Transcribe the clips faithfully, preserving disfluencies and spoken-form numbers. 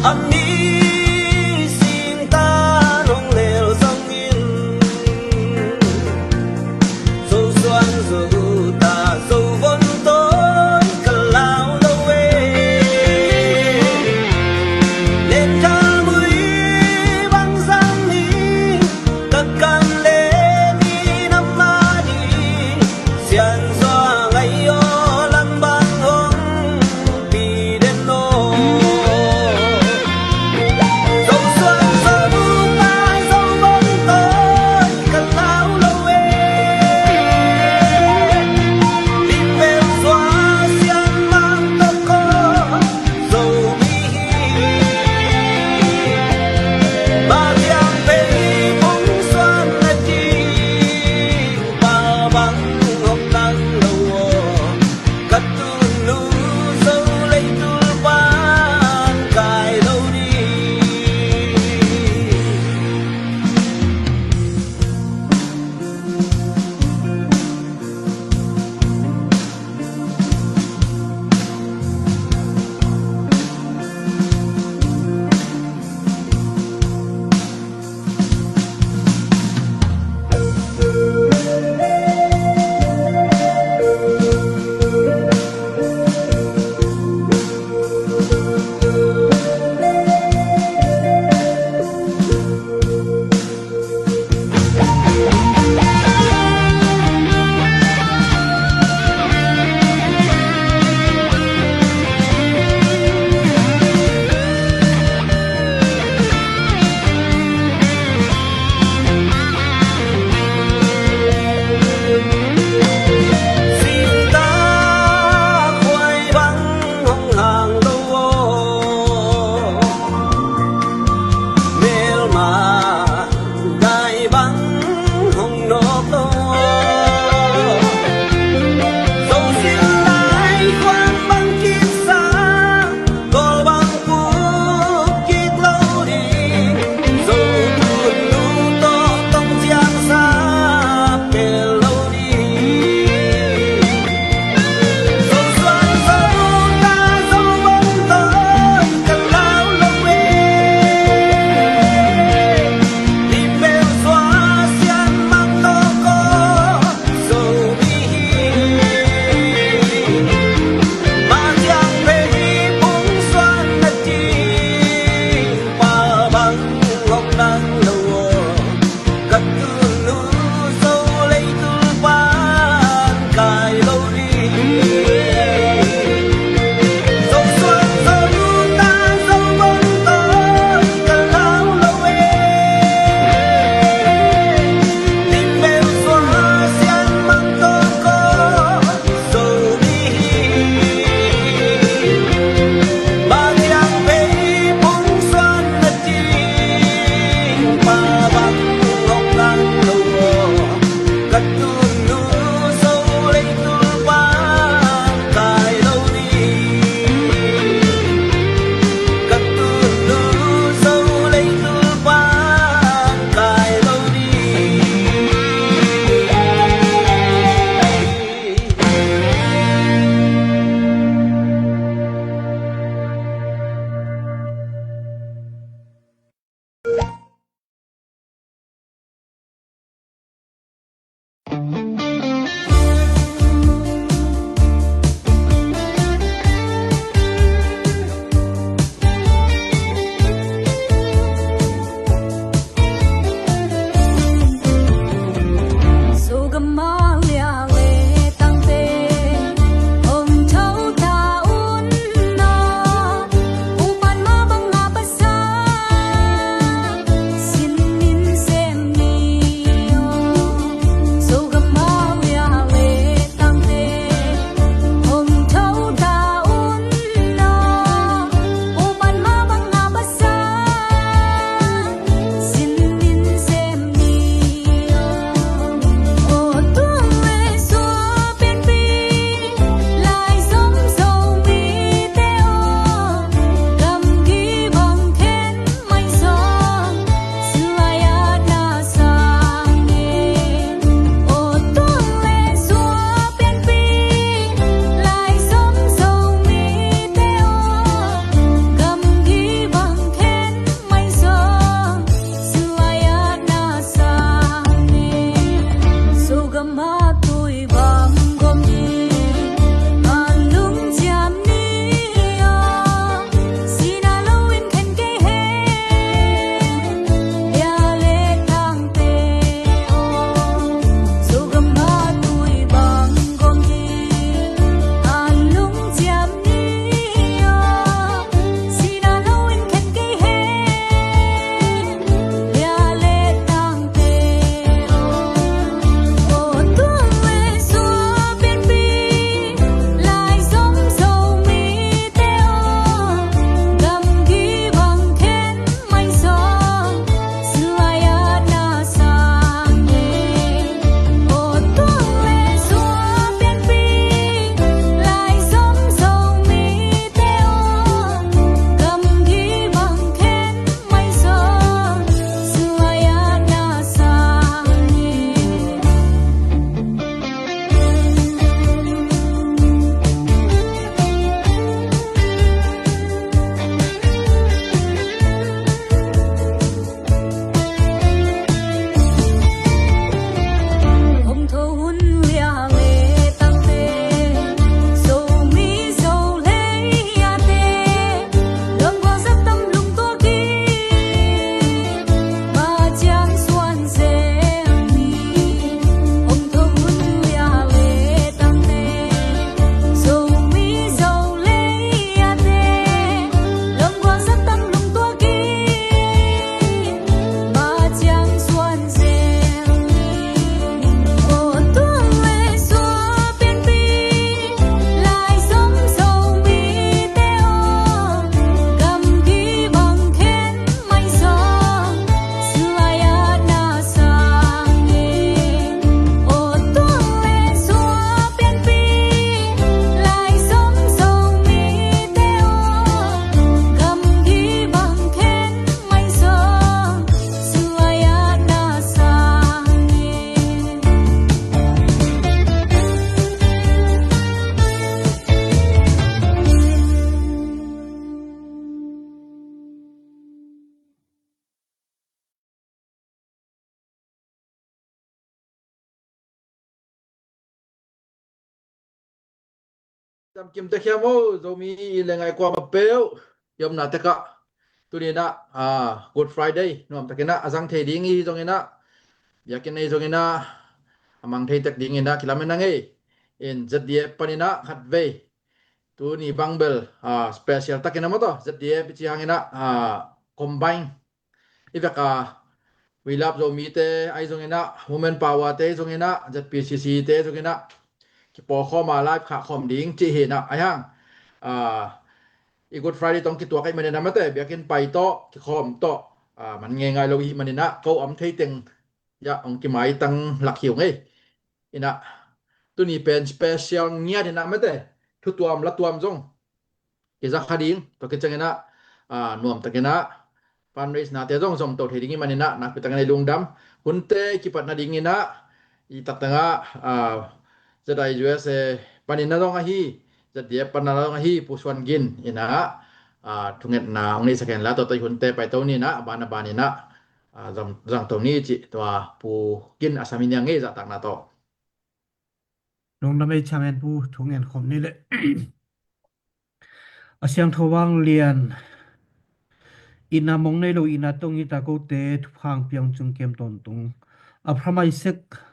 A mi singtan hong lel zongin, zo suan zo ta zo von tawh ka lau lo e. Lenthal mui bang zang ni, ka kam le ni na mah ni. Siansuang ai aw, lam bang hong pi den aw. Tam kim tek hiam o, Zomi i le ngai kuama peuh i omna tekah, tuni inah, ah, Good Friday nuamtakinah a zang thei ding i hi zonginah, biakinn ei zonginah a mang thei tek dinginah kilamen a ngei. In Z D F paninah khatvei, tuni bang bel, ah, special takin a maw taw, Z D F i ci hanginah, ah, combine i vek a, We Love Zomi te ahi zonginah, Women Power te ahi zonginah, Z P C C te ahi zonginah kipawlkhawm a live khahkhawm ding cih hinah ahi hang, ah, i Good Friday tawh kituak ahi maninah mate, biakinn pai tawh kikhawm tawh, ah, man ngeingai lo i hih maninah ko om thei teng, ya, hong kimaitang lak hi ung ei. Inah tuni pen special ngiat inah mate, thutuam latuam zong kiza kha ding. Tua kicianginah, ah, nuamtakinah fundraise nate zong zomto thei ding i maninah nakpitakin ei lungdam. Hunte kipat nadinginah i taktangah, ah, Z I U S A paninah zong ahi, Z D F paninah zong ahi, Pu Suan Gin inah, ah, thungetna hong neihsak hen la, tua tawh i hunte paito ninah, a ban a baninah, ah, zang, zangto ni cih tua Pu Gin a sam i niang ei zahtakna tawh. Lungdam ei chairman pu, thu ngen khawm ni leh. A siangtho vanglian, itna mong nei lo itna tong hita kote thupha hong pia ung ci ung kem tawntung. Abraham, Isaac,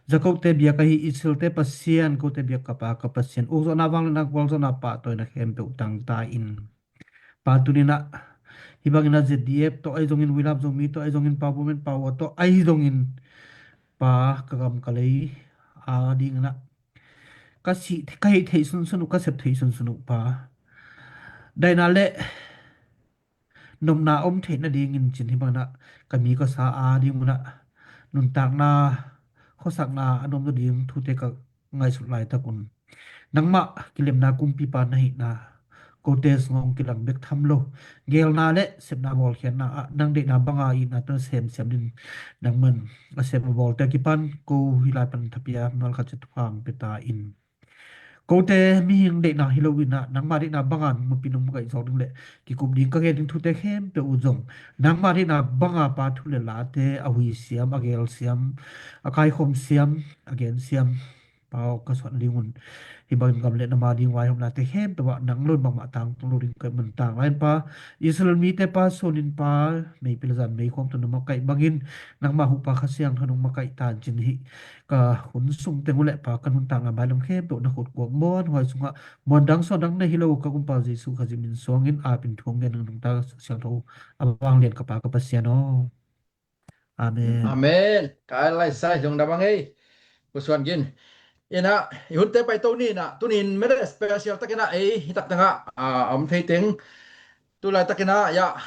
Jakob te biak ahi Israel te Pasian, kote biak ka Pa ka Pasian, ukzawhna vangliatna gualzawhna pahtawina khempeuh tangta in. Pa, tuninah hih banginah Z D F tawh ahi zongin, We Love Zomi tawh ahi zongin, Pa, Women Power tawh ahi zongin, Pa, ka gam ka lei a dinginah ka sih, ka hih theih sunsun uh, ka sep theih sunsun uh, Pa, daihna le nopna om theih nadingin cin hih banginah ka mi ka sa a dingunah nuntakna, khuasakna a nuam nading thute ka ngaihsut laitak un, nangmah kilemna kumpipa na hihna kote sungah hong kilang bek tham lo, geelna le sepna bawlkhiatna ah nang deihna banga itna tawh na semsiam ding, nangman a sem a bawlte a kipan ko hih lai pan thapiak malkhat ciat thupha hong pia ta in. Kote mihing deihna hi loinah nangmah deihna banga nungmapi nungmakaih zawk ding le kikup ding ka gen ding thute khempeuh uh zong nangmah deihna banga, Pa, thu le late a huisiam, a geelsiam, a kaikhomsiam, a gensiam, Pa aw, ka suah nadingun hih bangin gam le na ma ding vaihawmnate khempeuh ah nang lo in bangmah tangtung lo ding ka hih manin, tanglai in Pa, Israel mite Pa, suanin Pa, meipil zan meikhawm tawh na makaih bangin nangmah huhpa Kha Siangtho nong makaih tancin hih ka hun sung teng uh le Pa, ka nuntakna mailam khempeuh na khut kuak muanhuai sungah muandang suandang na hi lo ka Kumpa Jesuh Khazih min suangin apin thu ngen nungta siangtho a vanglian ka Pa ka Pasian aw. Amen. Amen. Ka laisai lungdam a ngei, Pu Suan Gin. Inah i hunte paito ni inah, tunin mede special takinah ei hih taktangah, ah, a om thei teng, tulai takinah, ya,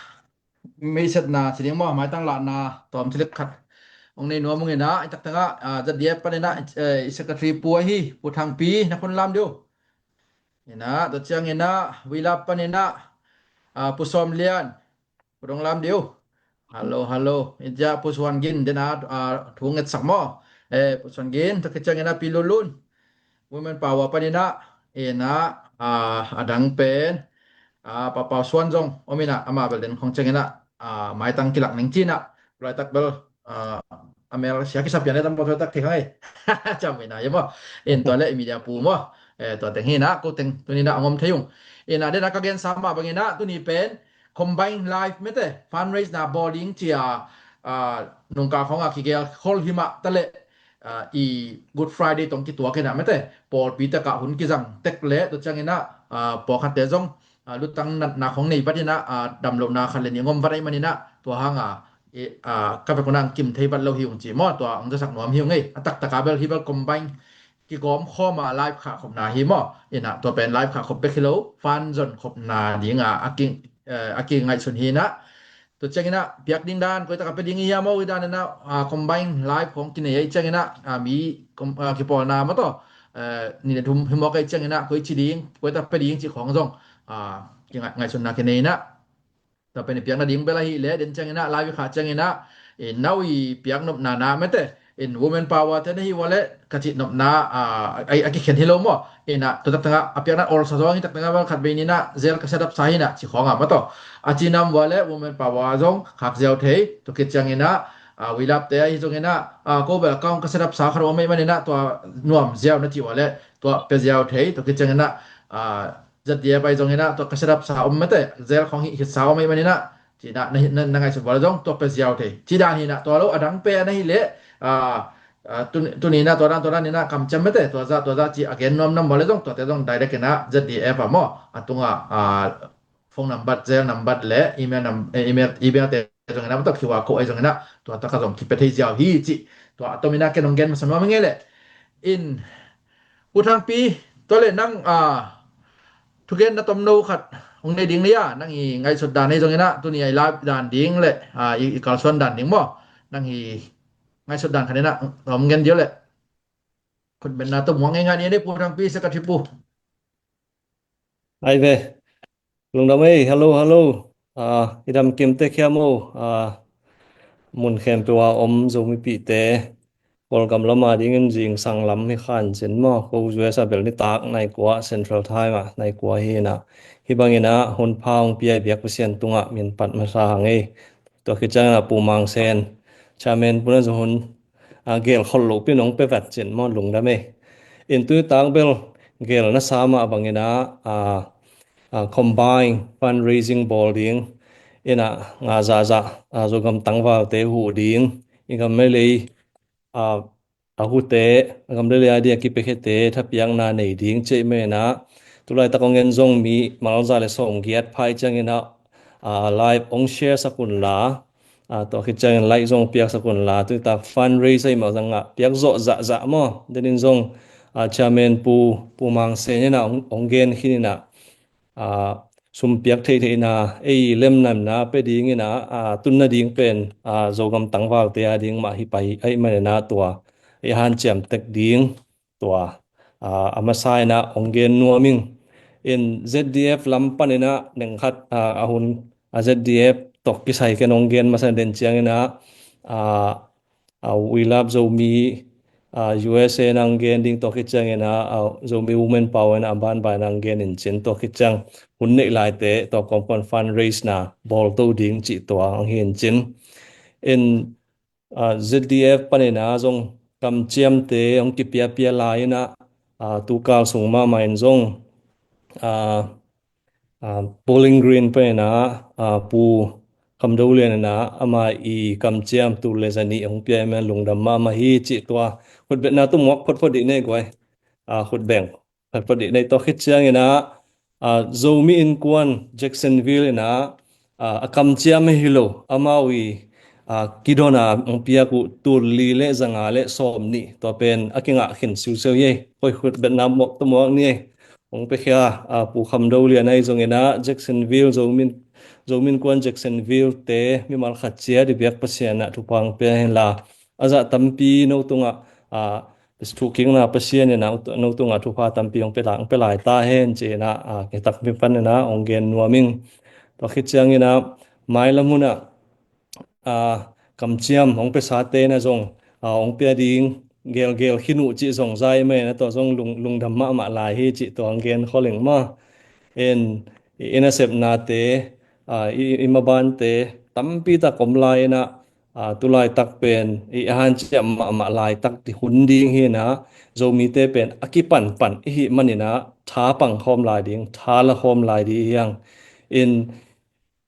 meisetna ci ding maw, maitang lahna tawm cilik khat hong nei nuam ung inah, hih taktangah, ah, Z D F paninah, eh, i secretary pu ahi Pu Thangpi na khun lam dih uh. Inah tua cianginah We Love paninah, ah, Pu Sawm Lian, Pu dong lam dih uh. Hallo, hallo. Inah Pu Suan Gin dena, ah, thu ngetsak maw. Eh, Pu Suan Gin, tua kicianginah Pi Lulun, Women Power paninah, inah, ah, a dang pen, ah, Pa Pau Suan zong om inah, amah bel den khong cianginah, ah, maitang kilak ning cinah, laitak bel, ah, a mel sia kisa pian e tam pawh tua tak thei khang ei. Cam inah ia maw. In tua le i media pu maw. Eh, tua teng hinah ko teng tuninah a ngom thei ung. Inah dena ka gensa mah banginah tuni pen combine live mete fundraise na bawling cia, ah, nungka khawngah kigel khol himah taleh, ah, i Good Friday tawh kituak inah mete pawlpi takah hun kizang tek leh tua cianginah, ah, pawlkhatte zong, ah, lutang natna khawng nei vat inah, ah, damlohna khat le nih ngom vat ahi maninah tua hanga, eh, ah, ka vek unah kim thei vat lo hi ung ci maw, tua hong zasak nuam hi ung ei. A taktaka bel hi bel combine kigawm khawma live khah khopna hi maw. Inah tua pen live khah khop bek hi lo, fan zon khopna dinga a ki, eh, a kingaihsun hi inah. Tua cianginah piak ding dan koi taka pia ding i hiam aw, i dan inah, ah, combine live khawng kinei ahi cianginah, ah, mi, ah, kipawlna maw taw, eh, nih le thum hi mawk ahi cianginah koi ci ding, koi taka pia ding cih khawng zong, ah, kingaih, ngaihsunna kinei inah. Tua pen i piak nading bel ahih leh den cianginah live i khah cianginah, eh, nau i piak nopna na mete in Women Power te na hi ua leh ka cih nopna, ah, a, a kikhen hi lo maw. Inah tua taktangah a piakna olsa zawng hi taktangah bang khat bei ninah zel ka set up sa hinah ci khawngah maw taw. A ci nam ua leh Women Power zong khak ziau thei, tua khit cianginah, ah, We Love te ahi zonginah, ah, ko bel account ka set up sa khat om ahi maninah tua nuam ziau na ci ua leh tua pia ziau thei, tua khit cianginah, ah, Z D F ahi zongin ah tua ka set up sa om mate, zel khong hi, hi sa om ahi manin ah, ci-in ah na, na, na ngaihsut vua leh zong tua pia ziau thei. Ci dan hi-in ah tua lo a dang pen ahih leh, ah, ah, tu, tuni-in ah tua dan, tua dan in ah kamciam mate, tua zah, tua zah ci a gen nuam nam vua leh zong tuate zong direct in ah Z D F ah maw, a tungah, ah, phone number, zel number le email num-, eh, email, email te zongin ah, mate, Q R code ahi zongin ah, tua tak ah zong kipia thei ziau hi cih. Tua a tomin ah ken hong gen masa nuam ing ei leh. In, Pu Thangpi, tua leh nang, ah, thugen na tomno khat hong nei ding leh a, nang i ngaihsut dan ahi zongin ah, tuni a i live dan ding leh, ah, i, i kalsuan dan ding maw, nang i ngaihsut dan khat in ah hong gen ding leh. Khutbetna tawh muak ngei ngai ni, Pu Thangpi, Sekathipu. Ai ve. Lungdam ei, hello, hello. Ah, i dam kim tek hiam o. Ah, mun khempeuh a om Zomipihte, Kawlgam lam a dingin zingsang lam hi kha in cin maw. Ko U S a bel nitak nai kua Central Time ah nai kua hi-in ah, hih bangin ah hun pha hong pia i biak Pasian tungah min phat masa hang ei. Tua khit ciangin ah Pu Mang Sen, Chairman Pu na zong hun, ah, gel khol lopi-in hong pia vet cin maw, lungdam ei. In tuni tak bel gel na sa mah bangin ah, ah, ah, combine fundraising bawl ding in ah, nga zahzah, ah, Zogam tangvalte huh ding, i gam le lei, ah, a huhte, a gam le lei a ding a kipiakhiate thapiakna nei ding cih manin ah, tu laitak hong en zong mi mal za le sawmgiat pha i ciangin ah, ah, live hong share sak un la, ah, tua khit ciangin like zong piaksak un la, tuni tak fundraise ahih mah zongin ah piak zawh zahzah maw. Denin zong, ah, Chairman Pu, Pu Mang Sen in ah hong, hong gen khin in ah, ah, sum piak theihtheihna, ei lemnamna pia dingin ah, ah, tun nading pen, ah, Zogam tangvalte a ding mah hi pah ahih manin ah tua i hanciam tek ding tua, ah, a masa in ah hong gen nuam ing. In Z D F lam panin ah neng khat, ah, a hun, ah, Z D F tawh kisai ken hong gen masa den ciangin ah, ah, ah, We Love Zomi, ah, U S A in hong gen ding, tua khit ciangin ah, ah, Zomi Women Power in a banban in hong gen in cin, tua khit ciang hun neih laite tua kawmkawm fundraise na bawl to ding cih tua hong hi in cin. In, ah, Z D F panin ah zong kamciamte hong kipiapia lai in ah, ah, tukal sung mahmah in zong, ah, ah, Bowling Green panin ah, ah, Pu Kham Do Lian in ah ama i kamciam tul le zanih hong pia ahih manin lungdam mahmah hi cih tua khutbetna tawh muak photphot dih ni ei guai. Ah, khutbeng photphot dih ni ei. Tua khit ciangin ah, ah, Zomi Innkuan Jacksonville in ah, ah, a kamciam ahi lo, amau i, ah, kidon a hong piak uh tul li le zanga le sawmnih, tua pen a kingah khin siusiau hi ei. Koi khutbetna muak tawh muak ni ei. Hong piakhia, ah, Pu Kham Do Lian ahi zongin ah Jacksonville, Zomi, Zomi Innkuan Jacksonville te mimal khat ciat i biak Pasian ah thupha hong pia hen la, a zah tampi no tungah, ah, thukikna Pasian in ah no tungah thupha tampi hong pia ta, hong pia lai ta hen ci-in ah, ah, kei tak mi panin ah hong gen nuam ing. Tua khit ciangin ah mailam hun ah, ah, kamciam hong piasate in ah zong, ah, hong pia ding gelgel khin uh cih zong za ahih manin ah tua zong lung, lungdam mahmah lai hi cih tua hong gen khol ing maw. In, i, i nasepnate, ah, i, i mabante tampi tak om lai in ah, ah, tu laitak pen i hanciam mahmah laitak ding hun ding hi in ah, Zomite pen a kipanpan i hih manin ah tha pang khawm lai ding, tha la khawm lai ding hi hang. In,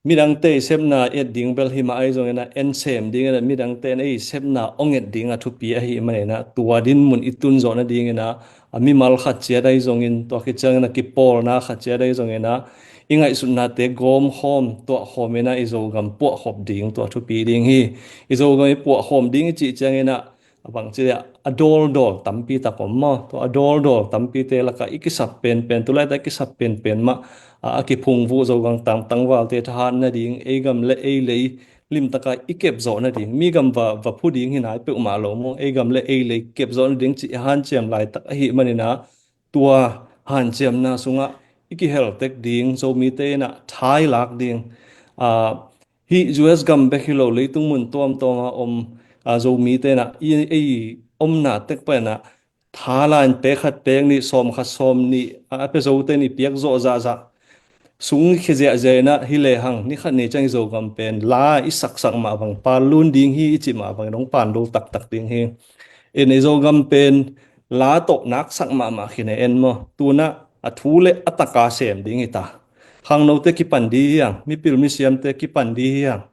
midangte i sepna et ding bel hi mah ahi zongin ah, en sem dingin ah midangte in ei sepna hong et ding a thupi ahih manin ah, tua dinmun i tun zawh nadingin ah, a mimal khat ciat ahi zongin, tua khit ciangin a kipawlna khat ciat ahi zongin ah, i ngaihsutnate gawm khawm, tuah khawm in ah i Zogam puah khop ding tua thupi ding hi. I Zogam i puah khawm ding i cih ciangin ah, a bangci a dawldawl tampi tak om maw. Tua a dawldawl tampite lakah i kisap penpen, tu laitak i kisap penpen mah, a, a kiphungvuh Zogam tang, tangvalte thahat nading, ei gam le ei lei limtaka i kep zawh nading, mi gam va, va phu ding hi nai peuhmah lo maw, ei gam le ei lei kep zawh nading cih i hanciam laitak ahih manin ah, tua hanciamna sungah i kihel tek ding, Zomite in ah tha i lak ding, ah, hih U S gam bek hi lo, leitung mun tuamtuam a om, ah, Zomite in ah i, ei omna tek pan ah tha la in pek khat pek nih, sawm khat sawm nih, a, a pia zote in i piak zawh zahzah, sung khia ziahziah in ah hi lehang ni khat ni ciang i Zogam pen la i saksak mah bang, pan lun ding hi i cih mah bang, dong pan lo taktak ding hi. In i Zogam pen la tawh naksak mahmah khin e en maw. Tu-in ah a thu le a taka sem ding hi ta. Khangnote kipan di hi hang, mipil misiamte kipan di hi hang.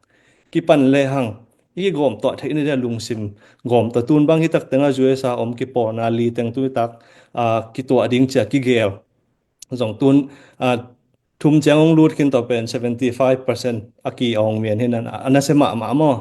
Kipan le hang, i gawm tuah theih na dia lungsim gawm tuah tun bang hi tak tengah U S a om kipawlna li teng tu hi tak, ah, kituah ding cia kigel. Zong tun, ah, thum ciang hong lut khin tawh pen seventy five percent a ki awng mian hin an, a nasia mahmah maw.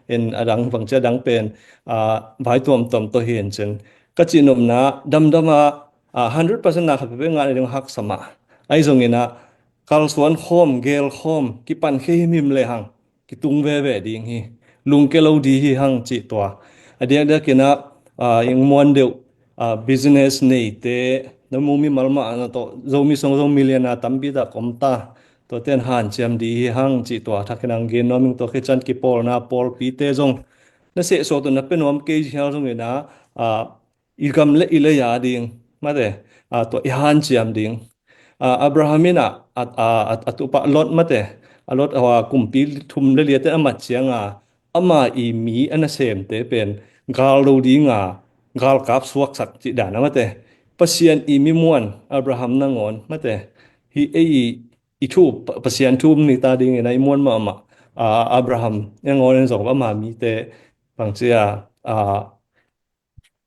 In a dang bang cia dang pen, ah, vai tuamtuam tawh hi hin cin. Ka cihnopna damdam a, ah, hundred percent na khat pepek ngah na ding haksa mah. Ahi zongin ah, kalsuan khawm, gel khawm, kipan khe himhim le hang. Kitung veve ding hi. Lungke lo di hi hang cih tua. A diakdiakin ah, ah, ing muan deuh, ah, business neite, na mu mimal mah na tawh, Zomi sung zong million a tampi tak om ta. Tua ten hanciam di hi hang cih tua. Thakin ang gen nuam ing tua khi can kipawlna pawlpite zong. Na sehsuak tu na pe nuam kei hial zongin ah, ah, i gam le i lei a ding, mate, a, tua i hanciam ding. A, Abraham in a, a, a, a, a tupa Lot mate, a Lot a kumpi thum le liate a mat cianga, ama i mi a nasemte pen, gal do dinga, galkap suaksak cih dan a mate. Pasian i mi muan, Abraham nangawn, mate. Hi ei i, i thu, Pa-, Pasian thu um ni ta dingin a i muan mahmah, a, Abraham nangawn in zong ama mite, bangcia, a,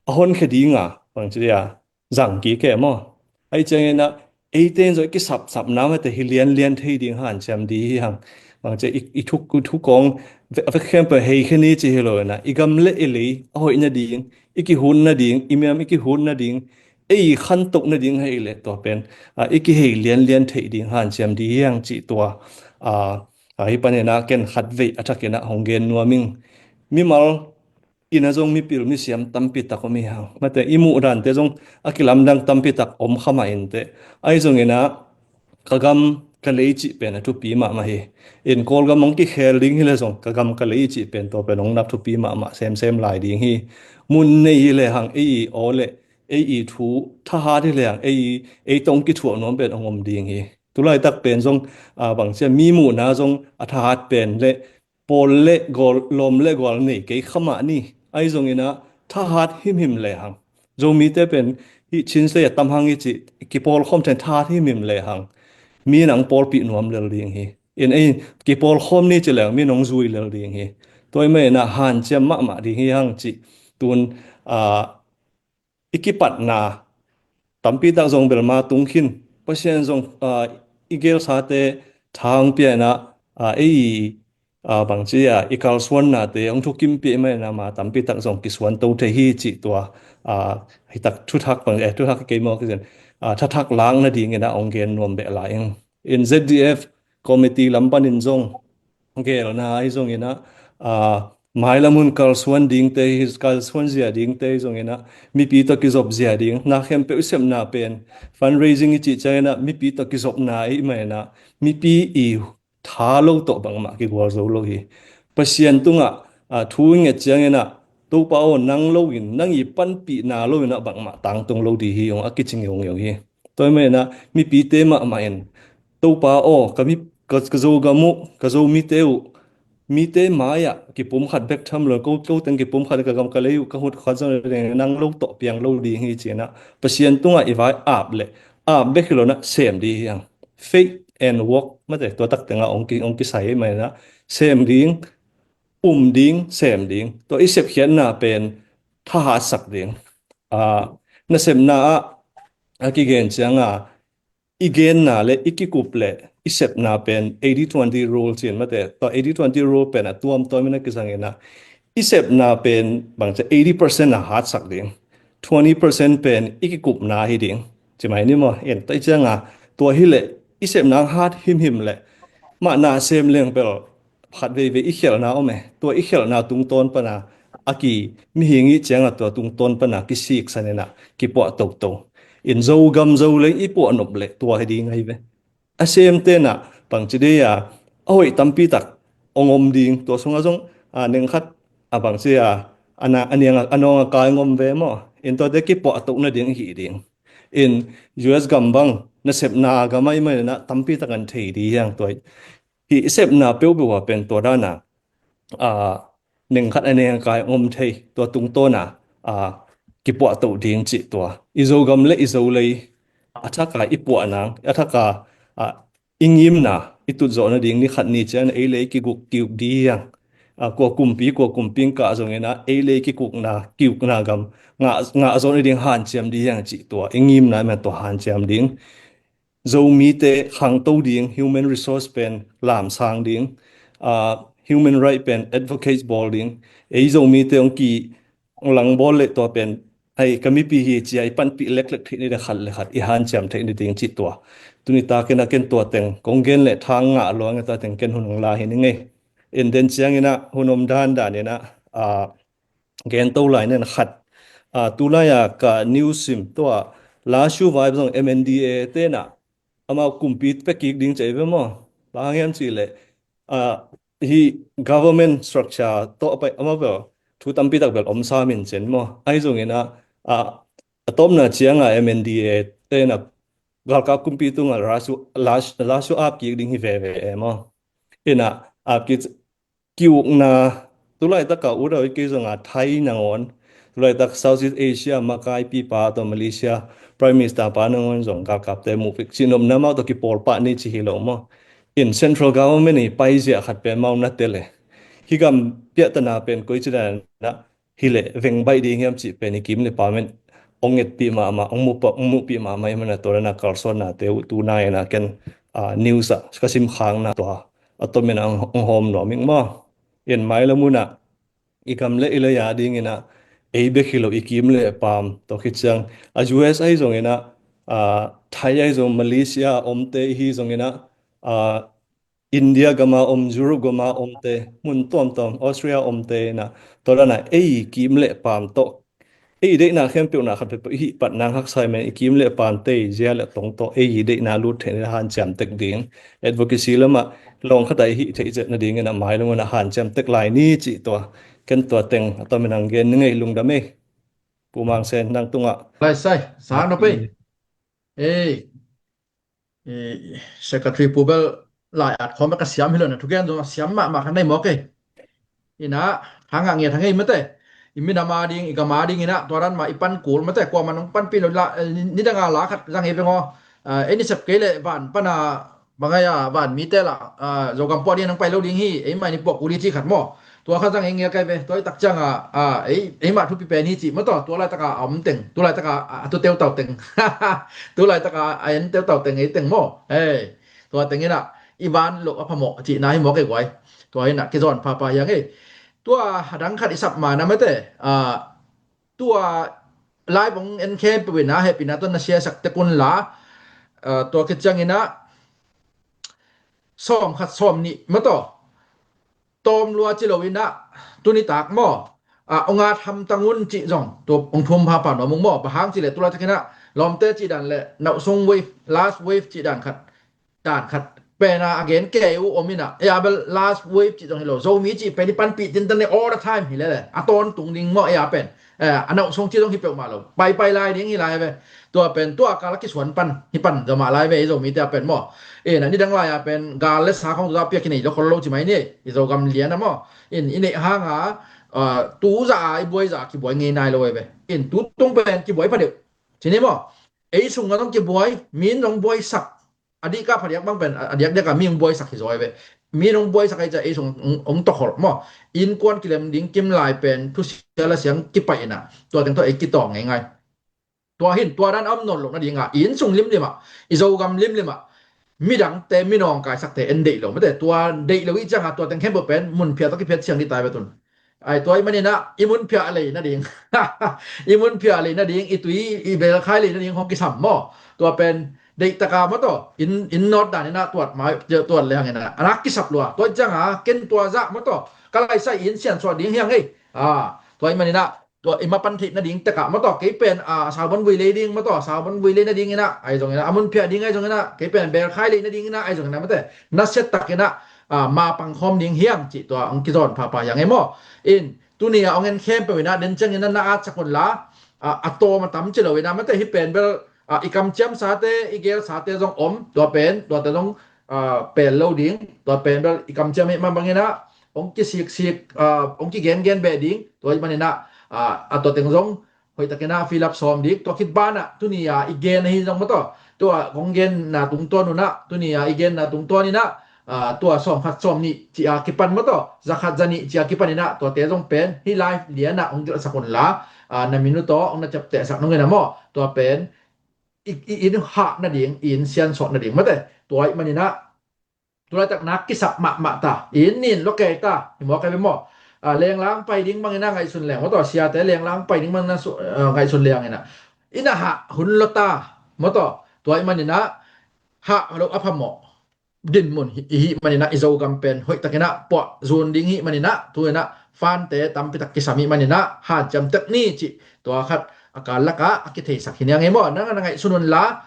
a honkhia dinga, bangci dia, zang kik e maw. Ahi ciangin ah, eite in zong i kisapsapna mate hi lianlian thei ding hanciam di hi hang. Bangci i, i thuk, i thuk kong, ve, ve khempeuh hei khe ni ci hi lo in ah, i gam le i lei, a hoih nading, i kihut nading, i miam i kihut nading, ei i khantoh nading hei le tua pen, a, i kihei lianlian thei ding hanciam di hi hang cih tua. A, a, hi panin ah ken khat vei a thakin ah hong gen nuam ing. Mimal, inn ah zong mipil misiam tampi tak om hi hang. Mate, i muh dante zong a kilamdang tampi tak om kha mah inteh. Ahi zongin ah ka gam ka lei cih pen a thupi mahmah hi. In Kawlgam hong kikhel ding hi le zong ka gam ka lei cih pen tua pen hong nak thupi mahmah semsem lai ding hi. Mun nei hi le hang ei i aw le ei i thu thahat hi le hang ei i, ei tawh hong kithuah nuam pen hong om ding hi. Tulaitak pen zong, a, bangcia mi muhna zong a thahat pen le pawl le gual, lawm le gual nei kei kha mah ni. Ahi zongin ah thahat himhim le hang. Zomite pen hih Chin State a tam hang i cih kipawl khawm then thahat himhim le hang. Mi nang pawlpih nuam lel ding hi. In ei kipawl khawm ni ci leng mi nong zui lel ding hi. Tua i mah in ah hanciam mahmah ding hi hang cih. Tun, a, i kipatna tampi tak zong belma tung khin. Pasian zong, a, i gelsate tha hong pia in ah, a, ei, a, bangci a, i kalsuannate hong thukimpih mah in ah ma tampi tak zong kisuan to thei hi cih tua, a, hi tak thuthak bang, eh, thuthak kei maw kizin, a, thathak lak nadingin ah hong gen nuam beh lai ing. In Z D F committee lam panin zong gelna ahi zongin ah, a, mailam hun kalsuan dingte hi, kalsuan zia dingte hi zongin ah, mipi tawh kizop zia ding, na khempeuh i sepna pen, fundraising i cih ciangin ah, mipi tawh kizopna i mah in ah, mipi i tha lo tawh bangmah kigual zo lo hi. Pasian tungah, a, thu i nget ciangin ah, Topa aw, nang lo in, nang i panpihna lo in ah bangmah tangtung lo di hi, hong a kici ngeungeu hi. Tua i mah in ah, mipite mahmah in, Topa aw, ka mi, ka, ka Zogam uh, ka Zomite uh, mite mai-ah kipumkhat bek tham lo, ko, ko teng kipumkhat ka gam ka lei uh, ka hut khat zong nang lo tawh piang lo ding hi ci-in ah, Pasian tungah i vai ap le, ap bek hi lo in ah sem di hi hang. Faith and work, mate, tua tak tengah hong ki, hong kisai mah in ah, sem ding, um ding, sem ding. Tua i sepkhiatna pen thahatsak ding. A, nasepna ah a kigen cianga, i genna le i kikup le i sepna pen eighty twenty rule ci-in mate. Tua eighty twenty rule pen a tuamtuam in a kizangin ah, i sepna pen bangci eighty percent a hatsak ding, twenty percent pen i kikupna hi ding. Ci mai ni maw, en tai cianga, tua hi le i sepna hat himhim le mah na sem leng bel khat veivei i khialhna om e. Tua i khialhna tungtawn pana a ki, mihing i cianga tua tungtawn pana kisiksan in ah kipuah toto. In Zogam Zolei i puah nop le tua hi ding ahi ve. A semte in ah bangci dei a, a hoih tampi tak hong om ding, tua sungah zong, a, neng khat a bangci a, a na, a niang a, a nawng a kai hong om ve maw. In tuate kipuah toh nading hi ding. In U S gam bang nasepna gam ahi mah in ah tampi tak an thei di hi hang tua. Hih i sepna peuhpeuh a pen tua dana, a, neng khat a neng a kai om thei, tua tungtawna, a, kipuah toh ding cih tua. I Zogam le i Zolei, a thaka i puah nang, a thaka, a, i ngimna i tut zawh nading ni khat ni ciangin ei le ei kiguk kiuk ding hi hang. A, kua kumpi, kua kumpi in kah zongin ah ei le ei kikukna, kiukna gam ngah, ngah zawh nading hanciam ding hi hang cih tua i ngimna i man tua hanciam ding. Zomite khangto ding, human resource pen lamsang ding, a, human right pen advocate bawl ding, ei Zomite hong ki, hong langbawl leh tua pen, ai, ka mipi hi ci-a i panpih leklek theih nading khat le khat i hanciam theih nading cih tua. Tuni takin ah ken tua teng kong gen leh thang ngah lua ing, tua teng ken hun hong la hi ning ei. In den ciangin ah hun om dandan in ah, a, gen to lai nen khat. A, tulai-a ka news sim tua, Lashu vai zong M N D A te in ah amau kumpi pia kik ding ci hi ve maw. Bang hang hiam cih leh, a, hih government structure tawh a pai amau bel thu tampi tak bel om sam in cin maw. Ahi zongin ah, a, a tawpna ciangah M N D A te in ah galkap kumpi tungah Lashu, Lash-, Lashu ap kik ding hi veve e maw. In ah ap kik, kiukna, tulaitak a ut a ut kei zong a Thai nangawn, tulaitak Southeast Asia makaipipa tawh Malaysia Prime Minister pa nangawn zong galkapte muh pik cih nopna amau tawh kipawl pah ni ci hi lo maw. In central government i paiziah khat pen amau na tel e. Hih gam piahtana pen koici dan ah hi leh veng baih ding hiam cih pen i kim le pam in hong etpih mahmah, hong muhpah, hong muhpih mahmah ahih manin ah tua dan a kalsuannate uh tu nai-in ah ken, a, news ah ka sim khakna tua a tomin ah hong, hong hawm nuam ing maw. In mailam hun ah i gam le i lei a dingin ah ei bek hi lo, i kim le pam tawh khit ciang a U S ahi zongin ah, a, Thai ahi zong, Malaysia a omte i hi zongin ah, a, India gam a om, Europe gam a omte, mun tuamtuam, Australia a omte in ah, tua dan a ei kim le pam tawh, ei deihna khempeuhna khat peuhpeuh i hih pat nang haksa ahih manin i kim le pamte i zia le tong tawh ei deihna lut theih nading hanciam tek ding, advocacy lamah lawng khat a i hih theih zet nadingin ah mailam hun ah hanciam tek lai ni cih tua, ken tua teng a tomin hong gen ning ei. Lungdam ei. Pu Mang Sen, nang tungah. Lai sai, sang nop ei. Ei. I Secretary Pu bel lai at khawm bek a siam hi lo in ah, thugen zong a siam mahmah kha nei mawk ei. In ah, hang ah ngiat hang ei mate. I minam a ding, i gam a dingin ah, tua dan mah i pan kul mate, kuamah nong panpih lo la, eh, ni, nidang a la khat zang ei veng aw. Ah, ei ni sep kei leh van pan a, bang ai a, van mite lah, ah, Zogam puah ding nang pai lo ding hi, ei mah i ni puah kul hi ci khat maw. Tua kha zang ei ngial kai ve, tua i tak ciang a, a, ei, ei mah thupi pen hi cih maw tawh, tua laitak a a om teng, tu laitak a, a, a tu teutau teng. Tu laitak a a en teutau teng ei teng maw. Hei, tua teng in ah, i van loh a phamawh cihna hi mawk ei guai. Tua in ah, kizawn phapha hi hang ei. Tua a dang khat i sap ma na mate, a, tua live hong en khempeuh in ah, hehpihna tawh na share sak tek un la, a, tua khit ciangin ah, sawm khat sawm nih maw tawh. Tawm lua ci lo in ah, tuni tak maw. Ah, hong at hamtang un cih zong, tua hong thum phapha nuam ung maw. Bang hang cih leh tu laitakin ah, lawmte cih dan le, nauhsung wave, last wave cih dan khat, dan khat. Pen a, a gen kei uh om in ah, ei a bel last wave cih zong hi lo. Zomi cih pen i panpih tintan le all the time hi lele. A tawntung ding maw, ei a pen. Eh, a nauhsung cih zong hi peuhmah lo. Paipai lai ding hi lai ve. Tua pen, tua kal a kisuan pan, hi pan zaw mah lai ve, i Zomite a pen maw. Eh, na nidang lai a pen, gal le sa khong tu zah piak kinei lo khol lo ci mai ni, i Zogam lian a maw. In, i neih hang a, ah, tu zah a, i buai zah a, kibuai ngei nai lo ve. In, tu tung pen, kibuai pha deuh. Ci ni maw. Ei sung a zong kibuai, min zong buaisak. A dih kah phadiak bang pen, a, a diakdiak a mi hong buaisak hi zaw ve. Mi hong buaisak ahi ciah ei sung hong, hong tawkholh maw. Innkuan kilem ding kim lai pen, thusia lasiang kipaih in ah. Tua teng tawh ei kitawng ngeingai. Tua hin, tua dan a om nawn loh nading a, inn sung limlim ah, i Zogam limlim ah, midangte, minawngkaisakte en deih lo. Mate, tua deih lo i ciang a, tua teng khempeuh pen, mun phiat tawh kiphiat siang dih tai ve tun. Ai, tua ahih manin ah, i mun phiah lei nading. I mun phiah lei nading, i tui, i belkhai lei nading hong kisam maw. Tua pen, deih taka maw tawh, inn, inn nawt dan in ah tuat mai, tuat le hang in ah. A nak kisap lua. Tua ciang a, ken tua zah maw tawh, ka laisai inn siansuah ding hi hang ei. Ah, tua ahih manin ah, tua i mapan theih nading tek ah maw tawh, kei pen, ah, saubon vui lei ding maw tawh, saubon vui lei nading in ah, ahi zongin ah, a mun phiah ding ahi zongin ah, kei pen belkhai lei nading in ah, ahi zongin ah, mate, nasia tak in ah, ah, ma pang khawm ding hi hang cih tua hong kizawn phapha hi hang ei maw. In, tuni a hong en khempeuh in ah, den ciangin ah na atsak un la, ah, a tawm a tam ci lo in ah, mate, hih pen bel, ah, i kamciamsate, i gelsate zong om, tua pen, tuate zong, ah, pel lo ding, tua pen bel i kamciam ahih mah bangin ah, hong kisiksik, ah, hong kigengen beh ding, tua ahih manin ah, ah, a tua teng zong, hoihtakin ah fill up sawm ding, tua khit banah, tuni a i gen ahi zong maw tawh, tua kong genna tungtawn un ah, tuni a i genna tungtawn in ah, ah, tua sawm khat sawm nih ci a kipan maw taw, za khat za nih ci a kipan in ah, tuate zong pen hih live lian ah hong gelhsak un la, ah, na minute aw hong na ciaptehsak nung in ah maw, tua pen i, i, in hah nading, in siansawh nading mate. Tua ih manin ah tulaitak nak kisap mahmah ta, in nin lua kei ta hi maw, kai ve maw? Ah, lenglang pai ding bangin ah ngaihsun leng maw taw, siate lenglang pai ding bangin ah su-, ah, ngaihsun leng in ah, in ah hah hun lua ta maw taw. Tua ih manin ah hah lo a phamawh dinmun hi, i hih manin ah, i Zogam pen hoihtakin ah puah zun ding hih manin ah, tu in ah fante tampitak kisam hih manin ah, hanciam tek ni cih tua khat a kal lakah a kitheisak hi niang ei maw. Nang a na ngaihsun un la,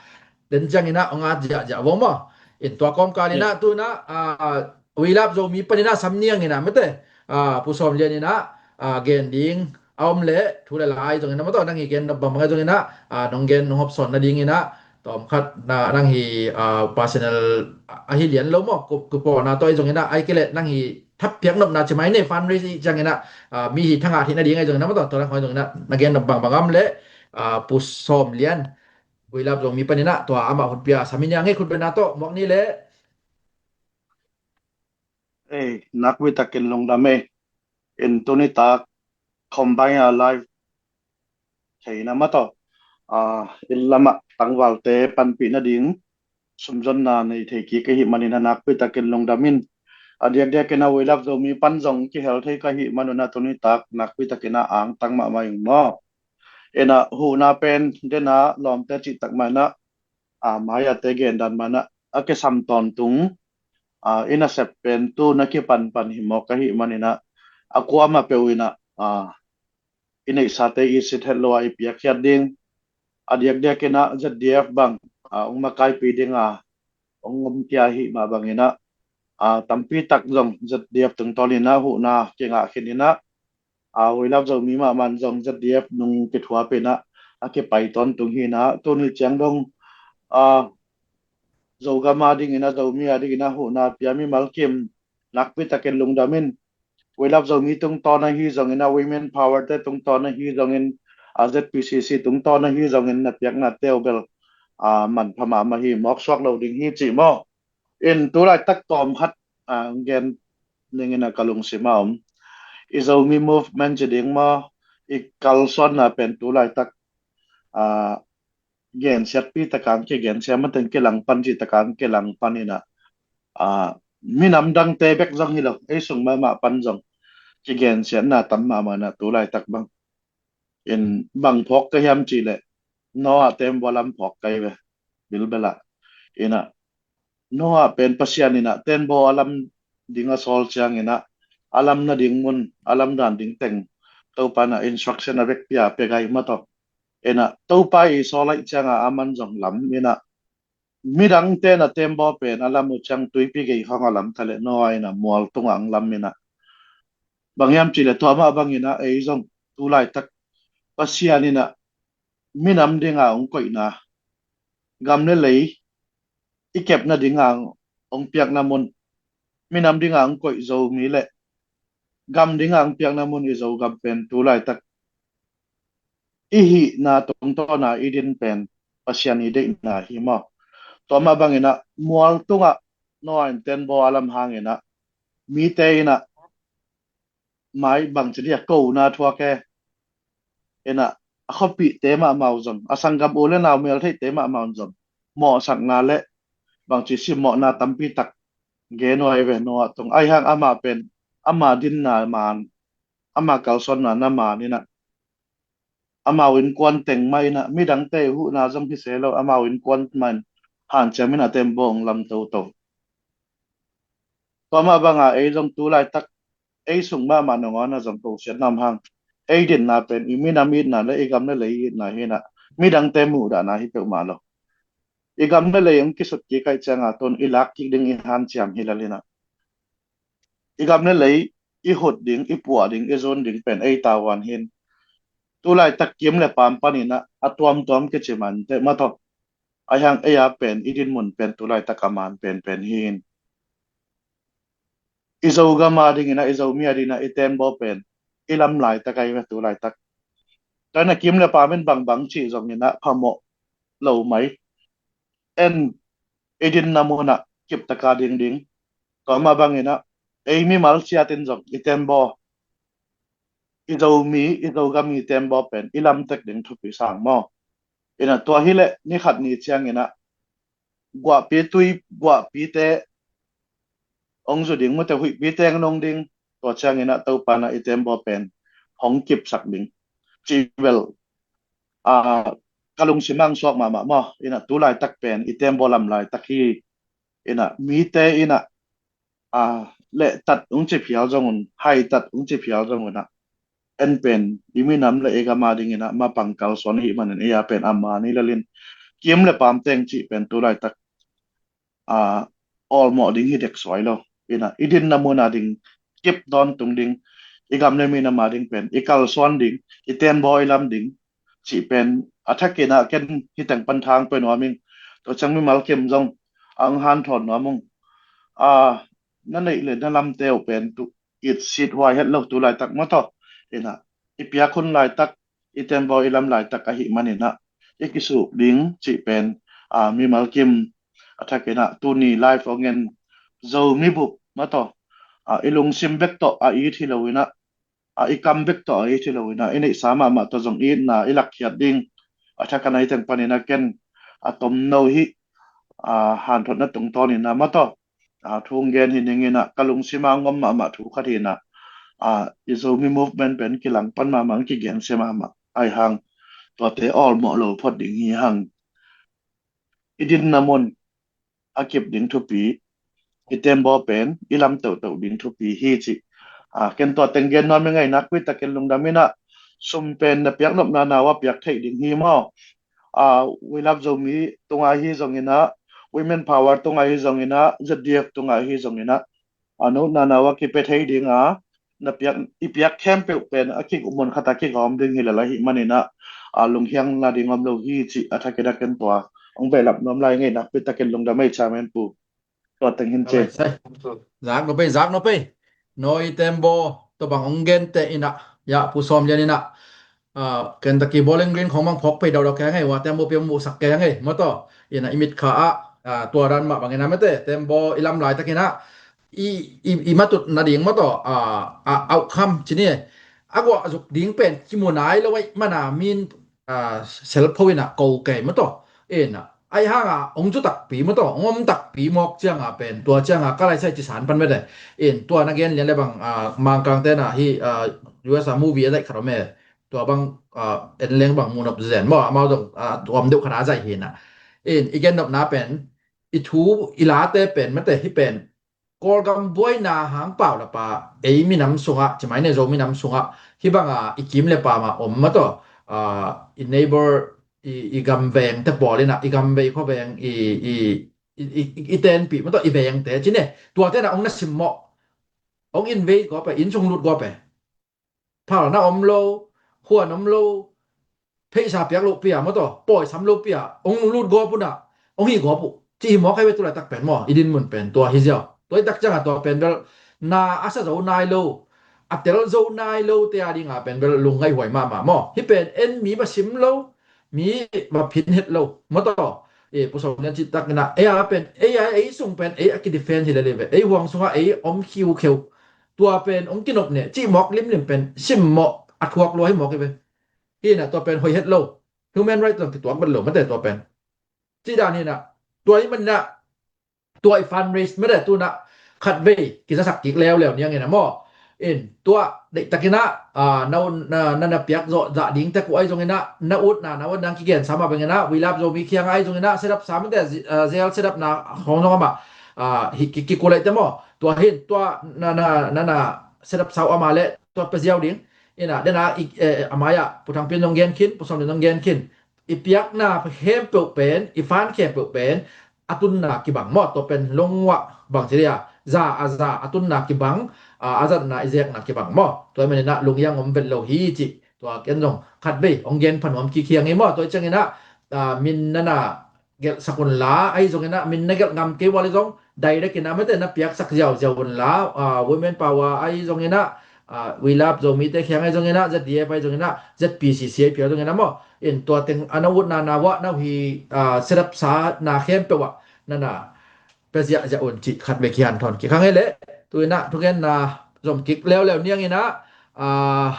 den ciangin ah hong at ziahziah vo maw. In tua kawmkal in ah, tu in ah, ah, We Love Zomi panin ah sam niang in ah mate, ah, Pu Sawm Lian in ah, ah, gen ding a om leh thu le la ahi zongin ah maw taw, nang i gen nop bangbang ahi zongin ah, ah, nong gen nong hopsawn nadingin ah, tawm khat na, nang hi, ah, personal ahi lian lo maw, ku, ku pawlna tawh ahi zongin ah, ahih kei leh nang hi thappiak nopna ci mai ni, fundraise ih ciangin ah, ah, mi hi thangah theih nading ahi zongin ah maw taw, tua nang hoi zongin ah na gen nop bangbang a om leh, ah, Pu Sawm Lian, We Love Zomi panin ah tua amah hun pia sam hi niang ei, khut beng na tawh, muak ni leh. Ei, nakpi takin lungdam ei. In tuni tak combine a live theihna maw taw, ah, inn lamah tangvalte panpih nading sumzonna nei thei kik ka hih manin ah nakpi takin lungdam in. A diakdiakin ah We Love Zomi pan zong kihel thei ka hih man un ah tuni tak nakpi takin ah angtang mahmah ing maw. In ah huhna pen den a lawmte cih tak mah in ah, ah, mai-ate gendan mah in ah a kisam tawntung, ah, i nasep pen tu na kipanpan hi mawk ka hih manin ah, a kuamah peuh in ah, ah, i neihsate i sit het lo a i piakkhiat ding, a diakdiakin ah Z D F bang, ah, hong makaihpih ding a hong om kia hih mah bangin ah, ah, tampi tak zong Z D F tungtawnin ah huhna kingah khin in ah, ah, We Love Zomi mahmah in zong Z D F nung kithuapih in ah a kipai tawntung hi in ah, tuni ciang dong, ah, Zogam a dingin ah, Zomi a dingin ah huhna pia mimal kim nakpi takin lungdam in. We Love Zomi tungtawn ahi zongin ah, Women Power te tungtawn ahi zongin, ah, Z P C C tungtawn ahi zongin na piaknate uh bel, ah, manpha mahmah hi, mawksuak lo ding hi cih maw. In tulaitak tawm khat, ah, gen ning in ah ka lungsim a om. I Zomi movement ci ding maw, i kalsuanna pen tulaitak, ah, gensiatpih takin kigensiat, mate, kilangpan cih takin kilangpan in ah, ah, minam dangte bek zong hi lo, ei sung mahmah pan zong kigensiatna tam mahmah in ah tulaitak bang. In bang phawk ka hiam cih leh Noah tembaw lam phawk ka hi ve, bilbel ah. In ah Noah pen Pasian in ah tembaw a lam ding a sawl ciangin ah, a lam nading mun, a lam dan ding teng Topa in ah instruction a vekpi a pia gai maw taw. In ah Topa i sawl ahih ciangin ah aman zong lam in ah, midangte in ah tembaw pen a lam uh ciang tuipi gei khawng a lam ta leh Noah in ah mual tungah hong lam in ah, bang hiam cih leh tua mah bangin ah ei zong tulaitak Pasian in ah minam ding a hong koihna, gam le lei i kepna ding a hong piakna mun, minam ding a hong koih Zomi le gam ding a hong piakna mun i Zogam pen tulaitak i hihna tungtawn a i din pen Pasian i deihna hi maw. Tua mah bangin ah mual tungah Noah in tembaw a lam hangin ah mite in ah mai bangci dia kona thuak e. In ah a khuapihte mahmah uh zong, a sanggam u le nau meltheihte mahmah uh zong mawhsakna le bangci simmawhna tampi tak gen uh ahi ve Noah tung. Ahi hang amah pen ama dinna man, ama kalsuanna na man in ah amau innkuan teng mah in ah, midangte huhna zong hi se lo, amau innkuan mah in hanciam in ah tembaw hong lam toto. Tua mah bangin ei zong tulaitak ei sung mahmah nangawn ah zong kosiatna om hang. Ei dinna pen i minam itna le i gam le lei itna hi in ah, midangte muhdahna hi peuhmah lo. I gam le lei hong kisut kik ahih ciangin tun i lak kik ding i hanciam hi lel in ah, i gam le lei i hut ding, i puah ding, i zun ding pen ei tavuan hi in. Tulaitak kim le pam panin ah a tuamtuam kici mah inteh maw taw. Ahi hang ei a pen i dinmun pen tulaitak a man penpen hi in. I Zogam a dingin ah, i Zomi a dingin ah i tembaw pen i lam laitak ahi ve tulaitak. Tua in ah kim le pam in bangbang cih zongin ah phamawh lo mai. en i dinna munah kiptaka dingding. Tua mah banginah ei mimal ciatin zong i tembaw, i Zomi, i Zogam i tembaw pen i lamtek ding thupi sang maw. Inah tua hileh ni khat ni cianginah guahpi tui, guahpite hong zu ding, mute huihpite hong nong ding. Tua cianginah Topa inah i tembaw pen hong kipsak ding cih bel a, ka lungsim ah suak mahmah maw. Inah tu laitak pen i tembaw lam laitak hi. Inah mite inah a, lehtat hong ci phial zong un, haitat hong ci phial zong unah en pen i minam le i gam a dinginah mapang kalsuan ahih manin ei a pen a mani lelin kim le paam teng cih pen tu laitak a, awlmawh ding hi dek suai lo. Inah i dinna mun a ding kip dawn tung ding, i gam le minam a ding pen i kalsuan ding, i tembaw i lam ding cih pen a thakinah ken hi teng pan thang pia nuam ing. Tua ciang mimal kim zong a hong hanthawn nuam ung. A, na neih le na lamte uh pen tu it sit huai het lo tu laitak maw taw. Inah i piak hun laitak, i tembaw i lam laitak ahih maninah i kisuk ding cih pen a, mimal kim a thakinah tuni live hong en Zomi bup maw taw, a, i lungsim bek tawh a it hi loinah, a, i kam bek tawh a it hi loinah i neihsa mahmah tawh zong itna i lakkhiat ding a thakinah hi teng paninah ken a tomno hi, a, hanthotna tungtawninah maw taw, a, thu hong gen hi ninginah ka lungsim ah hong om mahmah thu khat hinah, a, i Zomi movement pen kilang pan mahmah, kigensia mahmah ahi hang tuate awlmawh lo phot ding hi hang. I dinna mun a kip ding thupi, i tembaw pen i lam tohtoh ding thupi hi cih. A, ken tua teng gen nuam i ngainak pi takin lungdam inah sum pen na piak nopna na uh a piak theih ding hi maw. A, We Love Zomi tungah hi zonginah, Women Power tungah hi zonginah, Z D F tungah hi zonginah, a, nopna na uh a kipia thei dinga na piak, i piak khempeuh pen a kik mun khat a kik a om ding hi lel ahih maninah a, lunghiang nading om lo hi cih a thakinah ken tua hong behlap nuam lai ngei nakpi takin lungdam ei chairman pu. Tua teng hin ci. Zak no pei, zak no pei. Noi tembaw tua bang hong gente inah, ya, Pu Sawm Lian inah, a, Kentucky Bowling Green khong bang phawk pei daudau kei ngei, wa tembaw piang muhsak kei ngei maw taw. Inah i mitkha ah, a, tua dan mah bangin a mete tembaw i lam laitakinah i, i, i matut nading maw taw, a, a, outcome ci ni. A guah zuk ding pen kimu nai lo ahih mana min, a, selpho inah ko kei maw taw. Inah ahi hanga hong zu takpi maw taw, hong om takpi mawk cianga pen tua cianga ka laisai ci san pan mete. In tua na gen lian le bang, a, Mangkang tena hi, a, U S a movie a zaih khat om e. Tua bang, a, en leng bang munop zen maw, amau zong, a, tuam deuh khat a zaih hinah. In i gen nopna pen i thu i late pen mete hi pen Kawlgam buaina hang pau lapa ei minam sungah, ci mai ne, Zo minam sungah hi banga i kim le paam a om maw taw, a, i neighbor, i, i gam veng te pawl inah, i gam vei khua veng, i, i, i, i, i tenpih maw taw, i vengte ci ne, tua tenah hong na simmawh, hong in vei gawp e, inn sung lut gawp e. Phalna om lo, huan om lo, pheisa piak lo pia maw taw, pawisam lo pia, hong lut gawp unah hong hi gawp uh ci hi mawk ahi ve. Tu laitak pen maw, i din mun pen tua hi ziau. Tua i tak cianga tua pen bel na a sa zo nai lo, a tel zo nai lo te a dinga pen bel lungngaih huai mahmah maw. Hi pen en mi va sim lo, mi va phin het lo maw taw. E, Pu Sawm Lian cih takinah ei a pen, ei a, ei sung pen ei a kidefend hi lel hi ve. Ei huang sungah ei om khiukheu. Tua pen hong kinop ne cih mawk limlim pen simmawh a thuak lua hi mawk hi ve. Hinah tua pen hoih het lo. Human right lam kituak bet lo mate tua pen. Cih dan hinah tua i maninah tua i fundraise mate tunah khatvei kizasak kik leuleu niangin a maw. In tua deihtakinah, a, na, na, na, na piak zawh zah ding tek uh ahi zonginah, na utna na utna kigen sa mah banginah, We Love Zomi kiangah ahi zonginah set up sa mate, a, zel set up na khong zong amah, a, hi, ki, kikulaih te maw. Tua hin tua na, na, na, na set up sa uh amah le tua pia ziau ding. Inah dena i, e, a mai-ah Pu Thang Pin zong gen khin, Pu Sawm Lian zong gen khin. I piakna khempeuh pen, i fan khempeuh pen a tunna kibang maw. Tua pen lungwah bang ci dia, za a za a tunna kibang, a, a zatna i zekna kibang maw. Tua i maninah lunghiang om vet lo hi cih tua ken zong khatvei hong gen pha nuam kik hiang hi maw. Tua i cianginah, a, min nana gelhsak unla, ahi zonginah min na gelh ngam kei ua le zong direct inah mate na piaksak ziauziau unla, a, Women Power ahi zonginah, ah, We Love Zomite kiang ahi zongin ah, Z D F ahi zongin ah, Z P C C ahi piau zongin ah maw, in tua teng a na utna na uah na hi, ah, set up sa na khempeuh ah na na pia ziahziah un cih khat vei kihanthawn kik hang ei leh. Tu-in ah thugenna zom kik leuleu ni hangin ah, ah,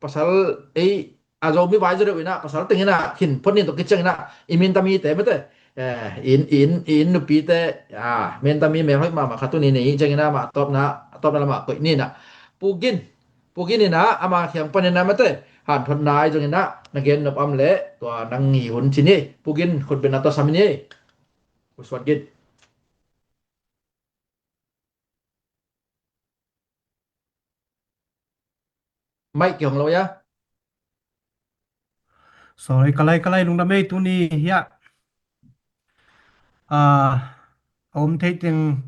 pasal ei a Zomi vai zaw deuh in ah pasal teng in ah khin phot ning tawh kiciangin ah i minta mite mate, eh, i inn, i inn, i inn nupite, ah, minta mi mel hoih mahmah khat tuni nei ciangin ah amah tawpna, a tawpna lamah koih ni in ah. Pu Gin, Pu Gin in ah ama kiang panin ah mate, hanthawnna ahi zongin ah na gen nop om leh tua nang hi hun ci ni. Pu Gin, khutbetna tawh sam ni. Pu Suan Gin. Mic kihong lo hia? Sorry, ka lai, ka lai, lungdam ei, tuni hiah, ah, a om thei teng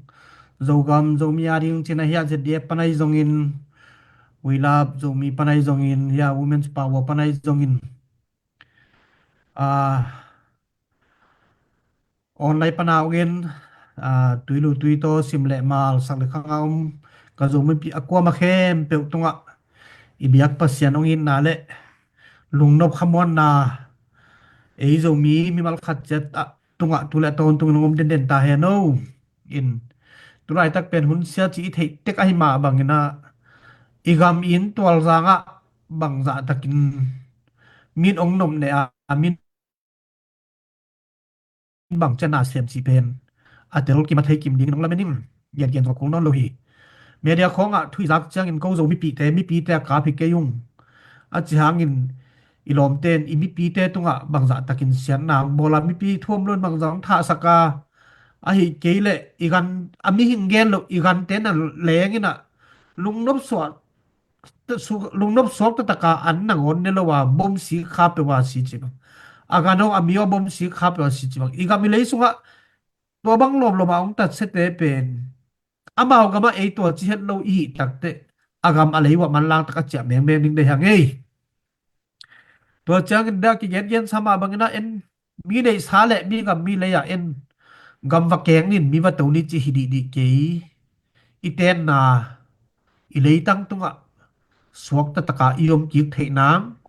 Zogam, Zomi a ding cih na hiah Z D F pan ahi zongin, We Love Zomi pan ahi zongin, hiah Women's Power pan ahi zongin, ah, online pana ong in, ah, tuilu tuitaw, sim le mal, sak le khang a om ka Zomipi a kuama khempeuh tungah i biak Pasian ong itna le lungnop khamuanna, ei Zomi mimal khat ciat ah tungah tu le a tawntungin ong om denden ta hen o. In, tu laitak pen hun sia ci i theih tek ahi mah bangin ah, i gam i inn tualzang ah bangzah takin min ong nopneh a, min bang ciang na sem cih pen a tel kim a thei kim dingin ong lamen ing. Gengen zong a kul nawn lo hi. Media khawngah thu i zak ciangin ko Zo mipite, mipite a kap hi kei ung. A ci hangin i lawmte in i mipite tungah bangzah takin siatna ong bawl a, mipi thu om loin bangzah ong thahsak a, ahih kei leh i gan, a mihing gen loh i gante na leng in ah lungnop suak su-, lungnop suak taktak a an nangawn ne lo a, bomsik kha peuh a si ci bang. A gan aw, a mi aw, bomsik kha peuh a si ci bang. I gam i lei sungah tua bang lawmlawm a ong tatsiate pen amau gamah ei tua ci het lo i hih takteh, a gam a lei uah manlang tak a ciah mengmeng ding deih hang ei. Tua ciangin dah kigengen sa mah bangin ah en, mi neihsa le mi gam mi lei ah en, gam va keng nin, mi va to ni ci hi dihdih kei. I tenna, i leitang tungah suak taktak a i om kik theih nang,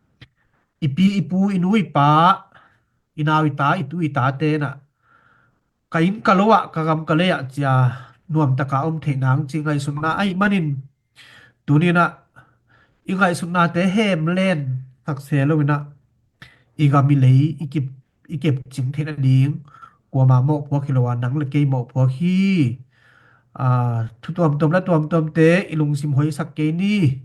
i pi i pu, i nu i pa, i nau i ta, i tu i tate in ah ka inn ka lo ah, ka gam ka lei ah ci a nuam tak a om theih nang ci ngaihsutna ahih manin, tuni in ah i ngaihsutnate hem len sak se lo in ah, i gam i lei i kip, i kepcing theih nading kuamah mawhpuak hi lo a, nang le kei mawhpuak hi. Ah, thu tuamtuam le tuamtuamte i lungsim hoihsak kei ni.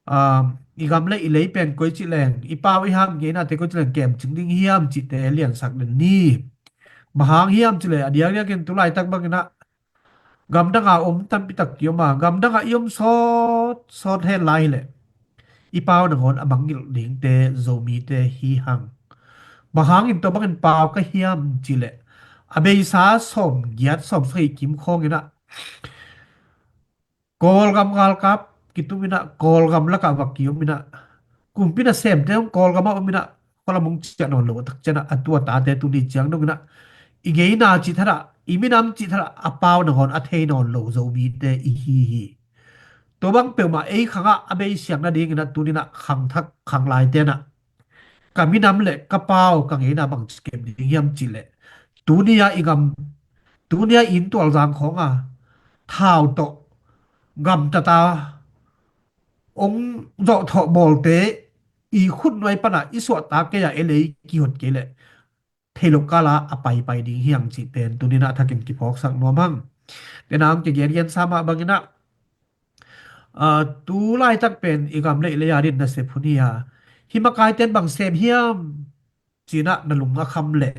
Ah, i gam le i lei pen koi ci leng, i pau i ham ngeinate koi ci leng kemcing ding hiam cihte liansak den ni. Bang hang hiam cih leh a diakdiakin tu laitak bangin ah gam dang a om tampi tak ki om a, gam dang a i om sawtsawt hen lai hi leh i pau nangawn a mangngilh dingte Zomite hi hang. Bang hangin tua bangin pau ka hiam cih leh, a beisa sawmgiat sawmsagih kim khawng in ah Kawlgam galkap kitum in ah, Kawlgam lakah va ki om in ah, kumpi nasemte hong Kawlgam ah om in ah, khualam hong ciah nawn lo a tak ciang ah, a tu a tate tuni ciang dong in ah, i ngeina cih thadah, i minam cih thadah a pau nangawn a thei nawn lo Zomite i hi hi. Tua bang peuhmah ei khangah a beisiang nadingin ah tuni in ah khangthak khanglaite in ah ka minam le ka pau ka ngeina bangci kem ding hiam cih leh, tuni a i gam, tuni a i inn tualzang khawng a thau tawh gamtat a ong zawhthawh bawlte i khutnuai pan a i suahtak kei a, ei lei kihot kei leh thei lo kal a a paipai ding hi hang cih pen tuni in ah thakin kiphawksak nuam hang. Tena hong kigengen sa mah bangin ah, ah, tu laitak pen i gam le i lei a din nasep hun hi a, hih makaite in bang sem hiam ci in ah na lung a kham leh,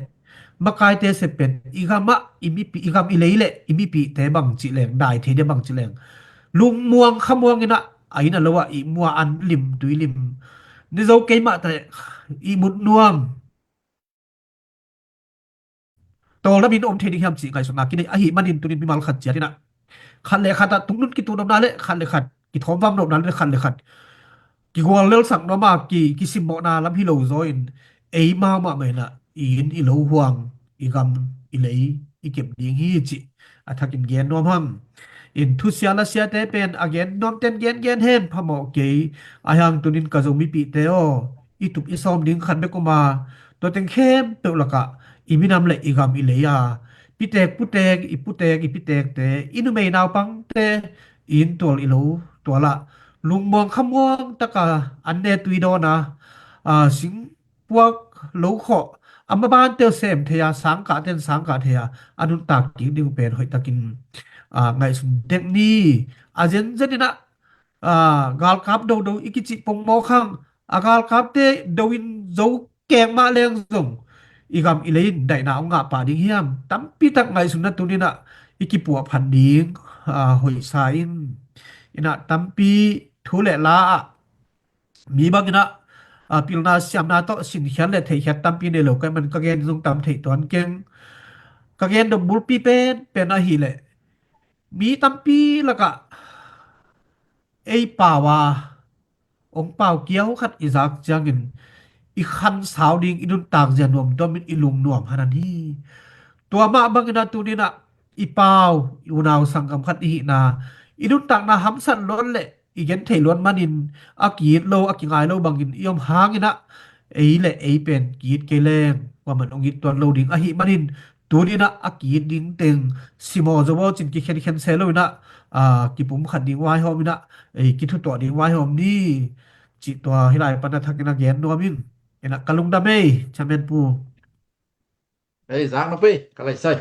makaite sep pen i gam ah i mipi, i gam i lei le i mipite bang cih leng, dai thei dia bang cih leng, lungmuang khamuang in ah, a inn a lo ah ihmu a an lim tui lim, ni zo kei mah ta ihmut nuam tawlna min om thei ding hiam cih ngaihsutna kinei ahih manin tunin mimal khat ciat in ah khat le khat ah tungnun kitu nopna le khat le khat kithawmvam nopna le khat le khat kigual lelsak nuam a ki, kisimmawhna lam hi lo zaw in, eimau mahmah in ah i inn i lo huang, i gam i lei i kep ding hi cih a thakin gen nuam hang. In thusia lasiate pen a gen nuamten gengen hen phamawh kei. Ahi hang tunin ka Zomipihte aw, i tup i sawm ding khat bek om a, tua teng khempeuh lakah i minam le i gam i lei a, pitek putek, i putek i pitekte, i numei naupangte, i inntual i lo tualah lungmuang khamuang taka an ne tui dawn a, a, sing puak lo khawh, a mabante uh sem thei a, sangkahte in sangkah thei a, a nuntak kik ding uh pen hoihtakin, a, ngaihsun dek ni. A zenzen inah, a, galkap dodo i kicih pongmawk hang, a galkapte do in zo kek mah leng zong i gam i lei in daihna hong ngah pah ding hiam? Tampi tak ngaihsunna tuni inah i kipuahphat ding, a, hoihsa in. Inah tampi thu le la ah mi bang inah, a, pilna siamna tawh sinkhiat le theihkhiat tampi nei lo ka hih man ka gen zong tam theih tuan keng. Ka gen dong bulpi pen pen ahih leh mi tampi lakah ei pau a, hong pau kiau khat i zak ciangin i khansau ding, i nuntak zia nuamtuam in i lungnuam hanan hi. Tua mah bang inah tuni inah i pau, i unau sanggam khat i hihna, i nuntakna hamsat luat le i gen thei luat manin a ki-it lo, a kingai lo bangin i om hang inah ei le ei pen ki-it kei leng kuaman hong it tuan lo ding ahih manin tuni inah a ki-it ding teng simaw zo aw cin kikhenkhen se lo inah, a, kipumkhat ding vaihawm inah, ei, kithutuah ding vaihawm ni. Cih tua hih lai pan a thakin a gen nuam in. Inah ka lungdam ei, Chairman Pu. Ei, zak na pei, ka lai sai.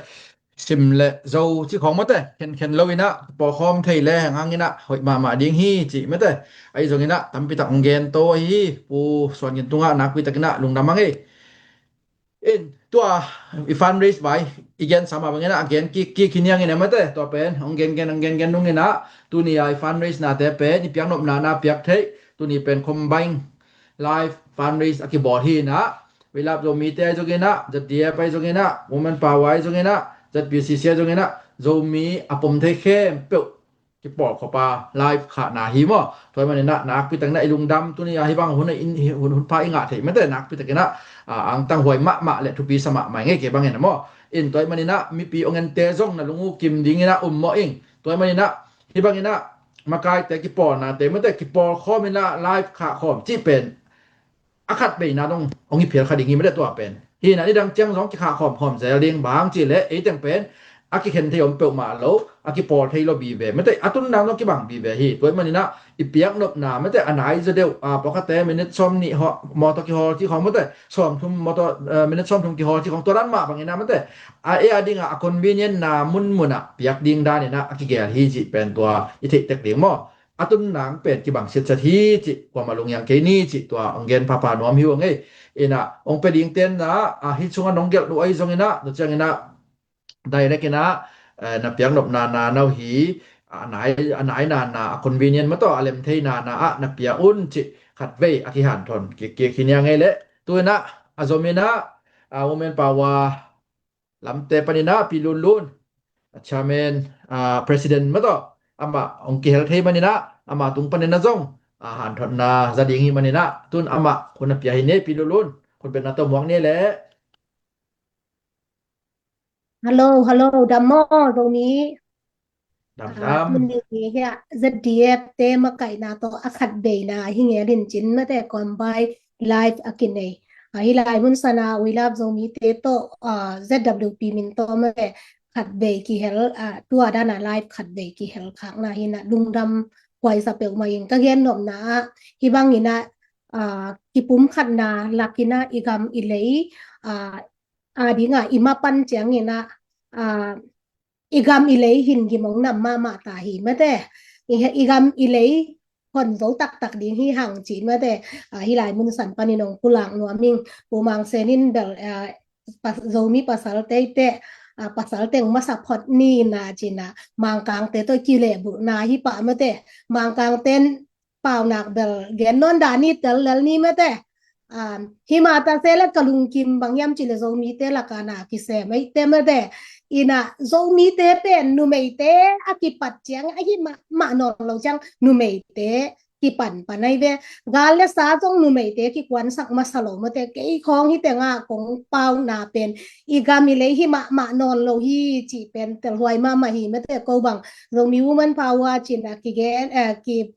Sim le zo ci khawng mate, khenkhen lo inah pawlkhawm thei le hang inah hoih mahmah ding hi cih mate. Ahi zong inah tampi tak hong gen to ahi hi, Pu Suan Gin tungah nakpi tak inah lungdam ang ei. In, tua i fundraise vai i gen sama bang inah a gen kik kik hi niang inah mate, tua pen hong gen gen, hong gen gen nung inah tuni a i fundraise nate pen i piaknopna na piak theih, tuni pen combine live fundraise a kibawl hi inah, We Love Zomite ahi zong inah, Z D F ahi zong inah, Women Power ahi zong inah, Z P C C ahi zong inah, Zomi a pom thei khempeuh kipawlkhop a live khahna hi maw. Tua ahih man inah nakpi tak inah i lungdam, tuni a hih bang hun, hun, hun pha i ngah theih mate, nakpi tak inah, a, angtang huai mahmah le thupi sa mahmah i ngei kei bang inah maw. In tua ahih man inah mipi hong ente zong na lung uh kim ding inah um maw ing. Tua ahih man inah hih bang inah makaite kipawlnate mate, kipawlkhawm inah live khahkhawm cih pen a khat veina dong hong hi phial kha ding hi mate, tua pen. Hi inah nidang ciang zong kikhahkhawm khawm zel ding, bang hang cih leh ei teng pen a kikhen thei om peuhmah lo, a kipawl thei lo vive mate, a tun nang zong kibang vive hi. Tua ahih man inah i piaknopna mate, a nai zaw deuh, a, pawlkhatte minute sawmnih haw, mawtaw kihawl ci khawng mate, sawmthum mawtaw, eh, minute sawmthum kihawl ci khawng, tua dan mah bang inah mate, a, ei a dingah a convenient na munmun ah piak ding dan inah a kigel hi cih pen tua i theih tek ding maw. A tun nang pen kibang siatset hi cih kuamah lunghiang kei ni cih tua hong gen phapha nuam hi uh ang ei. Inah hong pia ding tenna, a, hih sungah nong gelh uh ahi zong inah, tua ciang inah direct inah, eh, na piaknopna na uh hi, a nai, a nai nana, a convenient mataw a lem thei nana ah na pia un cih khatvei a kihanthawn kik kik hi niang ei leh. Tu inah a zom inah, a, Women Power lamte pan inah Pi Lunlun, a chairman, a, president mataw, amah hong kihel thei man inah amah tung pan inah zong, a, hanthawnna za ding hi man inah tun amah khun a pia hi ni. Pi Lunlun, khut betna tawh muak ni leh. Hello, hello, dam maw, Zomi? Dam, ah, dam. Tuni hi a, Z D F te makaihna tawh a khatveina hi ngel in cin mate, combine live a kinei. Ah, hih lai mun sana We Love Zomi te tawh, ah, Z W P min tawh mate khatvei kihel, ah, tua dana live khatvei kihel khakna hi inah lungdam huaisa peuhmah ing. Ka gen nopna ah hih bang inah, ah, kipumkhatna lak inah i gam i lei, ah, a dingah i mapan ciang inah, ah, i gam i lei hin gim hong nam mahmah ta hi mate. I, i gam i lei hon zo taktak ding hi hang ci mate. Ah, hih lai mun san panin hong pulak nuam ing. Pu Mang Sen in bel, ah, pa-, Zomi pasal teite, ah, pasal teng masa phot ni na ci inah Mangkangte tawh kilehbulhna hi pah mate. Mangkangte in paunak bel gen nawn dah ni, tel lel ni mate. Um, himah ta se le ka lungkim bang hiam cih leh Zomite lakah na kisem eite mate. Inah Zomite pen numeite a kipat ciang ahi mah, mah nawn lo ciang numeite kipan pan ahi ve. Gal le sa zong numeite kikuansak masa lo mate, kei khawng hi teng ah kong pau na pen i gam i lei hi mahmah nawn lo hi cih pen telhuai mahmah hi mate. Ko bang Zomi Woman Power cin a kigen, eh, ki,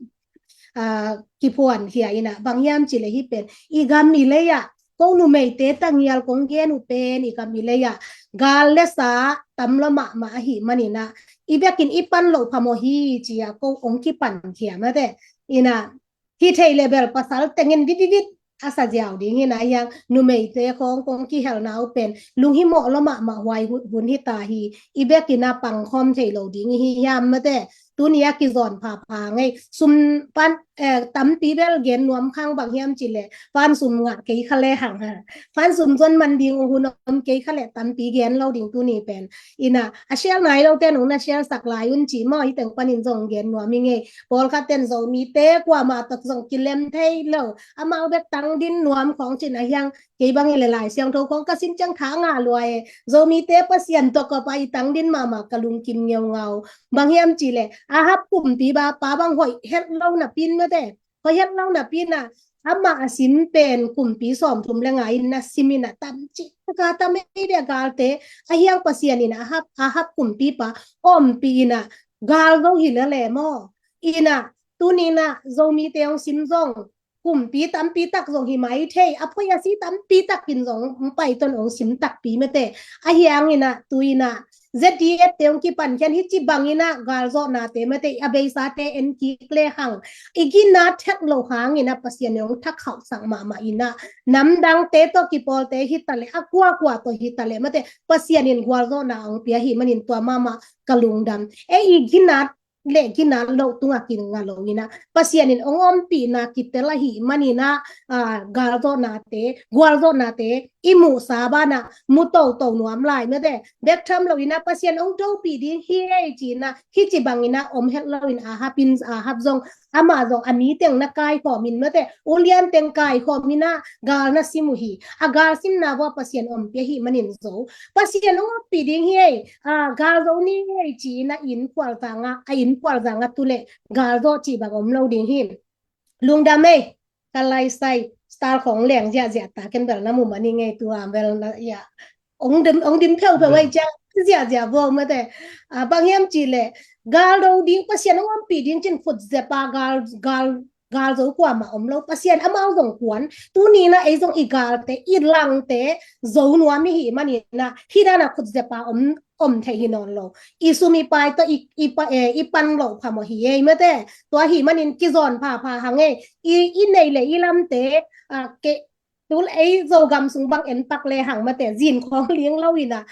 ah, kiphuan hi a, ina bang hiam cih leh hi pen i gam i lei ah ko numeite tangial kong gen uh pen i gam i lei ah gal le sa tam lo mahmah ahih manin ah i bekin i pan loh phamawh hi ci a ko hong kipan khia mate. Ina hi thei le bel pasal tengin vitvivit a sa ziau ding hi na hiang, numeite khawng kong kihelna uh pen lunghimawh lo mahmah huai hun, hun hi ta hi. I bekin a pangkhawm thei lo ding hi hiam mate. Tuni a kizawn phapha ngei sum pan, eh, tampi bel gen nuam khang bang hiam cih leh pan sum ngah kei kha le hang ha. Pan sum zon man ding uh hun om kei kha le tampi gen lo ding tuni pen. Ina a share nai lo ten ung na share sak lai un ci maw, hi teng panin zong gen nuam hi ngei. Pawlkhat ten Zomite kuamah tawh zong kilem thei lo, amau bek tangdin nuam khawng cin a hiang, kei bang hi le Lai Siangtho khawng ka sim ciang tha ngah lua e. Zomite Pasian tawh kop a i tangdin mahmah ka lungkim ngeungau. Bang hiam cih leh Ahab kumpi ba pa bang hoih het lo napi in mate, hoih het lo napi in ah amah a sim pen kumpi sawmthum le nga in na sim in ah tamci ka tam ei bia galte a hiang Pasian in ah Ahab, Ahab kumpipa ompih in ah gal zo hi lele maw. In ah tuni in ah Zomite hong sim zong kumpi tampi tak zong hi mai thei, a phoih a si tampi tak in zong hong pai ton hong sim takpi mate. A hiang in ah tu in ah Z D F te hong kipan khian hi ci bang in ah galzawhnate mate a beisate en kik le hang i ginat thek lo hang in ah Pasian hong thak khauhsak mahmah in ah namdangte tawh kipawlte hi ta le a kuakua tawh hi ta le mate Pasian in gualzawhna hong pia hi manin tua mahmah ka lungdam. Ei i ginat le ginat loh tungah kinga lo in ah Pasian in hong ompihna kitel ahih manin ah, ah, galzawhnate, gualzawhnate i muhsa ban ah mu toto nuam lai mate. Bek tham lo in ah Pasian hong dopih ding hi ei ci in ah hi ci bang in ah om het lo in Ahab in, Ahab zong amah zong a mi teng na kaikhawm in mate, ulian teng kaikhawm in ah gal na sim uh hi. A gal simna vua Pasian ompih ahih manin zo Pasian hong ompih ding hi ei. Ah, gal zo ni ngei ci in a inn khualzang ah, a inn khualzang ah tu le gal zo ci bang om lo ding hi. Lungdam ei, ka lai sai, star khong leng ziahziah ta ken bel na mu mani ngei tu am bel na ya. Ong dim, ong dim pheupheu ei ciang ziahziah bo mate. Ah, bang hiam cih leh gal do ding Pasian hong ompih ding cin khut zepa gal, gal gal zo kuamah om lo, Pasian amau zong kuan. Tuni in ah ei zong i galte, i langte zo nuam i hih manin ah hi dan a khut zepa om, om thei hi nawn lo. I sum i pai tawh i, i, pa, eh, i pan loh phamawh hi ei mate. Tua hih manin kizawn phapha hang ei. I, i nei le i lamte, ah, ke, tul ei Zogam sung bang en pak le hang mate, zin khawng ling lo in ah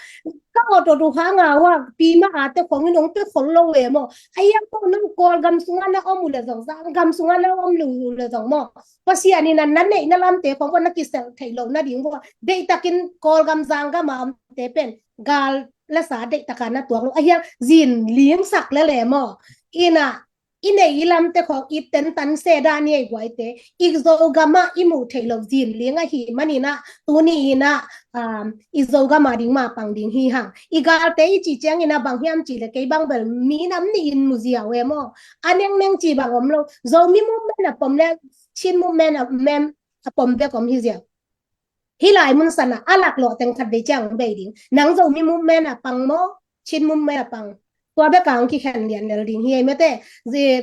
ka awt awt uh hang a ua pi ma a te khawng in hong pe khol lo e maw. A hiang pawh nang Kawlgam sungah na om uh le zong, Zanggam sungah na om uh le zong maw, Pasian in ah na neihna lamte khawng pawh na kisel theih loh nading pawh deihtakin Kawlgam Zanggam a omte pen gal le sa deihtak a na tuak lo. A hiang zin lingsak lele maw. In ah i nei i lamte khawng i tentan se dan i ei guaite, i Zogam ah i muh theih loh zin ling ahih manin ah tuni in ah, um, i Zogam a ding mah pang ding hi hang. I galte i cih ciangin ah bang hiam cih leh kei bang bel minam nih in mu ziau e maw. A nengneng cih bang om lo. Zomi movement a pom le Chin movement a, mem, a pom bek om hi ziau. Hih lai mun san ah a laklawh teng khat vei ciang bei ding. Nang Zomi movement a pang maw, Chin movement a pang, tua bek a hong kikhen lian lel ding hi ei mate.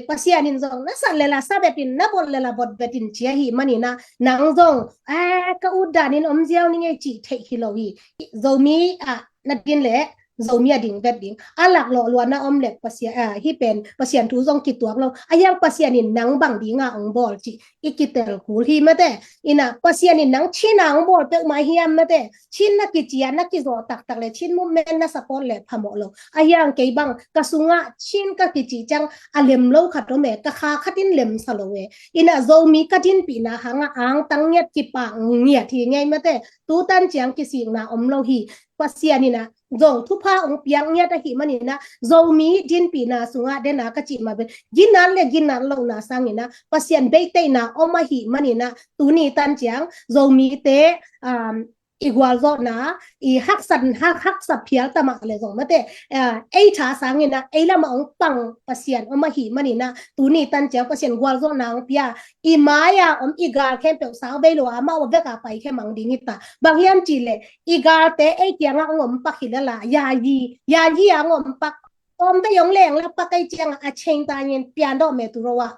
Pasian in zong na sat lel a sa bet in, na bot lel a bot bet in ci ahih manin ah nang zong, eh, ka ut dan in om ziau ni ngei cih theih hi lo hi. Zomi ah na din leh Zomi a ding vet ding. A laklawh luan a om leh Pasian, ah, hih pen Pasian thu zong kituak lo. A hiang Pasian in nang bang ding a hong bawl cih i kitel kul hi mate. In ah Pasian in nang Chin a hong bawl peuhmah ahi hiam mate. Chin na kici a na kizawh taktak leh Chin movement na support leh phamawh lo. A hiang kei bang ka sungah Chin ka kici ciang a lem lo khat om e, ka kha khat in lemsa lo e. In ah Zomi ka dinpihna hang ah angtang ngiat kipak ngiat hi ngei mate. Tu tan ciang kisikna om lo hi. Pasian in ah zong thupha hong piak ngiat ahih manin ah Zomi dinpihna sungah den a ka cih mah bel ginat le ginat lohna sangin ah Pasian beiteihna om ahih manin ah tuni tan ciang Zomite, um, i gualzawhna i haksan, hak, haksa phial ta mah le zong mate, ah, ei tha sangin ah ei lamah hong pang Pasian om ahih manin ah tuni tan ciang Pasian gualzawhna hong pia, i mai-a om i gal khempeuh sau vei lo a amau a vek a pai khia mang ding hi ta. Bang hiam cih leh i galte ei kiangah hong om pak hi lel a, yayi, yayi a hong om pak. Tawm vei hong leng la pak ei ciangah a cheng ta ngen pian dawh me tu ro ah.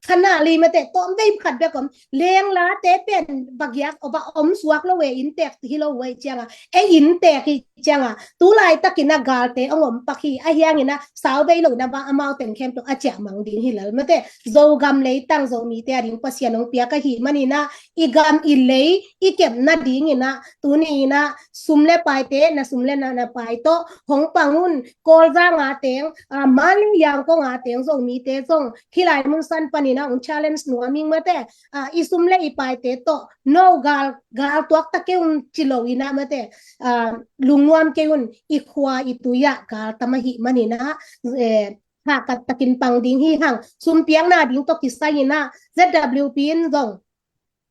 Khanah lei mate, tawm vei khat bek om, leng late pen va giak, va om suak lo e, inntek hi lo e ciangah, ei inntek hi ciangah tu laitakin ah galte hong om pak hi. Ahi hangin ah sau vei lo in ah va amau teng khempeuh a ciah mang ding hi lel mate. Zogam leitang Zomite a ding Pasian hong piak ahih manin ah i gam i lei i kepna dingin ah tuni in ah sum le paite, na sum le na, na pai tawh hong pang un. Kawlzang a teng, ah, Mandalay, Yangon a teng Zomite zong hih lai mun san panin ah hong challenge nuam ing mate. Ah, i sum le i paite tawh no gal, gal tuak ta kei un ci lo in ah mate, ah, lungnuam kei un, i khua i tui ah gal tam ahih manin ah, eh, hahkat takin pang ding hi hang. Sumpiakna ding tawh kisai in ah Z W P in zong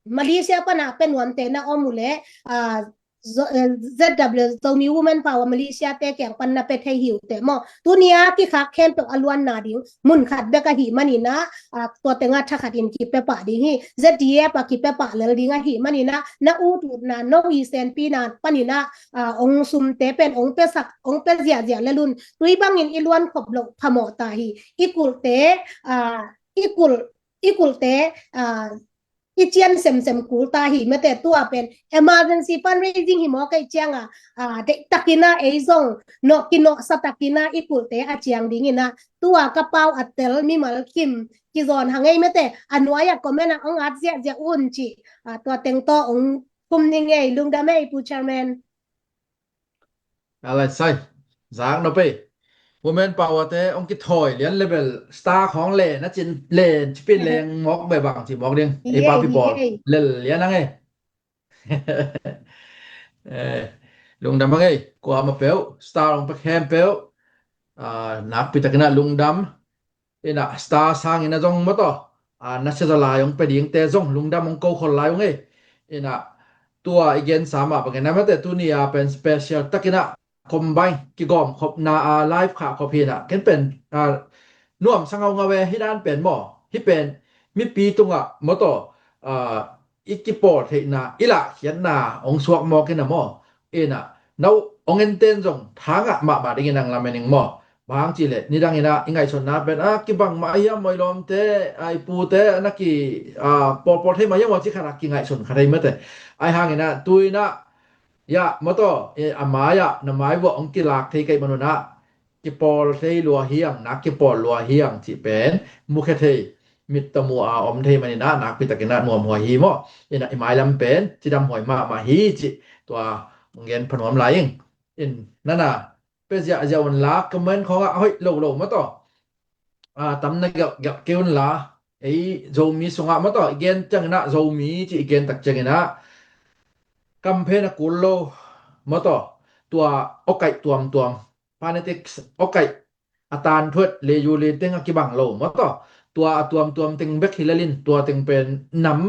Malaysia pan a pia nuamte na om uh leh, ah, Zo-, eh, Z W, Zomi Women Power Malaysia te kiang pan na pia thei hi uh teh maw. Tuni a kikhak khempeuh a luanna ding mun khat bek ahih manin ah, ah, tua teng ah thakhat in kipia pah ding hi. Z D F a kipia pah lel ding ahih manin ah na ut utna, no i senpina panin ah, ah, hong sumte pen hong piasak, hong pia ziahziah lel un. Tui bangin i luan khop loh phamawh ta hi. I kulhte, ah, i kulh, i kulhte, ah, i cian semsem kul ta hi mate. Tua pen emergency fundraising hi maw, kei ciangah, ah, deihtakin ah ei zong nawh, kinawhsa takin ah i kulhte a ciang dingin ah tua ka pau a tel mimal kim kizawn hang ei mate. A nuai ah comment ah hong at ziahziah un ci, ah, tua teng tawh hong khum ning ei. Lungdam ei Pu Chairman. Alai sai, zak no pei. Women Power te hong kithawi lian level star khawng len a cin len cipin leng mawk be bang ci mawk ding. Ei pa pi bawl lel lian ang ei. Eh, lungdam ang ei. Kuama peuh star hong pek hem peuh. Ah, nakpi takin ah lungdam. Ina star sangin a zong maw taw, a, na sia zaw lai hong pia dingte zong lungdam hong ko khol lai ung ei. Ina tua i gensa mah bangin a mate tuni a pen special takin ah combine kigawm khopna a live khah khop hi ina ken pen, a, nuamsa ngaungau e. Hih dan pen maw, hih pen mipi tungah maw taw, a, i kipawl theihna, i lahkhiatna hong suak mawk ina maw. Ina no hong enten zong thangah mahmah dingin ang lamen ing maw. Bang hang cih leh nidang ina i ngaihsutna pen, a, kibang mah hiam, moilawmte, a, i pute na ki, a, pawlpawl thei mah hiam aw ci khat a kingaihsun khat thei mate. Ahi hang ina tu ina, ya, maw taw, e, a mai-ah na mai vuah hong kilak thei kei manun ah kipawl thei lua hiang, nak kipawl lua hiang cih pen mukhia thei, mit tawh mu a om thei manin ah nakpi takin ah nuamhuai hi maw. Ina i mailam pen cidam huai mahmah hi cih tua hong gen pha nuam lai ing. In nana pia ziahziah un la, comment khawngah a hoih lo lo maw taw, a, tam na gelh gelh kei un la. Ei Zomi sungah maw taw i gen ciangin ah, Zomi cih i gen tak ciangin ah kamphen a kul lo maw taw, tua awkaih tuamtuam, phonetics awkaih a tanthuat le yu le teng a kibang lo maw taw, tua a tuamtuam teng bek hi lelin tua teng pen nam,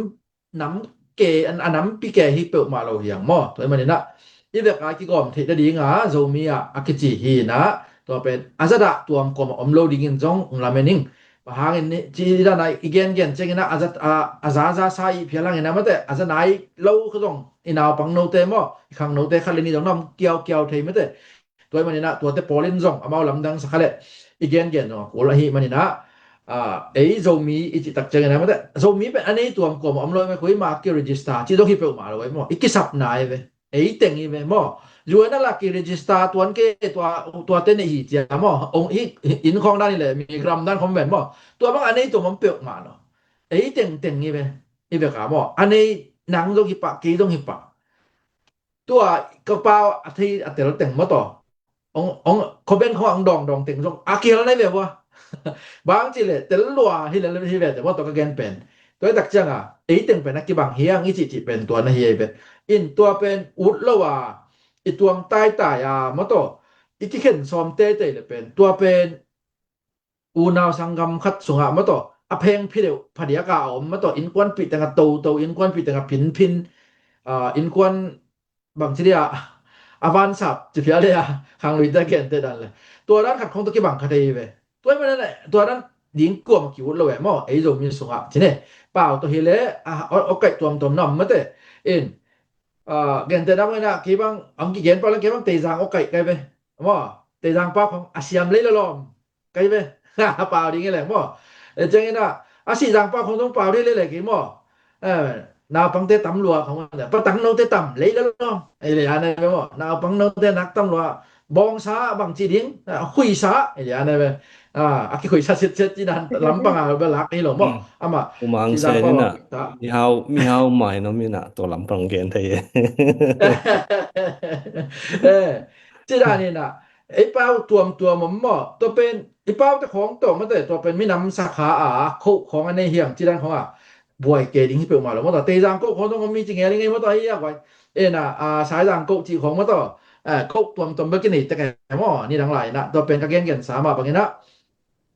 nam ke, a nampi ke hi peuhmah lo hiang maw. Tua ahih manin ah i vek a kigawm theih nading a Zomi ah a kici hi ina, tua pen a zadah tuam kuamah om lo dingin zong ung lamen ing. Bang hangin ni ci i dan a i gengen ciangin ah a za, a, a zaza sa i phial hangin ah mate, a za nai lo kha zong i naupang note maw, i khang note khat le nih zong na om kiaukiau thei mate. Tua ahih manin ah tuate pawl in zong amau lamdang sa kha leh i gengen zong a kul ahih manin ah, a, ei Zomi i cih tak ciangin ah mate, Zomi pen a nei tuam kuamah om lo ei, koi mah ki register cih zong hi peuhmah lo ei maw, i kisapna ei ve. Ei teng hi ve maw. U N a la ki register tuan kei, tua, tuate neih hi cia maw. Ong hi, hi, inn khawng dan hi leh mi gram dan khawng ven maw. Tua bang a nei tuam om peuhmah lo. Ei tengteng hi ve. Hi ve ka maw. A nei nang zong hi pah, kei zong hi pah. Tua ka pau a thei a tel teng maw taw. Ong, ong, comment khawng ang dawngdawng teng zong a kihel nai ve vua. Bang cih leh tel lua hi le hi ve te maw taw ka gen pen. Tua i tak ciang a ei teng pen a kibang hiang i cihcih pen tua na hi ei ve. In tua pen ut lo a i tuang taitai a maw taw, i kikhen sawm teitei le pen tua pen unau sanggam khat sungah maw taw a pheng phideuh phadiak a om maw taw, innkuanpih teng a toto, innkuanpih teng a phinphin, a, innkuan bangci dia a vansap ci phial le a khangluite a gente dan le tua dan khat khong tawh kibang kha thei hi ve. Tua hi manin tua dan ding kuamah ki-ut lo e maw, ei Zomi sungah ci ne. Pau tawh hi le a awkaih tuamtuam na om mate. In a, gente na mawina kei bang ang kigen pau le kei bang Teizang awkaih kai ve maw. Teizang pau khong a siam lei lawlawm kai ve. A pau ding hi leng maw. E ciangin a, a sihzang pau khong zong pau ding hi lei lei kei maw. E, naupangte tam lua khong a, patang note tam lei lawlawm ei lei a ne ve maw. Naupang note nak tam lua, bawngsa bang ci ding, a, khuisa ei lei a ne ve. A, a kikhuisa sitsiat ci dan lampang a belak hi lo maw. Amah Umang sihzang pau sehina ta mihau mihau mai no mina tua lampang gen thei e. E, ci dan hi na, ei pau tuamtuam om maw, tua pen ei pau te khawng tawh mate, tua pen minam sakha a khoh khawng a nei hiang ci dan khawng a buai ke ding hi peuhmah lo maw. Tua Teizang khoh khawng tawh om mi ci ngel i ngei maw, tua hi a guai. E na, a, Saizang khoh ci khawng maw, tua, a, khoh tuamtuam bek i nei tek e maw. Nidang lai na tua pen ka gengensa mah bangin a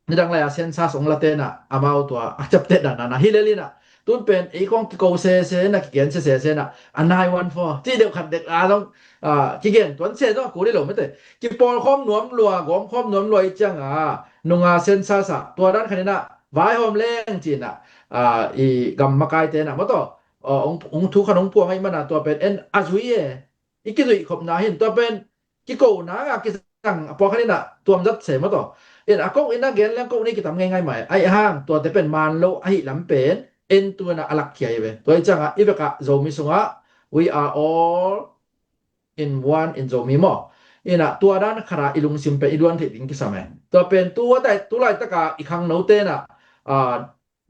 nidang lai a census ong la tena amau tua a ciapteh dan na hi lel ina. Tun pen ei kong kiko sese na kigen sese na a nine one four ci deuh khat dek a zong, a, kigen tuan se zong a kul hi lo mate. Kipawlkhawm nuam lua, gawmkhawm nuam lua i cianga nunga census a tua dan khat ina vaihawm leng ci ina, a, i gam makaite na maw, tua, a, ong, ong thu khat ong puang ahih mana tua pen en a zui e. I kizuih khopna hin tua pen kikona a kisang a pawlkhat ina tuamzat se maw, tua in a kok ina gen leng kok ni kitam ngeingai mai. Ahi hang tuate pen man lo ahi lam pen en tu ina a lakkhia hi ve. Tua hi cianga i vekah Zomi sungah we are all in one in Zomi maw. Ina tua dan khara i lungsim pen i duan theih ding kisam e. Tua pen tu a dai tu laitaka i khangnote na, a,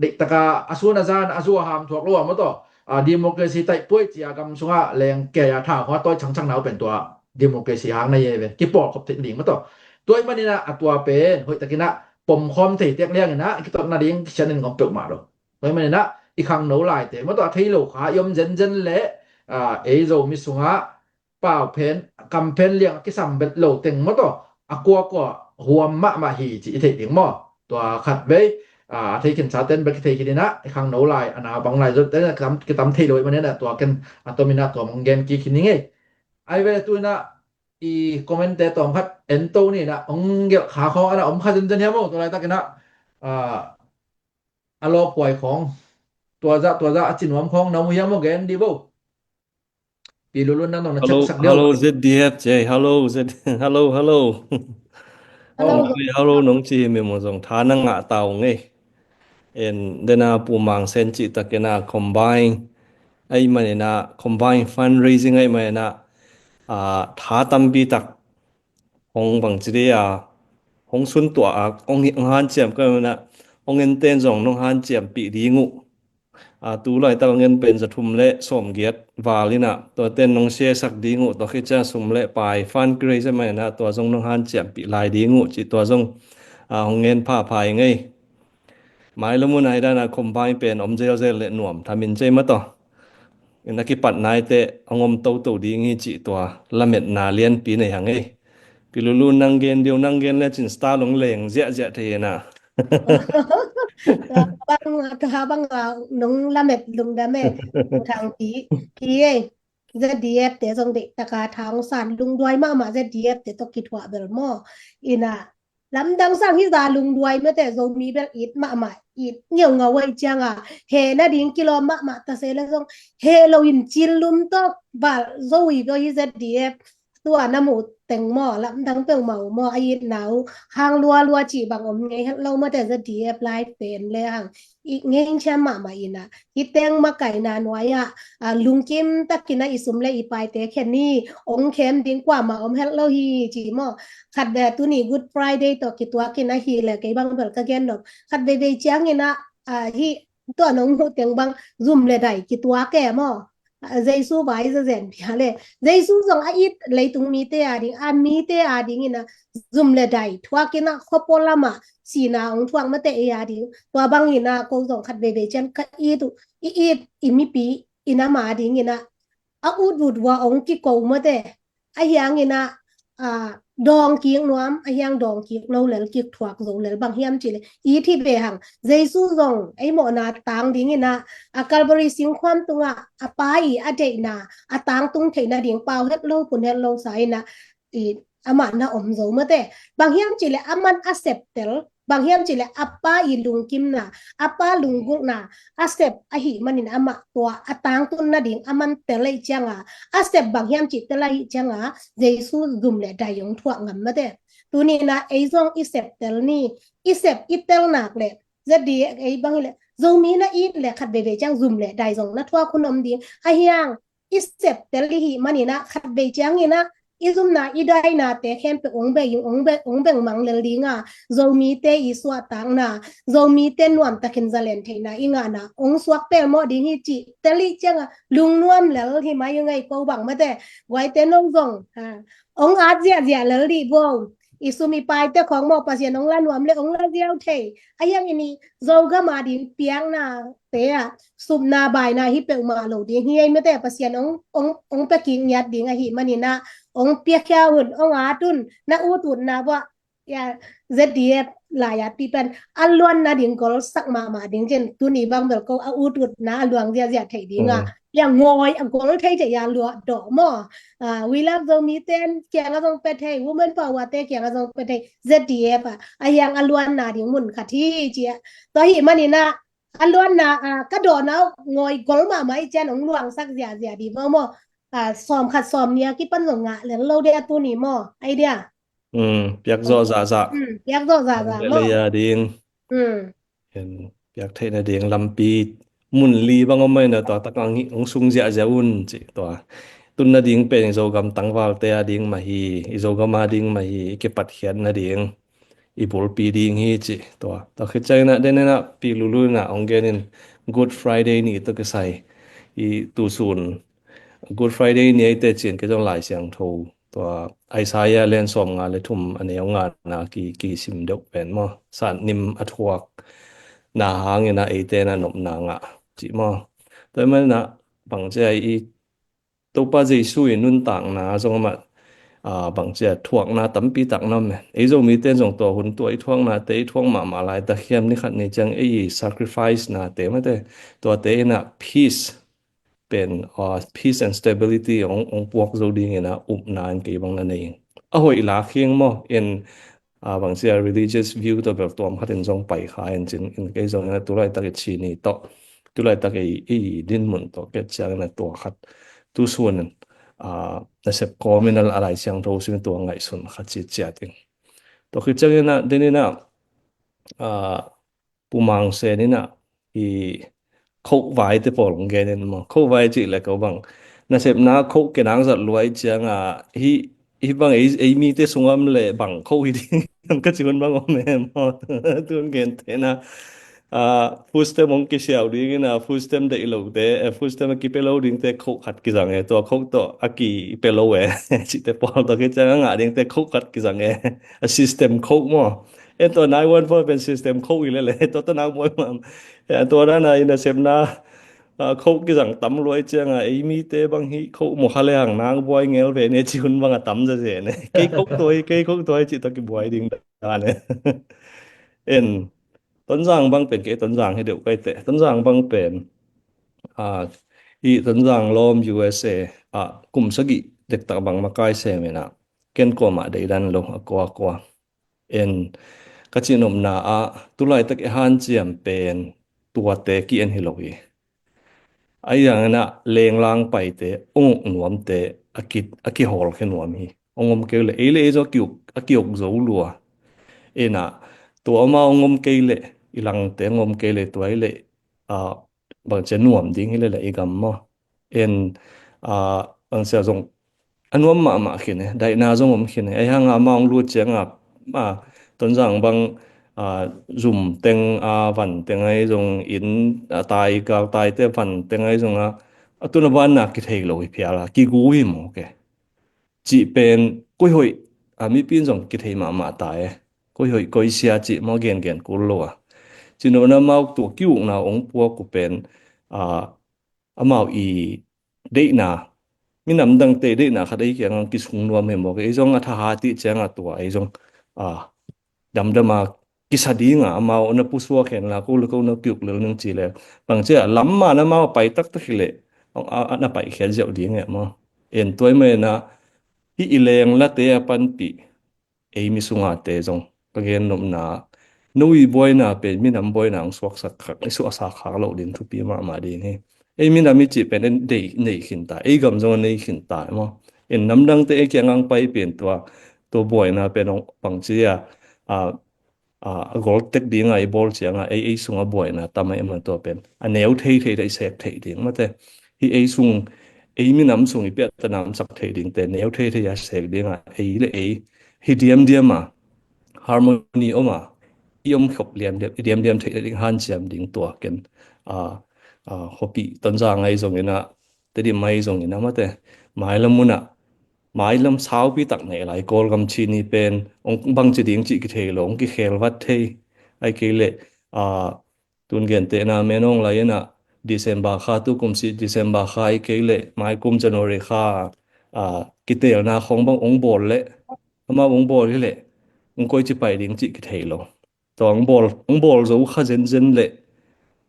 deihtaka a sun a zan a zu a ham thuak lo a maw, tua, a, democracy taihpuai cia gam sunga leng kei a tha hua tawi changchang nau pen tua democracy hang na ye ve, kipawlkhop theih ding maw, tua. Tua hi manina a tua pen hoihtakina pomkhawm thei tek liangina kitotna ding kisian in ngom peuhmah lo. Tua hi manina i khangno laite maw, tua a thei lo kha i om zenzen le, a, ei Zomi sunga pau pen, kam pen liang a kisam bet lo teng maw, tua a kuakua huam mahmah hi ci i theih ding maw. Tua khat vei, a, a thei khinsa ten bek i thei khin ina, i khangno lai a naupang lai zot ten kitam, kitam thei lo i manina tua ken a tomin a tua mong gen kik hi ni ngei. Ai ve tu ina i comment te tawm khat en to ni ina ong gelh kha khawng ana om kha zenzen hiam maw, tua laitak ina, a, a lawphuai khawng, tua zah tua zah a ci nuam khawng na mu hiam maw, gen dih bo. Pi Lulun nang dong na cak sak deuh. Hello Z D F J. Hello Z, hello, hello. Hello. Hello nong ci hi mi mu zong tha na ngah tau ngei. En dena Pu Mang Sen cih takina combine ahih manina, combine fundraising ahih manina, a, tha tampi tak hong bang ci dih a, hong suntuah a, hong hanciam ka manina, hong enten zong nong hanciampih ding uh. A, tu laitak a ngen pen za thum le sawmgiat val ina, tua ten nong siasak ding uh, tua khit ciang sum le pai fundraise manina tua zong nong hanciampih lai ding uh cih tua zong, a, hong ngen phapha i ngei. Mailam hun ai dana combine pen om zelzel le nuam thamin cei maw, tua in a kipat naite hong om toto ding hi cih tua lametna lianpi nei hang ei. Pi Lulun nang gen deuh, nang gen le cin star long leng ziahziah thei ina. Tua bang, tua bang a nong lamet lungdam e. Thang pi, pi e. Z D F te zong deihtaka tha hong san lungduai mahmah Z D F te tawh kithuah bel maw. Ina lamdang sang hi za lungduai mate, Zomi bel it mahmah, it ngeungau ai cianga he nading kilawm mahmah ta se le zong he lo in cil lum tawh bal zo i bia hi Z D F. Tua na mu teng maw, lamdang peuhmah uh maw, a itna uh hang lualua cih bang om ngei het lo mate, Z D F live pen le hang i ngeng ciam mahmah ina. Hi teng makaina nuai-ah, a, lungkim takina i sum le i paite khen ni, ong khem ding kuamah om het lo hi ci maw. Khat ve tuni Good Friday tawh kituak ina hi le kei bang bel ka gen nop. Khat veivei ciangina, a, hi tua nong muh teng bang zum le dai kituak e maw. A, Jesu vai zazen pia le. Jesu zong a it leitung mite a ding, a mite a ding ina zum le dai thuak ina khuapua lama sina ong thuak mate ei a ding. Tua bang ina ko zong khat veivei cian ka it uh, i it i mipi ina ma ding ina a ut ut ua ong kiko mate. A hiang ina, a, dawng kik nuam, a hiang dawng kik lo lel, kik thuak zo lel, bang hiam cih leh i thi ve hang. Jesu zong ei mawhna tang dingin ah, a Calvary singkhuam tungah a Pa i a deihna a tangtung theihna ding pau het lo, phun het lo sa in ah, i, amah na om zo mate. Bang hiam cih leh aman a septel, bang hiam cih leh a Pa i lungkimna, a Pa lunggulhna a sep ahih manin amah tua a tangtunna ding aman tel ahih cianga, a sep bang hiam cih tel ahih cianga, Jesu zum le dai hong thuak ngam mate. Tuni in ah ei zong i septel ni, i sep i tel nak leh, Z D A ei bang hi leh, Zomi na it leh khat veivei ciang zum le dai zong na thuak hun om ding. A hiang i septel i hih manin ah khat vei ciangin ah i zumna i dainate khempeuh hong beng, hong beng, hong beng mang lel ding a, Zomite i suahtakna, Zomite nuamtakin zalen theihna i ngahna hong suak pelmawh ding hi cih tel i cianga lungnuam lel hi mai uh ngei ko bang mate. Guaite no zong, ha, hong at ziahziah lel dih bo. I sum i paite khawng maw, Pasian hong la nuam leh hong la ziau thei. A hiang i ni Zogam a ding piaknate ah supna baina hi peuhmah lo ding hi ei mate. Pasian hong, hong, hong pia kik ngiat ding ahih manin ah, hong piakhia un, hong at un, na ut utna bua, ya, Z D F lai-at pi pen a luanna ding golsak mahmah ding cin, tuni bang bel ko a ut utna a luang ziahziah thei ding a. Mm. Ya, ngawi a gol thei thei ya luah dawh maw. Ah, We Love Zomi ten kiangah zong pia thei, Women Power te kiangah zong pia thei, Z D F a, a hiang a luanna ding mun khat hi ci a. Tua ahih manin ah, a luanna, ah, ka dawhna uh ngawi gol mahmah i cian hong luangsak ziahziah dih maw maw. Ah, sawm khat sawm nih a kipan zong ngah lel lo dih a tuni maw. Ai dia. Hmm, piak zawh zahzah. Hmm, piak zawh zahzah maw. Lei a ding. Hmm. Piak theihna ding lampi mun li bang om mai na tua tak ang hong sung ziahziah un ci tua. Tunna ding pen i Zogam tangvalte a ding mah hi, i Zogam a ding mah hi, i kipatkhiatna ding, i bulpi ding hi ci tua. Tua khit ciangin ah, den in ah, Pi Lulu in ah hong gen in, Good Friday ni tawh kisai i tusun Good Friday ni eite cin kei zong Lai Siangtho tua Isaiah lian sawmnga le thum a neu ngana ki, kisim deuh pen maw, Satnim a thuak na hangin ah eite in ah nopna ngah cih maw. Tua ahih manin ah bangci a i Topa Jesu i nuntakna zong amah, ah, bangci a thuakna tampi tak na om e. Ei Zomite in zong tua hun tua i thuaknate i thuak mahmah laitak hiam, ni khat ni ciang ei i sacrifice nate mate, tuate in ah peace pen, ah, peace and stability hong, hong puak zo dingin ah upna in kei bang na nei. A hoih lak hi ing maw, in, ah, bangci a religious view tawh bel tuam khat in zong pai kha in cin, in kei zong in ah tulaitak i ci ni tawh, tulaitak i, i dinmun tawh ket ciangin ah tua khat tusun in, ah, nasep kawmin a Lai Siangtho sungin tua ngaihsun khat ci ciat ing. Tua khit ciangin ah, den in ah, ah, Pu Mang Sen in ah i khoh vai te pawl hong gen in maw. Khoh vai cih leh ko bang, nasepna khoh kenak zat luai ciang a, hih, hih bang ei, ei mite sungah om leh bang khoh hi ding ka ci hun bang om e maw. Tun gentehna, ah, food stamp hong kisiau dingin ah, food stamp deih lote, eh, food stamp a kipia lo dingte khoh khat kizang e, tua khoh tawh a kipia lo e cihte pawl, tua khit ciang a ngah dingte khoh khat kizang e. A system khoh maw. En tua nine one four pen system khoh hi lele, tua tawh nak buai mah. Eh, tua dan a i nasepna, ah, khoh kizang tam luai ciang a, ei mite bang hih khoh mawh kha leng nak buai ngel ve ne ci hun bang a tam zazen e. Kei khoh tua hi, kei khoh tua hi cih tawh kibuai ding dan e. En, Tonzang bang pen kei Tonzang hi deuh kaite. Tonzang bang pen, ah, i Tonzang lawm U S A, ah, kum sagih dektak bang makai sem in ah, ken kuamah deidan lo, a kua kua. En, ka cihnopna ah, tulaitak i hanciam pen tuate ki-en hi lo hi. Ahi zongin ah lenglang paite, hong uk nuamte, a ki, a kihawl khia nuam hi. Hong om kei leh, ei le ei zong a ki-uk, a ki-uk zo lua. En ah, tua amau hong om kei leh, i langte hong om kei leh, tua hi leh, ah, bangci a nuam ding hi leh leh i gam maw. En, ah, bangci a zong a nuam mahmah khin e, daihna zong om khin e. Ahi hang a amau hong lut ciang a, ah, Tonzang bang, ah, zum teng a, van teng ahi zong in, ah, tai, galtaite van teng ahi zong a, a tun a ban na kithei lo hi phial a, kigu hi maw ke. Cih pen koi hoih, ah, mipi in zong kithei mahmah ta e. Koi hoih, koi sia cih maw gengen kul lo a. Cihnopna amau tua ki-ukna hong puak uh pen, ah, amau i deihna minam dangte deihna khat ei kiangah kisung nuam hi mawk. Ei zong a thahat ih ciangah tua ei zong a damdam a kisa dingah amau na pusuak hen la, ko le ko na kiuk lel ning ci le, bangci a lam man amau a pai taktak hi leh a, a, a na paikhiat ziau ding e maw. En tuai mai na, hih i leng late a panpih ei mi sungate zong ka gen nopna, no i buaina pen minam buaina hong suaksak khak, i suaksak khak loh ding thupi mahmah ding hi. Ei minam i cih pen en dei nei khin ta, ei gam zong a nei khin ta e maw. En namdangte ei kiangah pai pen tua, tua buaina pen hong bangci a, a, a, a gol tek dinga i bawl cianga ei, ei sunga buaina tam a i man tua pen a neu thei thei ta i sek thei ding mate. Hih ei sung, ei minam sung i piahta namsak thei dingte neu thei thei a sek dinga ei le ei hi diamdiam a, harmony om a, i om khop lian diam, i diamdiam theih ding hanciam ding tua ken a, a, khuapi Tonzang ahi zongin a, Tedim ahi zongin a mate, mailam munah, mailam saupi tak nei lai Kawlgam chini pen hong bangci ding cih kithei lo, hong kikhel vat thei. Ai kei leh a, tun gentehna menawng lai inah December kha, tu kum si December kha ai kei leh mai kum January kha a, kitelna khong bang hong bawl leh, amau hong bawl hi leh hong koici pai ding cih kithei lo. Tua hong bawl, hong bawl zo kha zenzen leh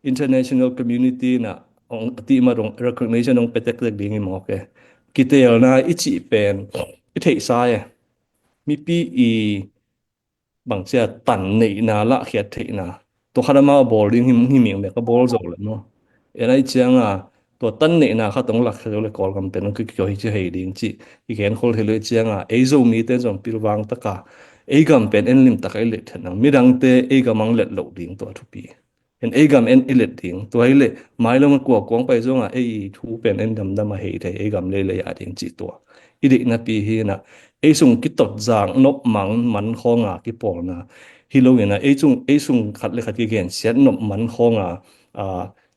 international community inah hong a tihmat hong recognition hong petektek ding i mawk e. Kitelna i cih pen i theihsa e. Mipi i bangcia tan neihna lahkhiat theihna tua khat amau a bawl ding hi, hi mingmek a bawl zo le maw. En ai cianga tua tan neihna khat hong lahkhiat zo le Kawlgam pen hong kikiaw hi ci hei ding cih i genkhol hi lo i cianga ei Zomite zong pilvang taka ei gam pen en limtaka i let theihna, midangte ei gam ang let loh ding tua thupi. En ei gam en i let ding tua hi leh mailam a kua kuang pai zonga ei thu pen en damdam a hei thei, ei gam leilei a ding cih tua i deihnapi hi inah ei sung kitot zang nop mang man khawnga kipawlna hi lo inah ei sung, ei sung khat le khat kigensiat nop man khawnga a,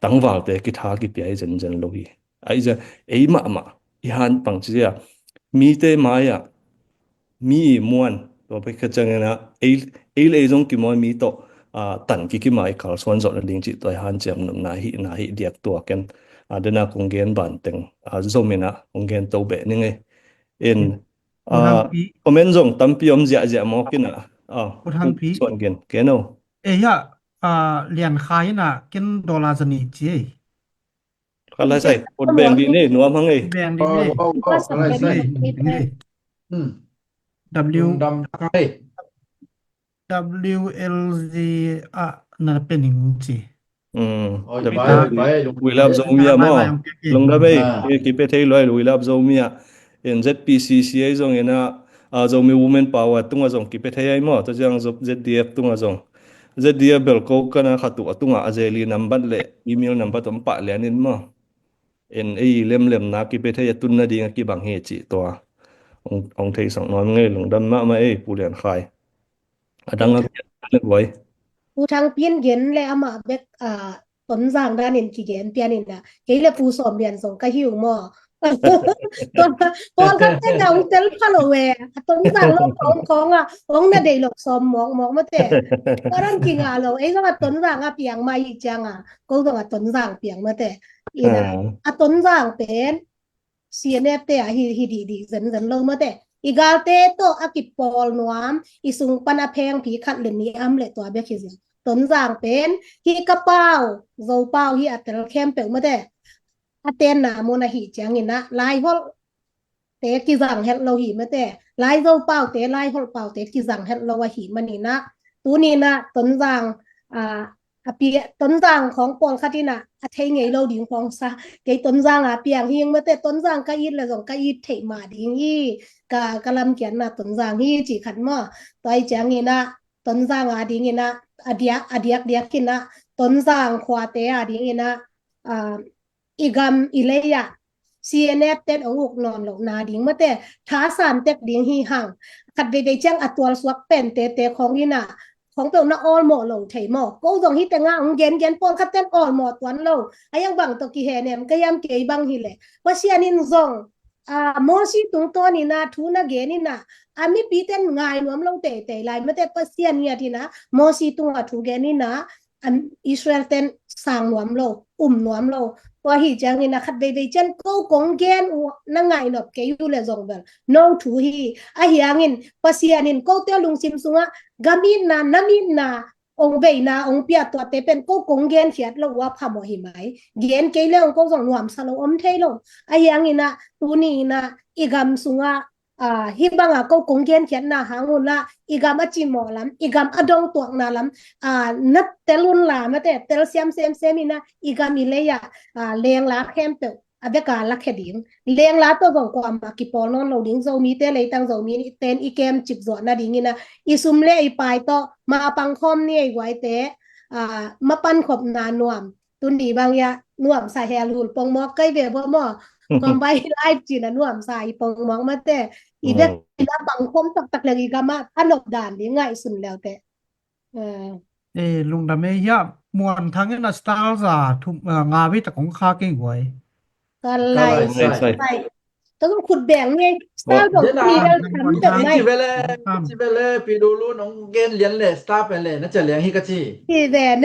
tangvalte kitha kipia hi zenzen lo hi. Ahi zia ei mahmah i han pang ci zia mite mai-ah mi i muan tua pek khat ciangin ah ei, ei le ei zong kimawi mi tawh a, tan kikima i kalsuan zawh nading cih tua i hanciam nopna hi na hi diak tua ken a, dena kong gen banteng a, zom inah kong gen to beh ning ei. In a, comment zong tampi om ziahziah mawk inah a, suan gen ken o. Ei ha a, Lian Khai inah ken dollar zani ci ei. Kha lai sai, ut beng dih ni, nuam hang ei. Beng dih ni. Kha lai sai. Ni. Hmm. W. Lungdam tak ei. W L Z a na pe ning ci. Hmm. Oi, pai, pai, lung- We love Zomi a maw. Lungdam ei. Kipia thei luai, we love Zomi a. In Z P C C ei zong inah a, Zomi Women Power tungah zong kipia thei ai maw. Tua ciang Z D F tungah zong. Z D F belko kana khat uh a tungah a zeli nambat le email nambat om pah lian in maw. En ei lemlemna kipia thei a tun nading a kibang hi cih tua. Ong, ong theisak nuam ngei lungdam mahmah ei Pu Lian Khai. A dang a pian le buai. Pu Thang Pian gen le amah bek a, Tonzang danin kigen pian inah kei le Pu Sawm Lian zong ka hi uh maw. Pawl khat ten a hong tel pha lo e a, Tonzang lo khawng khawng a hong na deih lo sawm mawkmawk mate. Paran kinga lo ei zong a Tonzang a piang mai hi cianga ko zong a Tonzang piang mate. Ina a Tonzang pen C N F te a hi, hi dihdih zenzen lo mate. I galte tawh a kipawl nuam, i sung pan a phengphi khat le nih am le tua bek hi zia. Tonzang pen hi ka pau, Zo pau hi a tel khempeuh mate. A tenna mun ahi ciangin ah Laiholh te kizang het lo hi mate. Laizo pau te, Laiholh pau te kizang het lo ahi manin ah tuni in ah Tonzang a, a pi, Tonzang khawng pawlkhat in ah a thei ngei lo ding khawng sa. Kei Tonzang a piang hing mate, Tonzang ka it le zong ka it theih mah ding hi. Ka, ka lamkiatna Tonzang hi ci khat maw. Tua i ciangin ah Tonzang a dingin ah a diak, a diakdiak in ah Tonzang khuate a dingin ah a, i gam i lei ah C N F ten ong uk nawn lohna ding mate, thasan tek ding hi hang. Khat veivei ciang a tualsuak pen tete khawng in ah khawng peuh na awlmawh lo thei maw. Ko zong hi tengah ong gengen pawlkhat ten awlmawh tuan lo. A yang bang tawh kihen em ka hiam kei bang hi leh Pasian in zong a, Mosi tungtawn in ah thu na gen in ah a mipi ten ngai nuam lo teitei lai mate, Pasian ngiat in ah Mosi tungah thu gen in ah a, Israel ten sang nuam lo, um nuam lo, Tua hi ciangin a khat veivei ciang ko kong gen uh na ngainop kei uh le zong bel no thu hi. Ahi hangin Pasian in kote lungsim sungah gam itna, nam itna, ong veina ong pia, tuate pen ko kong genkhiat lo uh a phamawh hi mai. Gen kei le ong ko zong nuamsa lo om thei lo. Ahi hangin a tuni in a i gam sungah a, hih banga ko kong genkhiatna hang un la, i gam a cimawh lam, i gam a dongtuakna lam, a, na tel un la, mate, tel siam semsem in a, i gam i lei ah, a, lengla khempeuh a beka lakhia ding. Lengla tawh zong kuamah kipawl nawn lo ding. Zomite leitang Zomi ten i kemcip zuah nadingin a, i sum le i pai tawh mapang khawm ni ei guaite, a, mapankhopna nuam. Tuni bang ia nuamsa hel hul pongmawk kai ve bua maw? Combine life cina nuamsa i pongmawk mate. I bek ina pangkhom taktak leng i gama a nop dan ding ngaihsun leute. Eh, lungdam ei hia. Muan Thang in a star za thum, ah, nga vei tak kong kha kei guai. Ka lai sai. Ka zong khut beng ni. Star zong pi bel tham deuh mai. Ci vele, ci vele, pi dulu nong gen lian le, star pen le na cia liang hi ka ci. Hi ven.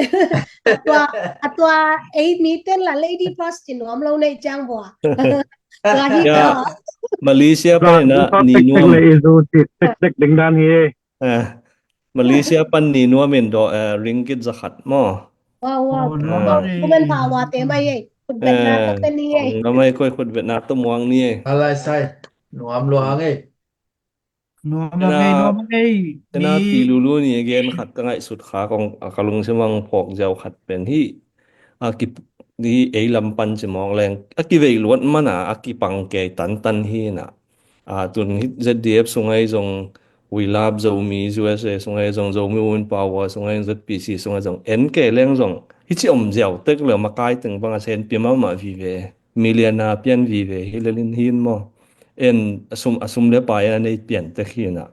A tua, a tua ei mi ten la lady first ci nuam lo nei ciang bua. Tua hi. Malaysia pan na ni nuam. Le izu ci tek tek ding dan hi. Malaysia pan ni nuam in do, eh, ringgit za khat maw. Wow, wow. Kuman pha wa te mai ei. Khut betna tok te ni ei. Ong na mai koi khut betna to muang ni ei. Alai sai. Nuam luang ei. Nuam a ngei, nuam a ngei. Tena pi lulu ni a gen khat ka ngaihsut kha kong a ka lungsim ang phawk ziau khat pen hi. A ki hi ei lam pan ci mawk leng a kivei luat mana a kipang kei tantan hi na. A tun hi Z D F sungai zong We Love Zomi, U S A sungai zong Zomi Women Power sungai zong Z P C sungai zong en kei leng zong hi ci om ziau tek le makai teng bang a sen pi mama vive. Million a pian vive hi lelin hin maw. En a sum, a sum le pai a nei pian tek hi na.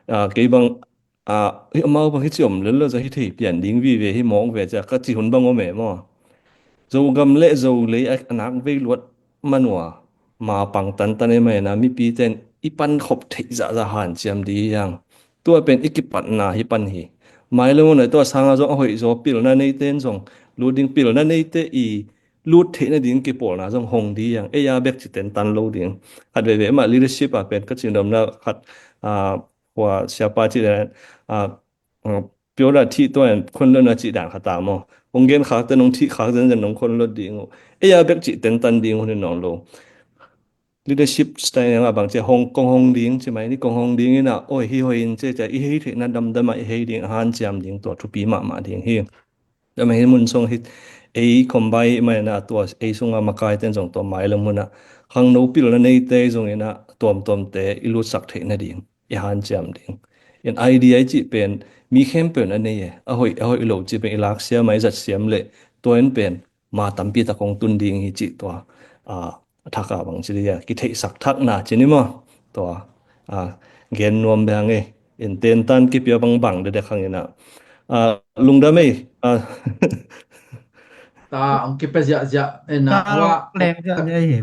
A, kei bang, a, hi amau bang hi ci om lel lo za hi thei pian ding vive hi mawk ve cia ka ci hun bang om e maw. Zogam le Zolei a, a nak vei luat manua ma pang tantan e mai na mipi ten i pan khop theih zahzah hanciam di hiang. Tua pen i kipatna hi pan hi. Mai le mun a tua sanga zong a hoih zaw pilna nei ten zong lut ding pilna nei te i lut theih nading kipawlna zong hong ding. Ei a bek ci tentan lo ding. Khat veve mah leadership a pen ka cin domna khat, a, hua siapa ci den, a, a, pio da thih tua en khon lo na ci dan khat a maw. Hong gen khak te nong thih khak zen zen nong khon lo ding uh. Ei a bek ci tentan ding hun in nong lo. Leadership style nga bang ci hong kong hong ding ci mai ni kong hong ding ina oi hi hoi in ci ci i hei theihna damdam a i hei ding a hanciam ding tua thupi mahmah ding hi. Dama hi mun song hi ei khom bai mai na tua ei sunga makai ten zong tua mai lam huna khangno pilna nei te zong ina tuamtuam te i lutsak theihna ding i hanciam ding. In idea i cih pen mi khempeuh na nei e a hoih a hoih lo cih pen i lak siam a i zat siam le tua in pen ma tampi tak hong tun ding hi cih tua a thak a bang ci dia kitheihsak thakna ci ni maw tua a gen nuam bang e in tentan kipia bangbang dede khang ina a lungdam ei a ta ang kipe zia zia ina wa leng zia zia hi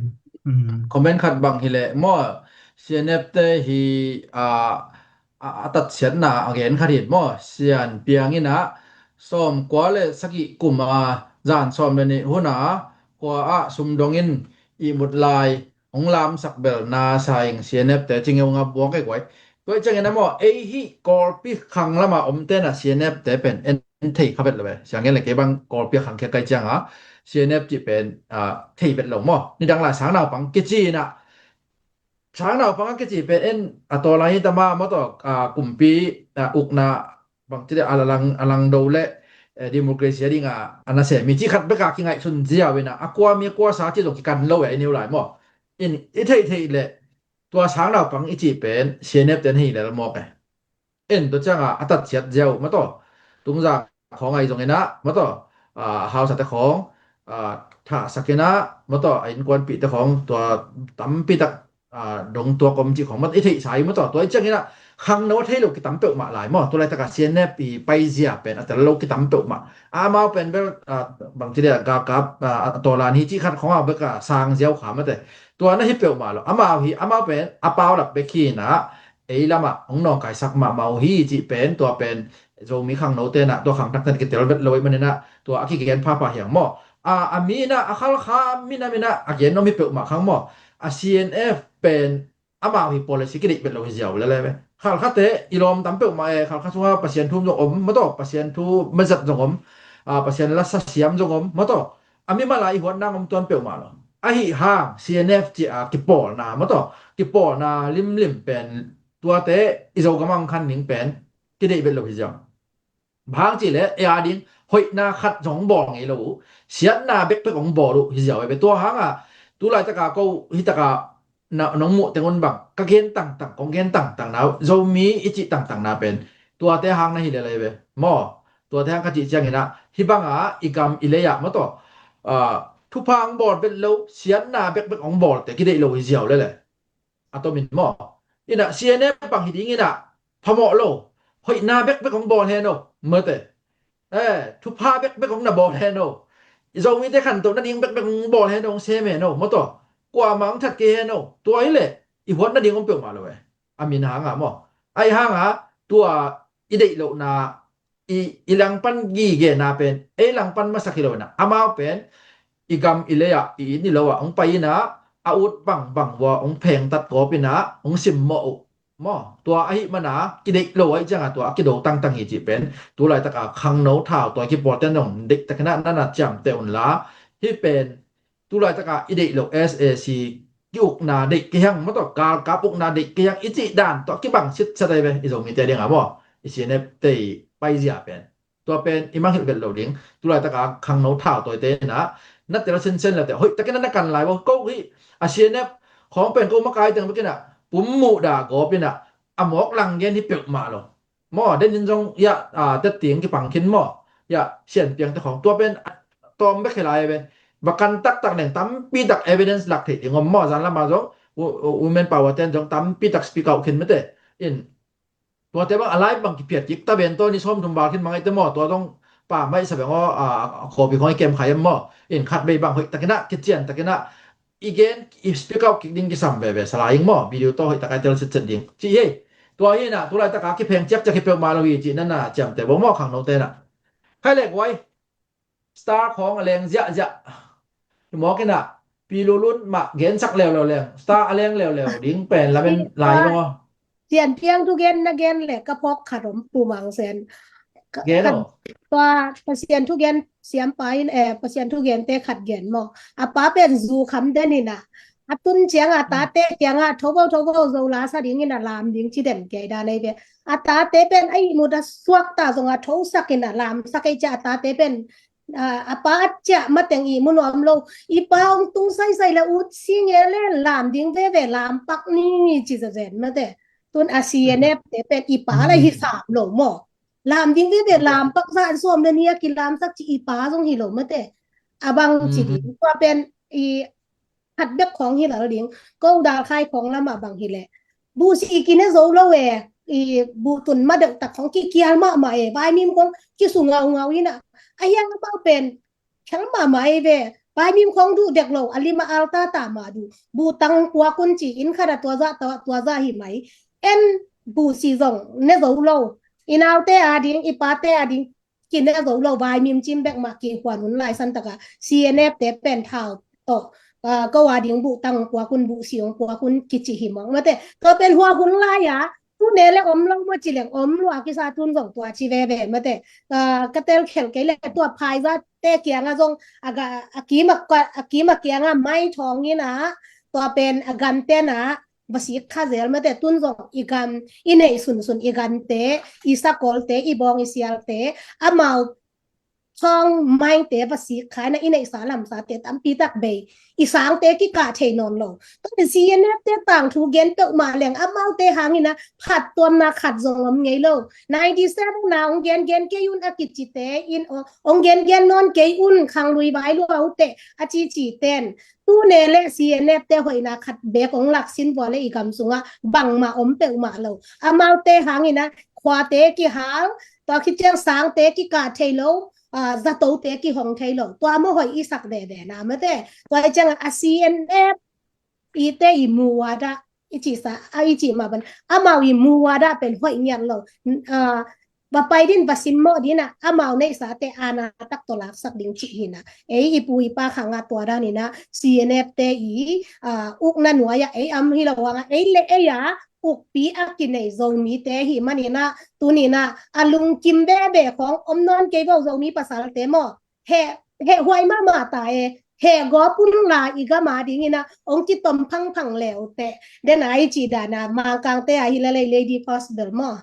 comment khat bang hi le maw C N F te hi a a, a tatsiatna a gen khat hi maw, Sian Piang in a sawm kua le sagih kum a zan sawm le nih hun a khua ah sumdong in ihmut lai hong lamsak bel na sa ing C N F te ci ngeu nga buak ei guai. Tua i ciangin a maw ei hih Kawlpi khang lam a om ten a C N F te pen en thei kha bet lo ve. Siang gen le kei bang Kawlpi a khang khia kai ciang a C N F cih pen a thei bet lo maw. Nidang lai sang naupang kici in a sang naupang a kici pen en a tawlai hi tama maw tawh a kumpi a ukna bang ci deh a lang a lang do le democracy a ding a a na sem hi ci khat bek a kingaihsun ziau in a a kua mi a kua sa ci zong kikan lo e i niu lai maw in i theih theih le tua sang naupang i cih pen C N F ten hi lel mawk e. En tua cianga a tatsiat ziau mataw tungzang khawng ai zong ina mataw a hausate khawng a thahsak ina mataw a innkuanpihte khawng tua tampi tak a dong tua kom cih khawng mataw i theihsa i mataw tua i ciang ina khangno a thei lo kitam peuhmah lai maw tua laitaka C N F i paizia pen a tel lo kitam peuhmah a amau pen bel a bangci dia galkap a tawlan hi cih khat khawng a beka sang ziau kha mate tua na hi peuhmah lo amau hi amau pen a paulap bek hi ina ei lamah hong nawngkaisak mahmah uh hi cih pen tua pen Zomi khangno tenah tua khangthak ten kitel vet lo ih maninah tua a kigen phapha hiang maw A, a mi inah, a Khalkha minam inah a gen nuam hi peuhmah khang maw. A C N F pen amau hi policy kideih bet lo hi ziau lele ve. Khalkhate i lawm tam peuhmah e, Khalkha sunga Pasian thu zong om maw taw, Pasian thu mazat zong om, a, Pasian lasa siam zong om maw taw. A mimal a i huat nang om tuan peuhmah lo. Ahi hang C N F ci a kipawlna maw taw, kipawlna limlim pen tuate i Zogam a om khan ning pen kideih bet lo hi ziau. Bang hang cih leh ei a ding hoihna khat zong bawl ngei lo uh. Siatna bekbek hong bawl uh hi ziau ve. Tua hangah tu laitaka ko hi taka na, nong muh teng un bang ka gen tangtang, kong gen tangtang na uh, Zomi i cih tangtang na pen tuate hang na hi lele ve. Maw, tuate hang ka cih ciangin ah hih banga i gam i lei ah maw taw, ah, thupha hong bawl bet lo, siatna bekbek hong bawlte kideih lo hi ziau lele. A tomin maw. Inah C N F bang hi ding inah phamawh lo. Hoihna bekbek hong bawl hen o, mate. Eh, thupha bekbek hong na bawl hen o. I Zomite khantoh nading bekbek hong bawl hen o, hong sem hen o, maw taw. Kuamah hong that kei hen o. Tua hi leh i huat nading om peuhmah lo e. A min hangah maw. Ahi hangah tua i deih lohna i, i langpan gigena pen ei langpan masak hi lo inah, amau pen i gam i lei ah, i inn i lo ah hong pai inah, a ut bangbang vua hong phengtat gawp inah hong simmawh uh. Maw, tua ahi mana kideih lo ahi cianga tua a kido tangtang hi cih pen tu laitaka khangno thau tua kipawlten zong deihtakinah nana ciamte unla, hih pen tu laitaka i deih lo S A C ki-ukna deih kei hang maw taw, galkap ukna deih kei hang i cih dan tua kibang sitset ahi ve, i Zomite dinga maw, i C N F te i paizia pen. Tua pen i mangngilh vet lo ding. Tu laitaka khangno thau tawite inah na tel sinsen late hoihtakin na kan lai vo. Ko hih a C N F khawng pen ko makai teng bekinah pum muhdah gawp inah a mawk lang gen hi peuhmah lo. Maw, den in zong iah, ah, tetting kipang khin maw. Iah, sianpiangte khawng tua pen, ah, tawm bek hi lai ve. Va kan taktak neng tampi tak evidence lak theih ding om maw, zan lama zong wo-, wo-, women power ten zong tampi tak speak out khin mate. In tuate bang a live bang kiphiat kik ta ben tawh ni sawm thum val khin mangaihte maw, tua zong pa maih sa beng aw, ah, khawpi khawng i kem khai em maw. In khat bei bang hoihtakinah kiciantakinah i gen, i speak out kik ding kisam veve, salai ing maw, video tawh hoihtak a i tel sitset ding. Ci hi, tua hi inah tu laitaka kipheng ciakciak hi peuhmah lo hi cih nana ciamte vo maw, khangnote inah. Khai lek uai, star khawng a leng ziahziah. Hi mawk inah, Pi Lulun mah gensak leuleu leng, star a leng leuleu ding pen lamen lai maw. Sianpiang thu gen na gen le ka phawk khat om Pu Mang Sen. Ka, gen ka, aw. Tua Pasian thu gen siampa in, eh, Pasian thu gente khat gen maw. A pa pen zu kham den inah. A tun cianga a tate kianga tho vo, tho vo, Zo la sa dingin a lam ding ci den kei dan ei ve. A tate pen a ihmut a suakta zong a thosak inah lamsak ei cia a tate pen a, a pa a ciah mateng ihmu nuam lo. I pa hong tung saisai le ut si nge le lam ding veve lam pak ni ci zazen mate. Tun a C N F te pen i pa la hi sam lo maw. Lam ding veve lam pak za an sawm le ni a kilamsak ci i pa zong hi lo mate. A bang ci ding. Tua pen i khat bek khawng hi lal ding. Ko dal khai khawng lamah bang hi leh buhsi kine zo lo e, i buhtun ma deuh tak khawng kikial mahmah e, vaimim khawng kisu ngaungau inah. A hiang amau pen khel mahmah e ve. Vaimim khawng duh dek lo, a lima alta ta mah duh. Buhtang puakun ci inn khat a tua zah, tua, tua zah hi mai. En buhsi zong ne zo lo. I naute a ding, i pate a ding kine zo lo, vaimim cim bek mah kihuan hun lai santaka C N F te pen thau tawh, ah, ko a ding buhtang puakun, buhsi hong puakun kici hi mawk mate. Tua pen hua hun lai-a tune le om lo maw ci leng om lua kisa tun zong tua ci veve mate. Ah, ka tel khel kei le tua phaizate kianga zong a ga, a kima, a kima kianga mai thawng inah tua pen a gamte na va sik kha zel mate. Tun zong i gam, i neih sunsun i gamte, i sakawlte, i bawng i sialte, amau thawng maite va sik kha inah i neihsa lamsate tampi tak bei. I sangte kikah thei nawn lo. Tua pen C N F te tangthu gen peuhmah leng amaute hang inah phattuamna khat zong om ngei lo. Ninety seven na hong gengen kei un a kicite in, hong gengen nawn kei un, khanglui vai lua uh teh a ciciten. Tune le C N F te hoihna khat bek hong laksin vua le i gam sungah bangmah om peuhmah lo. Amaute hang inah khuate kihal, tua khit ciang sangte kikah thei lo, ah, zatote kihong thei lo. Tua maw hoih i sak veve na mate. Tua i ciangah a C N F ite i muada i cihsa, a i cih mah ban amau i muada pen hoih ngiat lo. Ah, va pai din va simmawh dinah amau neihsate aana tak tawh laksak ding cih hinah ei i pu i pa khangah tua daninah C N F te i ukna nuai-ah ei am hi lo hangah ei le ei a ukpi a kinei Zomite hi maninah tuninah a lungkim veve khawng om nawn kei vo Zomi pasalte maw? Heh, heh huai mahmah ta e. Heh gawp un la i gam a dinginah ong kitom phangphang leute. Den a i ci dana Mangkangte a hi lalei lady first bel maw?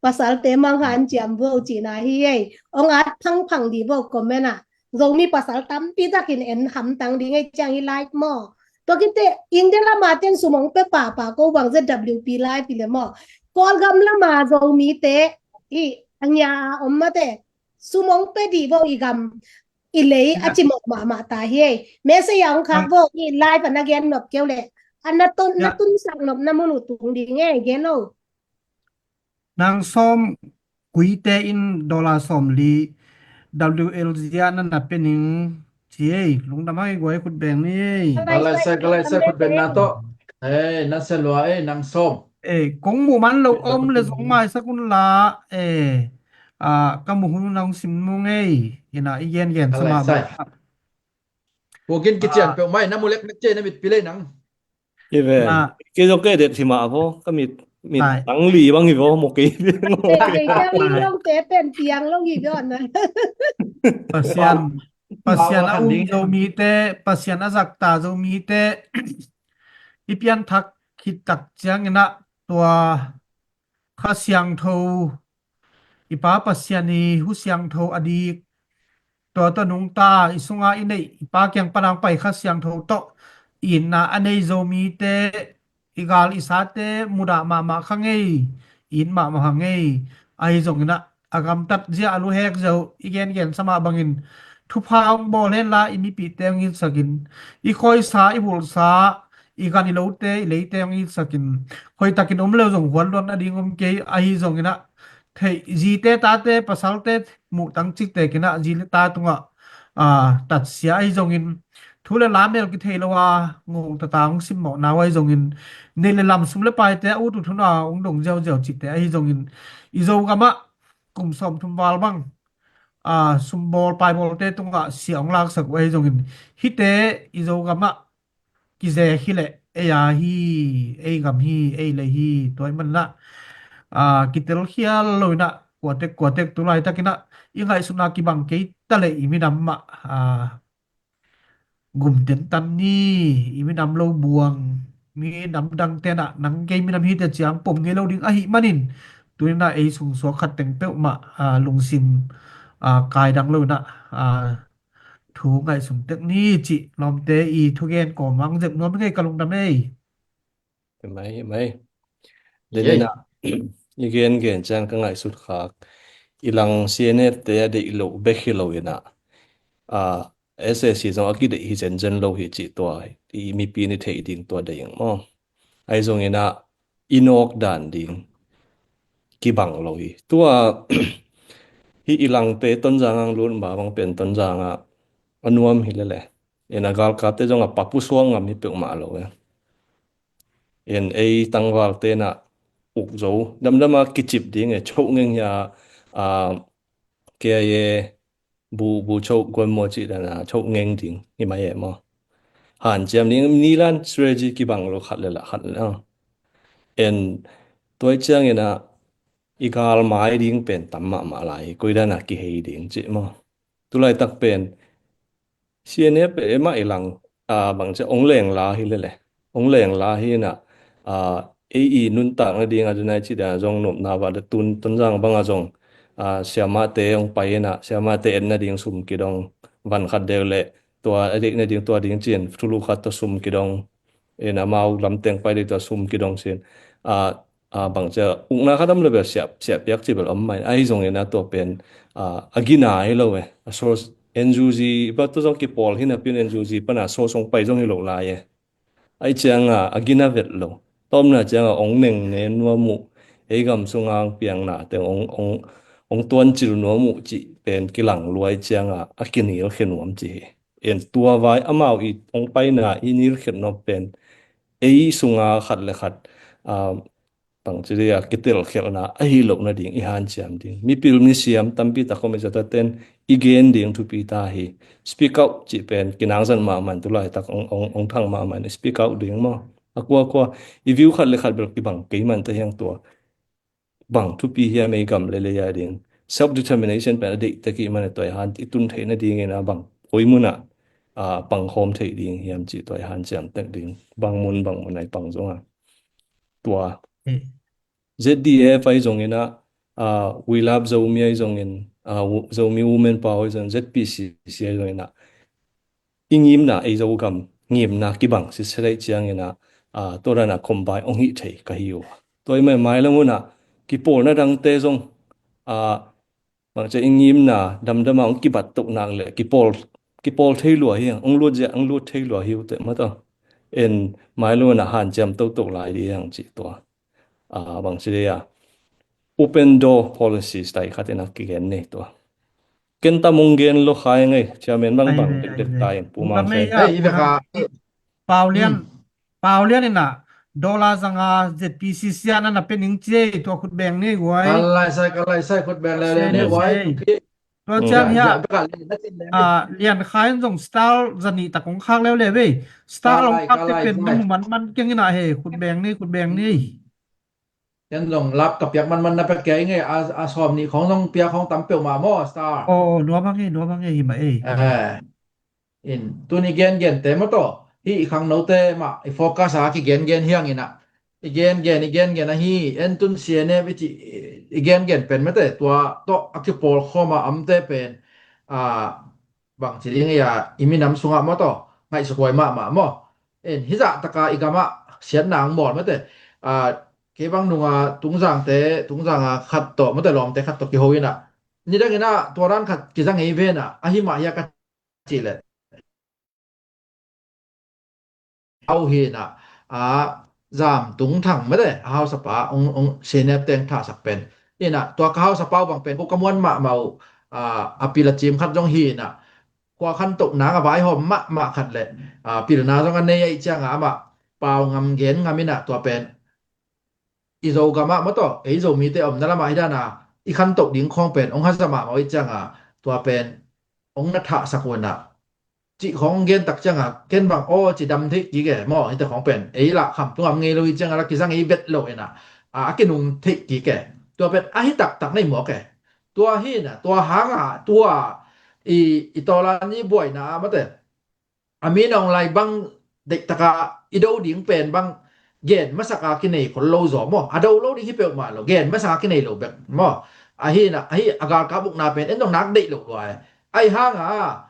Pasalte manghan ciam vo cina hi ei. Ong at phangphang di vo comment a. Zomi pasal tampi takin en hamtang ding ei ciang hi live maw? Tua kite India lama ten sumong pe papa ko bang Z W P live i le maw? Kawlgam lama Zomite i a ngia a om mate. Sumong pe di vo i gam i lei a cimawh mahmah ta hi ei. Message a hong khak vo i live a na gen nop keu le a na tun na tunsak nop na mun uh tung ding ei gen lo. Nang sawm kuite in dollar sawm li W L Z a na na pe ning ci ei. Lungdam hang i guai khut beng ni ei. Ka lai sai, ka lai sai khut beng na tawh. Ei, na sa lua ei nang sawm. Ei, kong muh man lo om le zong maisak un la ei. A ka muh hun nang sim mung ei. Ina i gen gen sama ba. Pukin kician peuh mai na mulek mek cei na mit pilei nang. Ive. Kei zong kei det hima vo ka mit mit tang li bang hi vo mo kei. Pasian Pasian a um Zomite, Pasian a zakta Zomite i pianthak khit tak cianginah tua Kha Siangtho i Pa Pasian i hu siangtho a dik tua tawh nungta i sunga i neih i Pa kiang panang pai Kha Siangtho tawh itna a nei Zomite i gal i sate mudah mahmah kha ngei, it mahmah kha ngei. Ahi zonginah a gamtat zia a luhek zo i gengen samah bangin thupha hong bawl henla i mipihte hong itsakin i khawi sa i bulh sa i gan i lote i leite hong itsakin khawi takin om leu zong huan luan a ding om kei ahi zonginah theih zite tate pasalte muh tangcik tekinah zi le ta tungah tatsia ahi zongin thu le la mel kithei lo a ngong tata hong simmawh nau ahi zongin neih le lam sum le paite a ut uh thuna hong dong ziauziau cihte ahi zongin i Zogamah kum sawm thum val bang sumbawl paibawlte tungah sia hong laksak uh ahi zongin hihte i Zogamah kizek hi leh ei a hi, ei gam hi, ei lei hi, tua i manah kitel khial loinah kuatek kuatek tu laitakinah i ngaihsutna kibang kei ta leh i minam mah gumten tan ni, i minam lo buang minam dang tenah nang kei minam hite ciang pom ngei lo ding ahi manin tuninah ei sungsuak khat teng peuhmah lungsim kaidang loinah thu ngaihsun tek ni cih lawmte i thugen kawmang zep nuam ngei ka lungdam ei. Mai mai. Denena i gen gen ciang ka ngaihsut khak i lang C N F te a deih loh bek hi lo inah S A C zong a kideih hi zenzen lo hi cih tua i mipi ni theih ding tua deih ang maw? Ahi zonginah i nawk dan ding kibang lo hi. Tua hi i langte Tonzang ang lut ma bang pen Tonzang ah a nuam hi lele. Ena galkapte zong a papu suang ngam hi peuhmah lo e. En ei tangval tenah uk zo damdama kicip ding e choh ngeng hia a K I A bu bu choh guan maw cih dana choh ngeng ding hi mai e maw? Hanciam ding nilan strategy kibang lo khat le lah khat le en tuai ciangin ah i gal mai ding pen tam mahmah lai koi dana kihei ding cih maw? Tulaitak pen C N F e mah i lang bangcia ong lengla hi lele ong lengla hi inah ei i nuntak nading a dunai cih dana zong nopna vah tun Tonzang banga zong siamahte ong pai inah siamahte et nading sum kidong van khat deuh le tua a deih nading tua ding cin thulu khat tua sum kidong in amau lamteng pai deuh tua sum kidong sin bangcia ukna khat om le bel siah piak cih bel om mai ahi zongin a tua pen a gina hi lo e a source N U G bel tua zong kipawl hi napi in N U G pana source ong pai zong hi lo lai e. Ahi cianga a gina vet lo tawmna cianga ong neng ne nuam uh ei gam sunga ong piangna teng ong ong ong tuancil nuam uh cih pen kilang luai cianga a kinil khia nuam ci hi. En tua vai amau i ong paina i nil khia nuam pen ei sunga khat le khat bangci dei a, kitelkhialhna ahi loh nading i hanciam ding. Mipil misiam tampi tak om i zata ten i gen ding thupi ta hi. Speak out cih pen kinangzan mahmah in, tulaitak ong, ong, ong thang mahmah in, speak out ding maw. A kuakua i view khat le khat bel kibang kei man ta hiang tua. Bang thupi hiam ei gam le lei a ding. Self determination pen a deih tek i man a, tua i han i tun theih nadingin a bang koi munah a pangkhawm theih ding hiam cih tua i hanciam tek ding. Bang mun bang mun a i pang zong a. Tua. Z D F ahi zongin ah, ah, We Love Zomi ahi zongin, ah, Wo-, Zomi Women Power ahi zongin, Z P C C ahi zongin ah, i ngimna, ei Zogam ngimna kibang sitset ahi ciangin ah, ah, tua dan a combine ong hih thei ka hi uh. Tua i mai mai lam hun ah, kipawlna dangte zong, ah, bangci a i ngimna damdam a ong kibat toh nak le kipawl, kipawl thei lua hi hang, ong lut zia, ong lut thei lua hi uh teh mataw. En mai lam hun ah hanciam toto lai ding hi hang cih tua. Ah, bangci dei a, open door policies tai khat in a kigen nei tua. Ken tam ong gen lo khai ngei, chairman bang bang dekdek tai in, Pu Mang Sai. Ei, i beka. Paulian, Paulian in a, dollar zanga Z P C C a na na pe ning ci ei, tua khut beng nei guai. Ka lai sai, ka lai sai, khut beng le le nei guai. Tua ciang hia, ah, Lian Khai in zong star zanih tak ong khak leuleu ei. Star ong khak te pen na mu manman keng in a he, khut beng nei, khut beng nei. Ken zong lap ka piak manman na pek kei ngei, a, a sawm nih khong zong piak khong tam peuhmah maw, star. Oh, nuam hang ei, nuam hang ei, hi mah ei. Eh. In, tuni gengen te maw tawh, hih i khangnote mah i focus a kigengen hiang in ah, i gengen, i gengen ahi, en tun C N F i cih i gengen pen mate, tua tawh a kipawl khawm a amte pen, ah, bangci ding ei a, i minam sungah maw tawh ngaihsut huai mahmah maw. En, hih zah taka i gamah siatna ang bawl mate, ah, kei bang nunga Tungzangte, Tungzanga khat tawh mate, lawmte khat tawh kiho in ah, nidang in ah tua dan khat kiza ngei ven ah, ahi mah hia ka cih leh, au hi in ah, a, Zam Tung Thang mate, a hausapa ong, ong C N F teng thahsak pen in ah, tua ka hausapa uh bang pen ko ka muan mahmah uh, a, a pil a cim khat zong hi in ah, khua khantohna a vaihawm mahmah khat le, a, pilna zong a nei ahih ciangah amah pau ngam gen ngam in ah, tua pen i Zogam ah maw tawh, ei Zomite omna lamah hi dan a, i khantoh ding khawng pen ong haza mahmah uh ahih ciangah, tua pen ong na thahsak un ah, cih khawng gen tak ciangah, ken bang aw ci dam theih kik e maw, hite khawng pen ei lah kham tungam ngei lo hi ciangah la kiza ngei vet lo in ah, a, a kinung theih kik e. Tua pen ahi taktak nei mawk e. Tua hi in ah, tua hangah, tua i, i tawlan i buaina ah mate, a min a ong lai bang deih taka i do ding pen bang gen masak a kinei khol lo zaw maw. A do lo ding hi peuhmah lo, gen masak a kinei lo bek maw. Ahi in ah, ahi a galkap ukna pen en zong nak deih lo lua e. Ahi hanga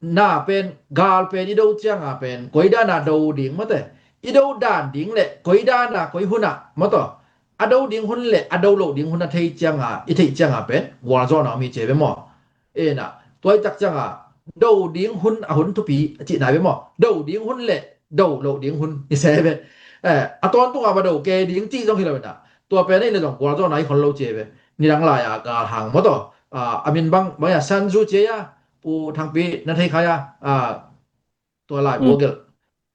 na pen, gal pen i do cianga pen koi dana do ding mate, i do dan ding le koi dana koi huna maw tawh, a do ding hun le a do lo ding hun a thei cianga, i theih cianga pen gualzawhna om hi ci ve maw. Ena, tua i tak cianga do ding hun a hun thupi a cihna ve maw? Do ding hun le do lo ding hun i se ve. Eh, a tawntunga va do ke ding cih zong hi lo ena, tua pen a i le zong gualzawhna i khol lo ci ve. Nidang lai a galhang maw tawh, ah, a min bang bang ia Sanzu ci a, Pu Thangpi na thei khai a, ah, tua lai buagel,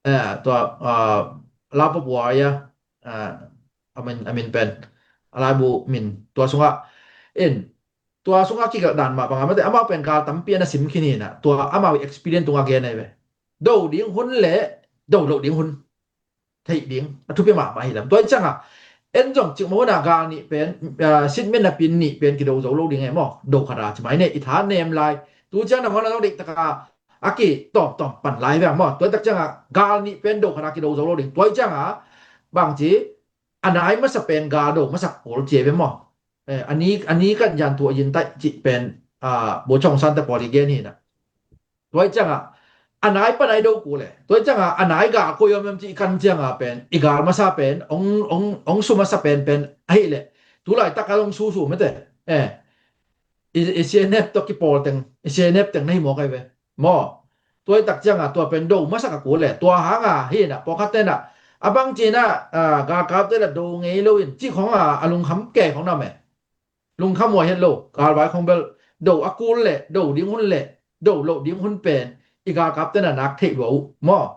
eh, tua, ah, la pop wa ia, ah, a min, a min pen a laibu min tua sungah in, tua sungah kigelh dan mah bangah mate, amau pen gal tampi a na sim khin hi na, tua amau experience tungah gen ahi ve. Do ding hun le do lo ding hun theih ding a thupi mahmah hi lam. Tua i ciangah en zong cik maw na, gal nih pen, ah, sitmen a pin nih pen kido zo lo ding e maw? Do khata ci mai ne, i tha nem lai. Tu ciang na maw na zong deih taka a kitawmtawm pan lai veng maw? Tua i tak ciangah gal nih pen do khata kido zo lo ding. Tua i ciangah bangci a nai masa pen gal do masak kul ci e ve maw? Eh, a ni, a ni kan yan tua yin taih cih pen, ah, Bo Chong San te pawl i gen hi na. Tua i ciangah a nai pan a i do kul e. Tua i ciangah a nai gal koi om em cih kan ciangah pen i gal masa pen ong, ong, ong su masa pen pen ahi le, tu laitak a ong su su mete. Eh, i, i C N F tawh kipawl teng, i C N F teng na hi mawk ahi ve maw? Tua i tak ciangah tua pen do masak a kul le, tua hanga hi na, pawlkhat tena a bang cina, ah, galkapte la do ngei lo in cih khonga a lungkham ke khong na me. Lungkham uh a hiat lo, galvai khong bel do a kul le do ding hun le do lo ding hun pen i galkap tena nak theih lua uh maw?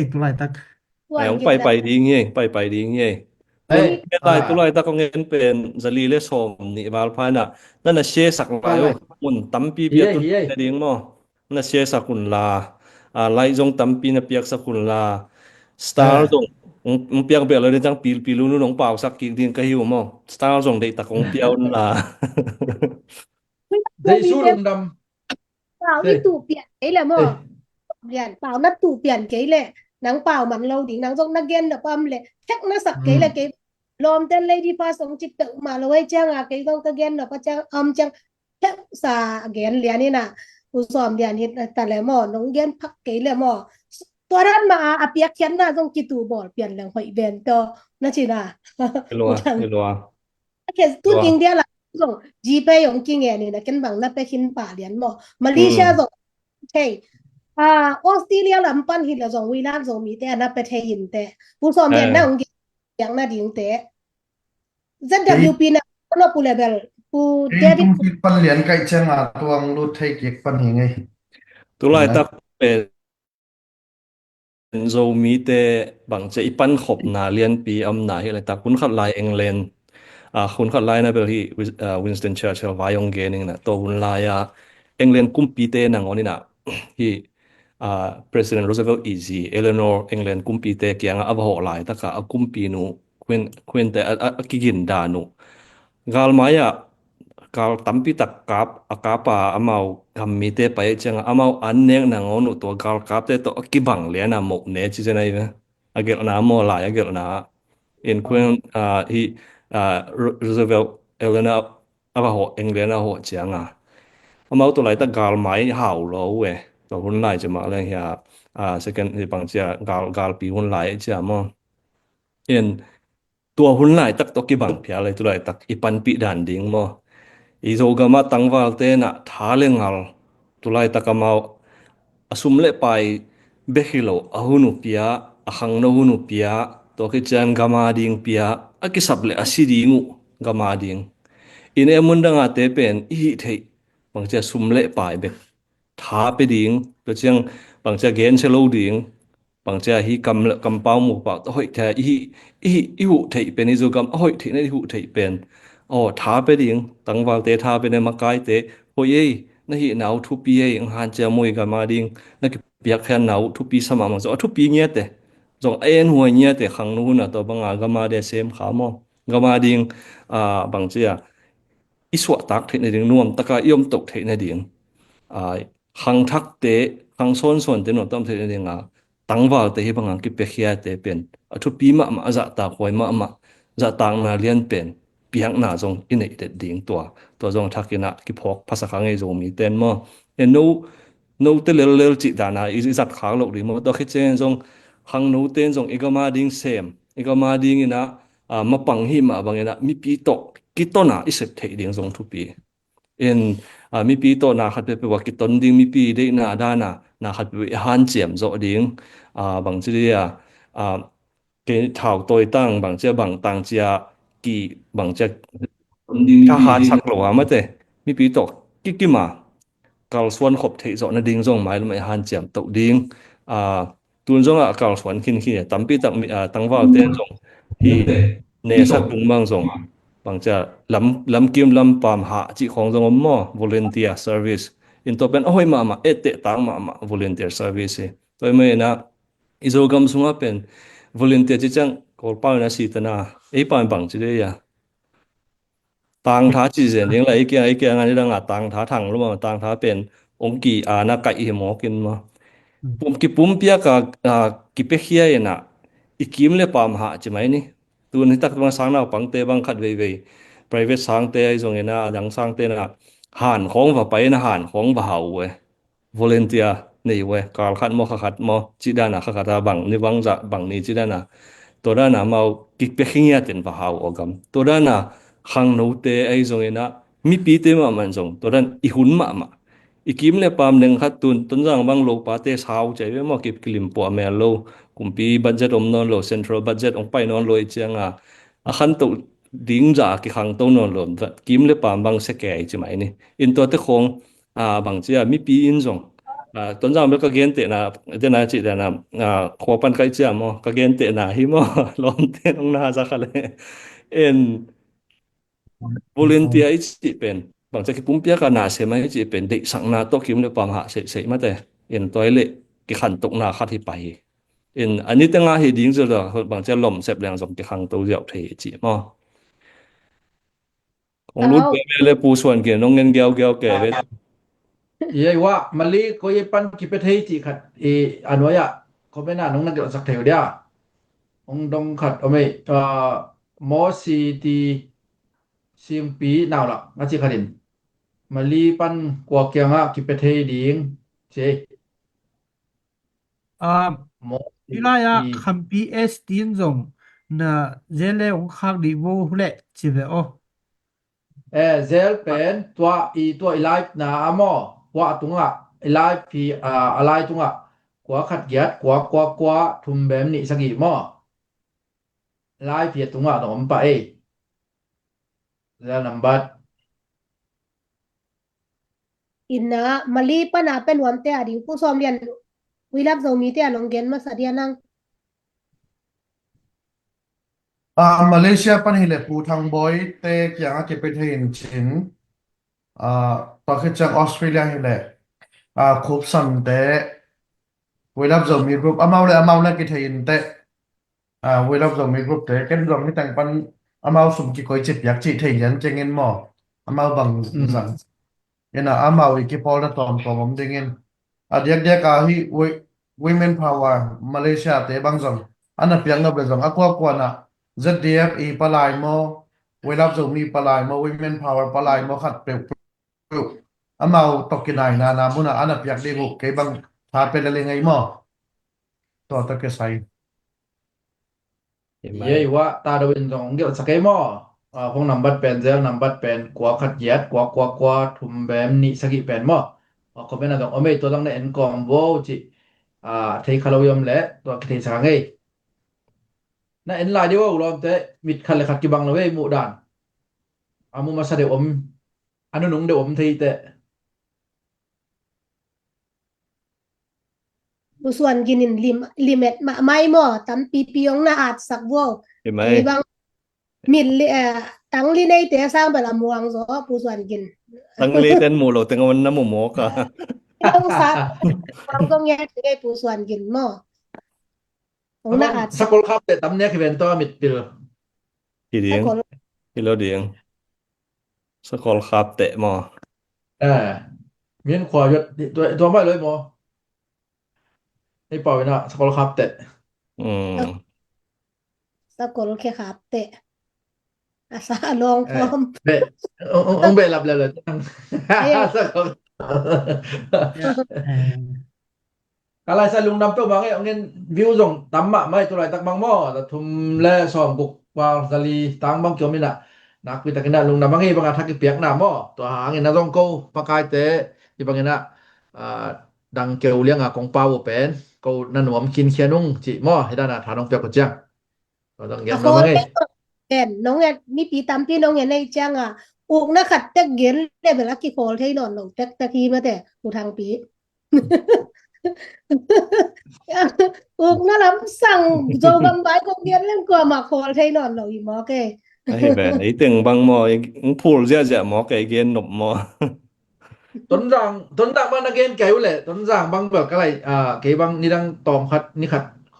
ei, tulaitak. Ai, hong paipai ding hi, paipai ding hi. Ei, tulaitak hong en pen zali le sawm nih val pha inah na na share sak lai uh. Mun tampi bia tu na ding maw? Na share sak un la, a, like zong tampi na piak sak un la, star zong hong piak beh lo ding ciang pilpil un un hong pausak kik ding ka hi uh maw? Star zong deihtak hong pia un la. Deih su lungdam. Pau na tuh pian kei le maw? Lian, pau na tuh pian kei le, nang pau man lo ding, nang zong na gen na pam le, thek na sak kei le kei. Lawmten lady first hong cik peuhmah lo ei cianga kei zong ka gen na pa ciang am ciang thek sa gen lian ina. U sawm lian hi ta le maw, nong gen phak kei le maw? Tua dan ma a, a piakkhiatna zong kitu bawl pian leng hoih ben tawh na cina. Hilua, hilua. Tun India la zong GPay hong kingen ina, ken bang na pe khin pa lian maw? Malaysia zong thei. Australia lam pan hi la zong wilan zong mite a na pe thei in te. Pu sawm lian na hong gen piak na ding te. ZWP na lo pu level pu David kum pi pan lian kai cianga tuang lut thei kik pan hi ngei. Tulaitak pen Zomite bangcia i pankhopna lianpi a omna hi laitak hun khat lai England, a, hun khat lai na bel hi Wis-, a, Winston Churchill vai hong gen ing na, tua hun lai a England kumpite nangawn ina hi, a, President Roosevelt i zi Eleanor England kumpite kiangah a va hawh laitaka a kumpinu Queen, Queen te a, a, a kigin dan uh. Galmai ah gal tampi tak kap, a kap a amau gam mite pai ciangah amau an nek nangawn uh tua galkapte tawh a kibang liana moh ne ci zen ahi ve. A gelhna maw lai a gelhna. In Queen, ah, hi, ah, Ro-, Roosevelt Eleanor a va hawh, England a hawh cianga amau tua laitak galmai hau lo uh e. Tua hun lai ci mah leng hia, ah, second hi bangcia gal, galpi hun lai cia maw. In tua hun laitak tawh kibang phial ei, tu laitak i panpih dan ding maw? I Zogam ah tangvalte na tha le ngal, tu laitak amau a sum le pai bek hi lo, a hun uh pia, a khangno hun uh pia, tua khit ciang gam a ding pia, a kisap le a si ding uh gam a ding. In e mun dang a te pen i hih theih bangcia sum le pai bek tha pe ding, tua ciang bangcia gensia lo ding, bangcia hi kam le kampau mupau tawh hoih thei, i hih, i hih, i huh theih pen, i Zogam a hoih theihna i huh theih pen. Aw, tha pe ding, tangvalte tha pe ne, makaite hoih ei, na hihna uh thupi ei, ang hanciam uh i gam a ding, na kipiakkhiatna uh thupi sa mahmah, zong a thupi ngiate, zong a en huai ngiate, khangno hun a tua banga gam a dia sem kha maw? Gam a ding, ah, bangcia i suahtak theih nading, nuamtaka i omtoh theih nading, a, khangthakte, khang sawnsawnte nuamtak om theih nadinga tangvalte hi banga kipiakhiate pen a thupi mahmah, a zahtak huai mahmah, zahtakna lian pen piakna zong i neih det ding tua. Tua zong thakinah kiphawk phasak a ngei Zomi ten maw? E no, note lellel cih dana i, i zat khak loh ding maw? Tua khit ciangin zong khangnote in zong i gam a ding sem, i gam a dinginah, a, mapang hih mah banginah mipi tawh kitona i sep theih ding zong thupi. In, a, mipi tawh na khat peuhpeuh a kiton ding, mipi deihna dana na khat peuhpeuh i hanciam zawh ding, a, bangci dia, a, kei thau tawi tang bangcia bang tangcia ki bangcia thahat sak lo a mate, mipi tawh kikima kalsuan khop theih zawh nading zong mailam a i hanciam toh ding. A, tun zongah a kalsuan khinkhin a, tampi tak mi, a, tangvalte zong hi nesak ding bang zong bangcia lam, lamkim lampam hah cih khawng zong om maw, volunteer service. In tua pen a hoih mahmah, etteh tak mahmah volunteer service hi. Tua i mah inah I Zogam sungah pen volunteer ci ciang Kawlpau in a si tana, ei pau in bang ci dei a. Tangtha ci zen ding la, ei kiang, ei kiang a ni dang a tangtha thang lua, tangtha pen ong ki a na kaih hi mawk in maw. Pum, kipumpiak a, a, kipiakhia in a, i kim le paam hah ci mai ni. Tun hi tak bang sang naupangte bang khat veivei, private sangte ahi zongin a, a dang sangte na, han khawng va pai in a, han khawng va hau uh e. Volunteer nei uh e, kal khat maw, kha khat maw, cih dan a kha khat a bang ni bang zah bang ni cih dan a. Tua dan a amau kipia khingiat in va hau aw gam. Tua dan a khangnote ahi zongin a, mipite mahmah in zong tua dan i hun mahmah. I kim le paam neng khat tun, Tonzang bang lopate sau cai ve maw, ki, kilim puah mel lo. Kumpi budget om nawn lo, central budget ong pai nawn lo i ciang a, a khantoh ding zah a kikhangto nawn lo. Kim le paam bang sia kei ci mai ni. In tuate khawng, a, bang ci a, mipi in zong, a, Tonzang bel ka gentehna, tena cih dan a, a, khua pan ka i ciam aw, ka gentehna hi maw, lawmte nong na za kha le. En, volunteer i cih pen, bang ci a, kipumpiak a na sem a i cih pen, deihsakna tawh kim le paam hah seihseih mate. En, tua i le, kikhantokna khat hi pah hi. En, a niteng a hi ding zia lo, bang ci a lawm sep leng zong kikhangto ziau thei hi ci maw. Kong lut Hello. Ve ve le Pu Suan Gin, nong ngen giaugiau ke ve. Ye wa, Mali ko ye pan kipia thei ci khat, e, a nuai ah, comment ah nong na gelh sak thei uh dia. Ong dong khat, om ei, a, Mo Si Ti Singpi Nau Lak, a ci khat in. Mali pan kua kiang ah kipia thei ding, ci. A, Mo Si Ti. Hilai ah Khampi S T in zong na zia le ong khak dih vo uh leh ci ve aw. Eh, zel pen tua i, tua i live na a maw, tua a tungah, i live hi, a, a lai tungah, kua khat giat, kua, kua, kua, thum bem nih sagih maw. Live hi a tungah dong om pah ei. Zel nambat. Ina, Mali pana pen nuamte a ding Pu Sawm Lian, We Love Zomi te a nong gen masa dia nang. A, Malaysia pan hi le Pu Thang Bawi te kiangah kipia thei in cin. A, tua khit ciang Australia hi le, a, Khup Sam te, We Love Zomi Group, amau le amau na kithei in te. A, We Love Zomi Group te, ken zong hi teng pan amau sum kikoi ci piak ci thei lian keng in maw. Amau bang zang. Ina amau i kipawlna tawmtawm om dingin. A diakdiak a hi wi-, Women Power Malaysia te bang zong. Ana piak nop le zong a kuakuan ah Z D F i palai maw, We Love Zomi palai maw, Women Power palai maw khat peuhpeuh. Amau tawh kinaina na mun ah ana piak ding uh kei bang tha pe le le ngei maw. Tua tawh kisai. Hi mai. Ye i wa, ta do in zong ong gelh sak ei maw. A, phone nambat pen, zel nambat pen, kua khat giat, kua kua kua, thum bem nih sagih pen maw. A, comment a zong om ei, tua zong na en kawm vo ci. A, thei kha lo i om le, tua kithei sak a ngei. Na en lai di vo, lawmte, mit khat le khat kibang lo ei, muh dan. A mu masa deuh om, a nunung deuh om thei teh. Pu Suan Gin in lim, lim et mah mai maw, tampipi ong na at sak vo. Hi mai. Kei bang mit li, eh, tang li nei te sang bel a muang zaw, Pu Suan Gin. Tang li ten mu lo, teng on na mu mawk a. Tang sa, tang zong ya kei Pu Suan Gin maw. Ong na at sak. Sakol khap te tam nek hi ven to mit pil. Hi ding. Sakol. Hi lo ding. Sakol khap teh maw. Eh, min khua yot, tua, tua mai loi maw. Ei pau ina, sakol khap teh. Mm. Sakol khe khap teh. A sa a long pom. Be, ong, ong, ong be lap lap lap. Eh. Sakol. Ya. Eh. Ka laisa lungdam peuh bang e, ong en view zong tam mahmah e, tu laitak bang maw, za thum le sawm guk, pal za li tang bang kiom in a, nakpi takin a lungdam bang e, bang a thak i piakna maw, tua hangin a zong ko, makaite, i bangin a, a, dang keu liang a kong pau uh pen, ko na nuam khinkhian ung, cih maw, hi dan a tha nong piak uh ciang. Tua dang gen lo bang e. Pen, nong en, mipi tampi nong en ei ciang a, ukna khat tek gen le bel a kikhawl thei nawn lo tektek hi mate, U Thangpi. Ukna lam sang Zogam bai kong gen leng kuamah khawl thei nawn lo hi mawk e. Ahi ven, ei teng bang maw, ei phul ziahziah mawk e, ei gen nop maw. Tonzang, Tonzang bang na gen kei uh leh, Tonzang bang bel ka lai, ah, kei bang nidang tawm khat, ni khat,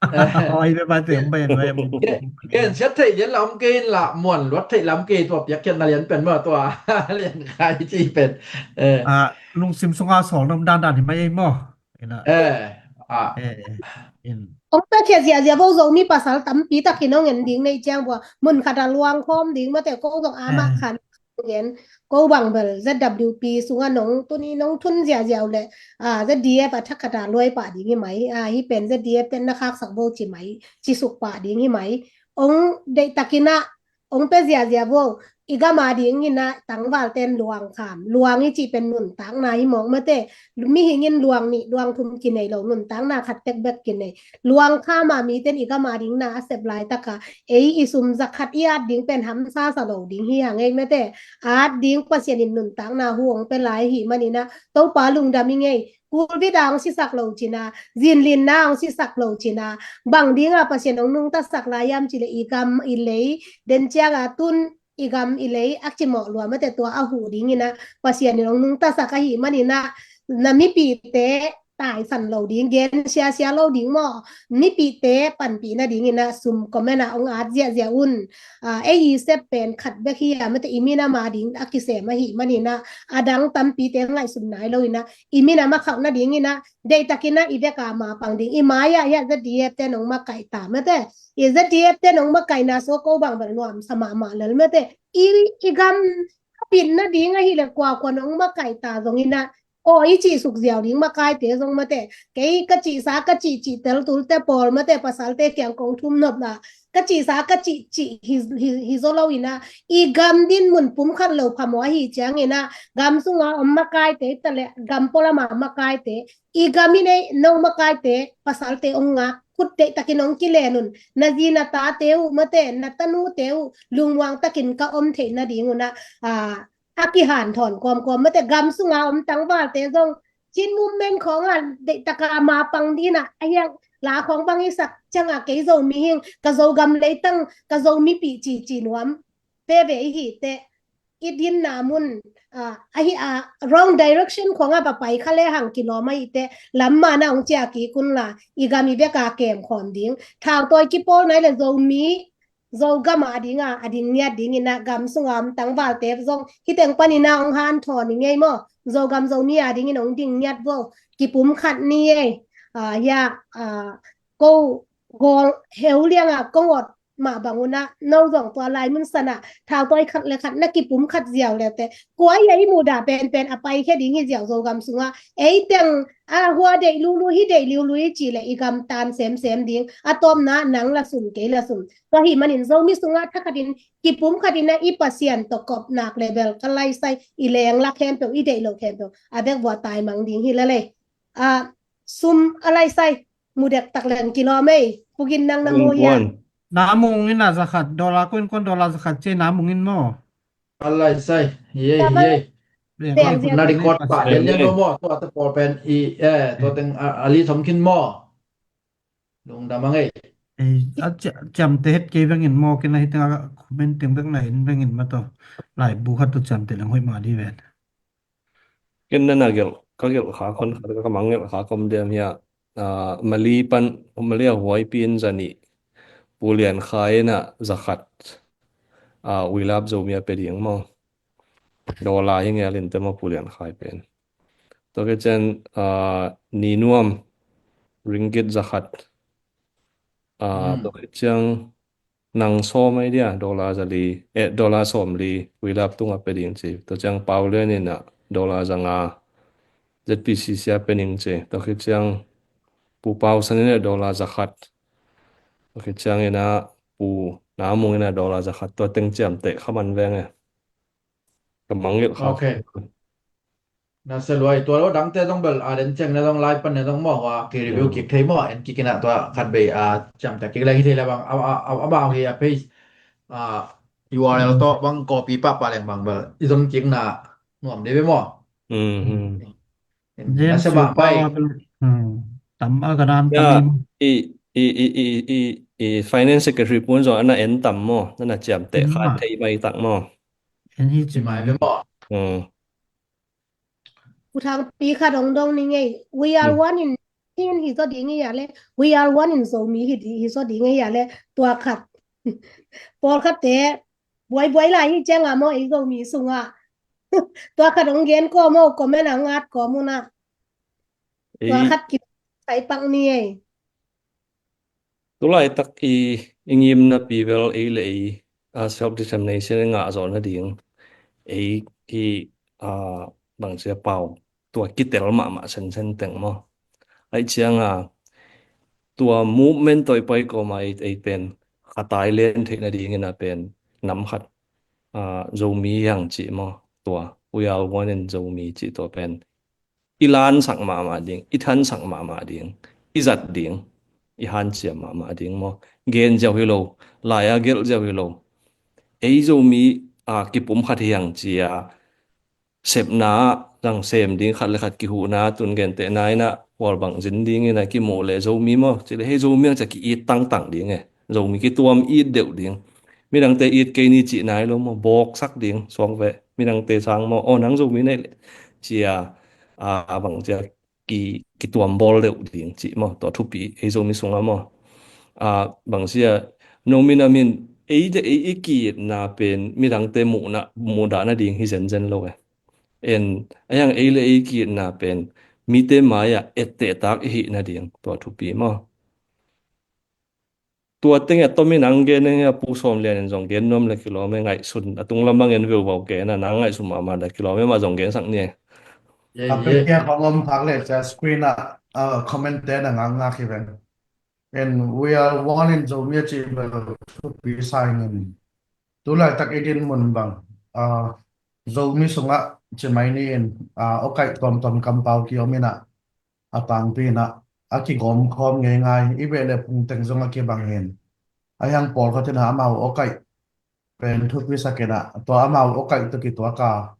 Oi, bia ba te, bai, bai, bai. Ken siat theih lian lam kei in la, muan luat theih lam kei, tua piakkhiatna lian pen maw, tua lian khai ci pen. Eh. Ah, lungsim sunga sawl nuam dandan hi mai ei maw? Ina. Eh, ah. Eh, in. Hong piakhia ziahziah vo, Zomi pasal tampi takin hong en ding nei ciang vua, mun khat a luang khawm ding mate, ko zong a mah khan gen, ko bang bel Z W P sunga nong tuni nong thun ziahziah uh leh, ah, Z D F a thakhat a luai pah ding hi mai, ah, hih pen Z D F ten na khaksak vo ci mai, ci suk pah ding hi mai. Hong deih takin ah, hong pia ziahziah vo, i gam a dingin ah tangval ten luang kham, luang i cih pen nuntakna hi mawk mate, mihing in luang nih, luang thum kinei lo, nuntakna khat tek bek kinei. Luang kham a mi ten i gam a ding na a sep laitak a, ei i sum za khat i at ding pen hamsa sa lo ding hi hang ei mate. At ding Pasian in nuntakna hu hong pia lai hi manin ah, Topa lungdam i ngei, kulvit a hong sisak lo cin a, zinlinna a hong sisak lo cin a, bang ding a Pasian hong nungtasak lai hiam cih leh i gam i lei, den ciang a tun i gam i lei a cimawh lua mate, tua a huh dingin ah Pasian in hong nungtasak ahi manin ah, na mipihte taisan lo ding, gen siasia lo ding maw, mipihte panpih nadingin ah sum comment ah hong at ziahziah un. Ah, ei i sep pen khat bek hi a mate, i minam a ding a kisem ahi manin ah, a dang tampite ngaihsun nai lo in ah, i minam a khauh nadingin ah, deih takin ah i vek a mapang ding, i mai ah hiah Z D F ten hong makaih ta mate, i Z D F ten hong makaihna sua ko bang bel nuamsa mahmah lel mate, i, i gam a pit nading ahih leh kuakua nong makaih ta zongin ah, aw i cih suk ziau ding makaite zong mate, kei ka cihsa ka cihcih tel tulte pawl mate, pasalte kiang kong thum nop la, ka cihsa ka cihcih hi, hi, hi zaw lo in ah, i gam din mun pum khat lo phamawh ahi ciangin ah, gam sunga om makaite ta leh gam pualam a makaite, i gam i nei no makaite, pasalte hong ngak, khut deih takin hong kilen un, na zi na tate uh mate, na tanute uh lungmuang takin ka om theih nading un ah, ah, a kihanthawn kawmkawm mate, gam sunga om tangvalte zong Chin movement khawng a deih taka mapang ding in ah, a hiang la khawng bang i sak ciang a, kei Zomi hing, ka Zogam leitang, ka Zomipih cici nuam veve i hi teh, i dinna mun, ah, ahi a, wrong direction khawng a va pai kha le hang kilawm ahi teh, lam man a hong ciah kik un la, i gam i vek a kem khawm ding. Thautawi kipawl nai le Zomi, Zogam a ding a, a ding ngiat dingin ah, gam sunga om tangvalte zong hih teng panin ah hong hanthawn i ngei maw? Zogam Zomi a dingin hong ding ngiat vo, kipumkhat ni ei. Ah, hiah, ah, ko gawl heu liang a kong awt mah bang un ah, no zong tua lai mun san ah thautawi khat le khat na kipumkhat ziau le teh, kua hiah i muhdah penpen a paikhia ding hi ziau Zogam sungah, ei teng a hua deih lulu, hih deih lulu i cih leh i gam tan semsem ding, a tawpna nang la sum kei la sum. Tua ahih manin Zomi sungah thakhatin kipumkhatin ah i Pasian tawh kop nak le bel ka laisai, i leng la khempeuh, i deih lo khempeuh a vek vua taimang ding hi la lei. Ah, sum a laisai, mu dektak leng kilawm ei. Pu Gin, nang na mu hiam? Na mung in a za khat, dollar, kuan kuan dollar za khat ci na mung in maw? A laisai, hi ei, hi ei. Na record pah lianlian maw, tua te pawl pen i, eh, tua teng a, a li thom khin maw? Lungdam a ngei. Eh, a cia-, ciamteh het kei vengin maw, ken a hih teng a comment teng bek na en vengin maw, tua laibu khat tua ciamteh leng hoih mah di ven. Ken na na gelh, ka gelh kha khon khat, ka mang gelh kha khom diam hiah, ah, Mali pan, Mali a huaipi in za nih, Pu Lian Khai in a za khat, ah, We Love Zomi a pia ding maw? Dollar hi ngel in te maw, Pu Lian Khai pen. Tua khit ciang, ah, Ni Nuam, ringgit za khat. Ah, tua khit ciang Nang Sawm ai dia, dollar za li, eh, dollar sawm li, We Love tungah pia ding ci. Tua ciang Pau Lian in a dollar za nga, Z P C C a pia ning ci. Tua khit ciang Pu Pau San in a dollar za khat. Tua khit ciang in a Pu Na Mung in a dollar za khat. Tua teng ciamteh kha man veng e. Ka mangngilh kha. Ok. Na se luai, tua lo dangte zong bel, a, den ciang na zong lai pan na zong maw, hua ki review kik thei maw, en kik in a tua khat bei, a, ciamteh kik leng hi thei le bang, a, a, a, a bang hi a page, a, U R L tawh bang copy pahpah leng bang bel i zon kik na nuam dei ve maw. Na se mah pai. Tam a ka dan tam i, i, i, i, i, i finance secretary pun zong ana en tam maw, na na ciamteh kha thei mai tak maw. En hi ci mai ve maw. Pu Thangpi kha dongdong ni ngei. We are one in in hi zaw ding hi a le, we are one in Zomi hi di, hi zaw ding hi a le, tua khat. Pawlkhatte buaibuai lai hi cianga maw, ei Zomi sungah. Tua khat hong gen kawm aw, comment ah hong at kawm un ah. Tua khat kisai pak ni ei. Tulaitak i, i ngimnapi bel ei le ei, a, self determination i ngah zawh nading ei i, a, bangci a pau tua kitel mahmah sensen teng maw. Aih cianga tua movement tawh i pai kawma ei, ei pen khatai len theih nadingin a pen nam khat, a, Zomi hiang cih maw, tua we are one in Zomi cih tua pen i lansak mahmah ding, i thansak mahmah ding, i zat ding, i hanciam mahmah ding maw. Gen ziau hi lo, lai-a gelh ziau hi lo. Ei Zomi a kipum khat hiang cia sepna ah zang sem ding, khat le khat kihuhna, tun gentehna inah hualbang zin dingin a kimuh le Zomi maw, cile hei Zomi ang cia ki-it tangtang ding e. Zomi kituam it deuh ding. Midangte it kei ni cih nai lo maw, bawksak ding suang veh. Midangte sang maw, aw nang Zomi nei le cia, a, bang cia ki, kituam bawl deuh ding cih maw, tua thupi ei Zomi sungah maw. A, bang cia, no minam in ei le ei i ki-itna pen midangte muhna, muhdah nading hi zenzen lo e. En, a hiang ei le ei ki-itna pen mite mai-ah etteh tak i hih nading tua thupi maw. Tua tengah tomin ang gen eng a Pu Sawm Lian in zong gen nuam le kilawm e, ngaihsun a tung lamang en veu vau gen a nang ngaihsun mahmah le kilawm e, mah zong gensak ni e. A pen kia khong om phak le cia screen ah, a, comment te na ngak ngak hi ven. And we are one in Zomi a cih bel thupi sa ing in. Tulaitak i din mun bang, a, Zomi sungah ci mai ni in, a, awkaih tuamtuam kampau ki om inah, a tangpi inah a kigawm khawm ngeingai, i beh le pungteng zong a kibang hin. A hiang pawlkhat inah amau awkaih pen thupi sak inah, tua amau awkaih tawh kituak a,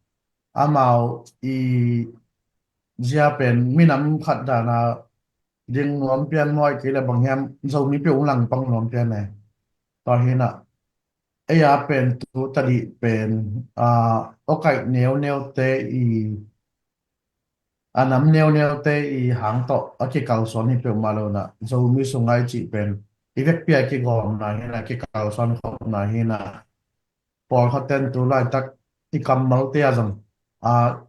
amau i zia pen minam khat dana ding nuam pian maw, i kei le bang hiam Zomi peuh ung langpang nuam pian e. Tua hinah ei a pen tu tadih pen, a, awkaih neuneute i, a nam neuneute i hang tawh a kikalsuan hi peuhmah lo inah, Zomi sungah i cih pen i vekpi a kigawmna hinah, kikalsuan khopna hinah, pawlkhat ten tu laitak i kammalte a zong, a,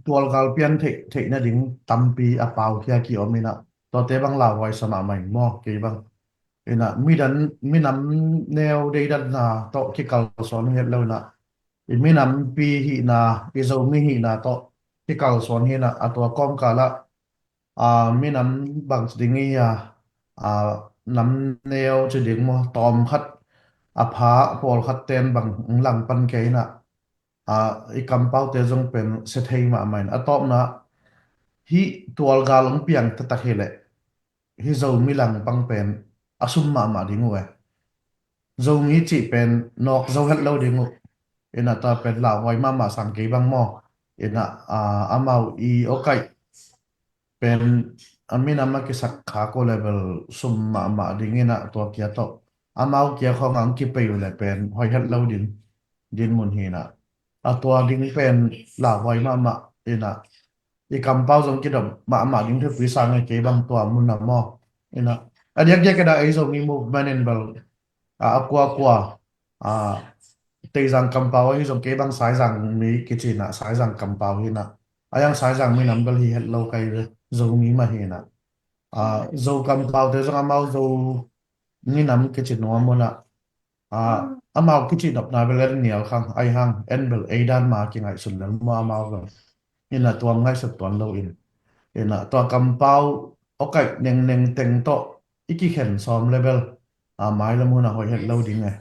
tualgal pian theih, theih nading tampi a pau khia ki om inah, tuate bang lauhuai sa mahmah in maw, kei bang. Inah midan, minam neu deidanna tawh kikalsuan hi het lo inah, i minampi hihna, i Zomi hihna tawh kikalsuan hi inah, a tua kawmkal ah, a, minam bang ci ding i a, a, nam neu ci ding maw, tawmkhat a pha pawlkhat ten bang langpan kei inah, a, i kampaute zong pen sia thei mahmah in, a tawpna hih tualgal hong piang taktak hi leh hih Zomi langpang pen a sum mahmah ding uh e. Zomi cih pen nawk zo het lo ding uh. Inah tua pen lauhuai mahmah sang kei bang maw. Inah, a, amau i awkaih pen a minam a kisak khak uh le bel sum mahmah ding inah, tua kia tawh amau kia khawng ang kipei uh le pen hoih het lo ding dinmun hi inah, a tua ding pen lauhuai mahmah inah, i kampau zong kidop mahmah ding thupi sa ngai kei bang tua mun a maw. Inah a diakdiak inah ei Zomi movement in bel, a, a kuakua, a, Teizang kampau ahi zong kei bang Saizang mi kici inah, Saizang kampau hi inah, a hiang Saizang minam bel hi het lo kai ve, Zomi mah hi inah, a, Zo kampaute zong amau Zo minam kici nuam un ah, a, amau kici nopna bel en nial khang, ahi hang en bel ei dan ma kingaihsun lel maw amau bel. Inah tuam ngaihsut tuan lo in. Inah tua kampau awkaih nengneng teng tawh i kikhen sawm le bel, a, mailam hun ah hoih het lo ding e.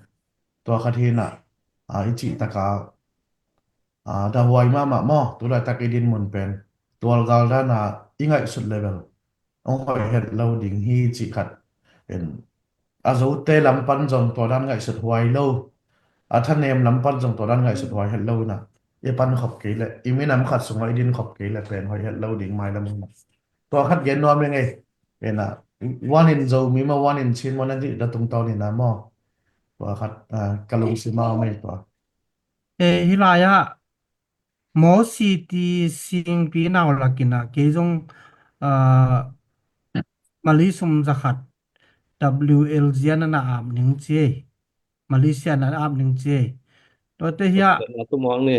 Tua khat hi inah, a, i cih taka, a, dahuai mahmah maw, tulaitak i dinmun pen tualgal dana i ngaihsut le bel hong hoih het lo ding hi cih khat. In, a Zote lam pan zong tua dan ngaihsut huai lo, a thanem lam pan zong tua dan ngaihsut huai het lo inah, i pan khop kei leh, i minam khat sungah i din khop kei leh pen hoih het lo ding mailam hun ah. Tua khat gen nuam ing ei. Inah, one in Zomi maw, one in Chin maw, na dih da tungtawn inah maw. Tua khat, a, ka lungsim a om ei tua. E, hih lai-ah Mawsi ti singpi nau lakin ah kei zong, ah, Mali sum zakhat W L Z na na ap ning ci ei. Malaysia na ap ning ci ei. Tuate hiah khutbetna tumuak ni.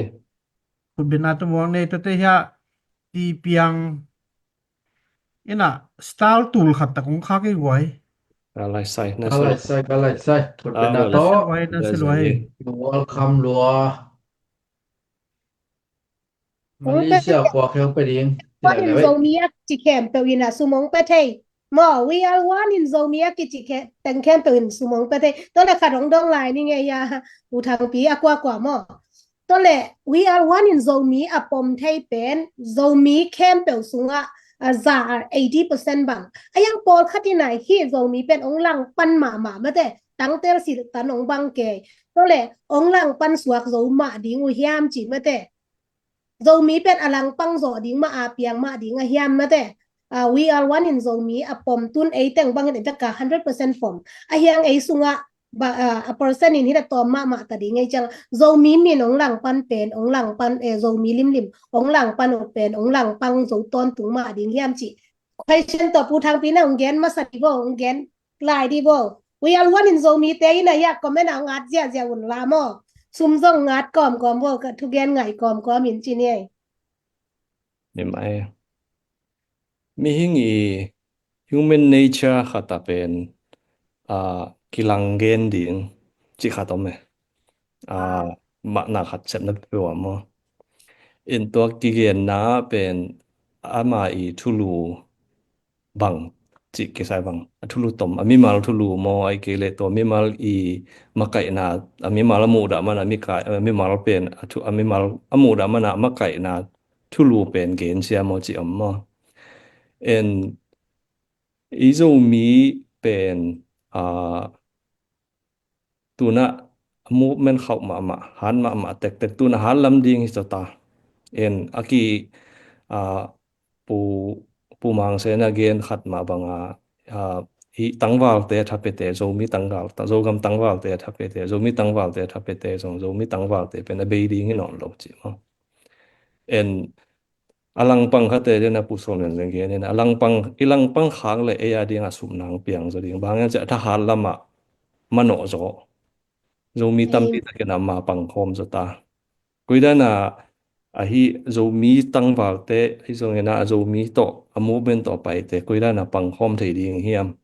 Khutbetna tumuak ni. Tuate hiah ti piang ina star tul khat tak ong khak ei guai. Ka lai sai na ka lai sai ka lai sai khutbetna tawh. Welcome lua. Malaysia puak hiang pe ding. Panin Zomi a ci khempeuh in a sum ong pe thei. Maw, we are one in Zomi a kici teng khempeuh in sum ong pe thei. Tua le khat ong dong lai ni ngei a, U Thangpi a kuakua maw. Tua le we are one in Zomi a pom thei pen Zomi khempeuh sungah a za eighty percent bang. A yang pawlkhat in a hi Zomi pen ong langpan mahmah mate. Tangtel si tan ong bang kei. Tua le ong langpan suak zo mah ding uh hiam ci mate. Zomi pen a langpang zawh ding mah a piang mah ding a hiam mate. We are one in Zomi a pom tun ei teng bangin ei taka hundred percent pom. A hiang ei sungah a percent in hita tawm mahmah ta ding ei ciang Zomi min ong langpan pen ong langpan eh Zomi limlim ong langpan uh pen ong langpang zo tawntung mah ding hiam ci. Question tawh Pu Thangpi na ong gen masa di bo ong gen lai di bo. We are one in Zomi te in a hiah comment a ngat ziahziah un la maw. Sum zong ngat kawmkawm bo ka thugen ngai kawmkawm in ci ni ei. Ni mai. Mihing i human nature khat a pen a kilang gen ding ci khat om e. A mahna khat sepna peuh a maw. In tua kigenna pen ama i thulu bang cih kisai bang a thulu tom a mimal thulu maw ai kei leh tua mimal i makaihna a mimal a muhdah mana mikai a mimal pen a thu a mimal a muhdah mana a makaihna thulu pen gen sia maw cih om maw. En i Zomi pen a tunah a movement khauh mahmah hat mahmah tektek tunah hat lam ding hi cawta. En a ki a pu pu Mang Sen a gen khat mah banga a hi tangvalte a thapete Zomi tangval Zogam tangvalte a thapete Zomi tangvalte a thapete zong Zomi tangvalte pen a bei ding hi nawn lo ci maw. En a langpang khate den a pu Sawm Lian Zeng gen in a langpang i langpang khak le ei a ding a sum nang piang zaw ding bang a thahat lamah manawh zaw. Zomi tampi takin a ma pangkhawm zaw ta. Koidan a ahi Zomi tangvalte hi zongin a Zomi tawh a movement tawh paite koidan a pangkhawm thei ding hiam.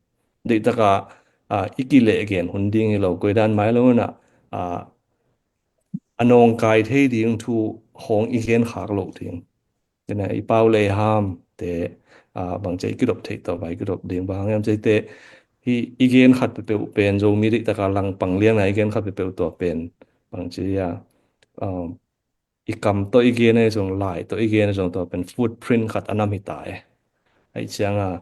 Deihtaka a i kileh gen hun ding hi lo koidan mai lo na a a nawngkai thei ding thu hong i gen khak lo ding. Tena i pau lei ham te a bangcia i kidop theih tawh vai kidop ding bang hang hiam cia te hi i gen khat peuh pen Zomi deihtaka langpang liangna i gen khat peuh tua pen bangcia a i kam tawh i gen ahi zong lai tawh i gen ahi zong tua pen footprint khat a nam hi ta e. Ahi cianga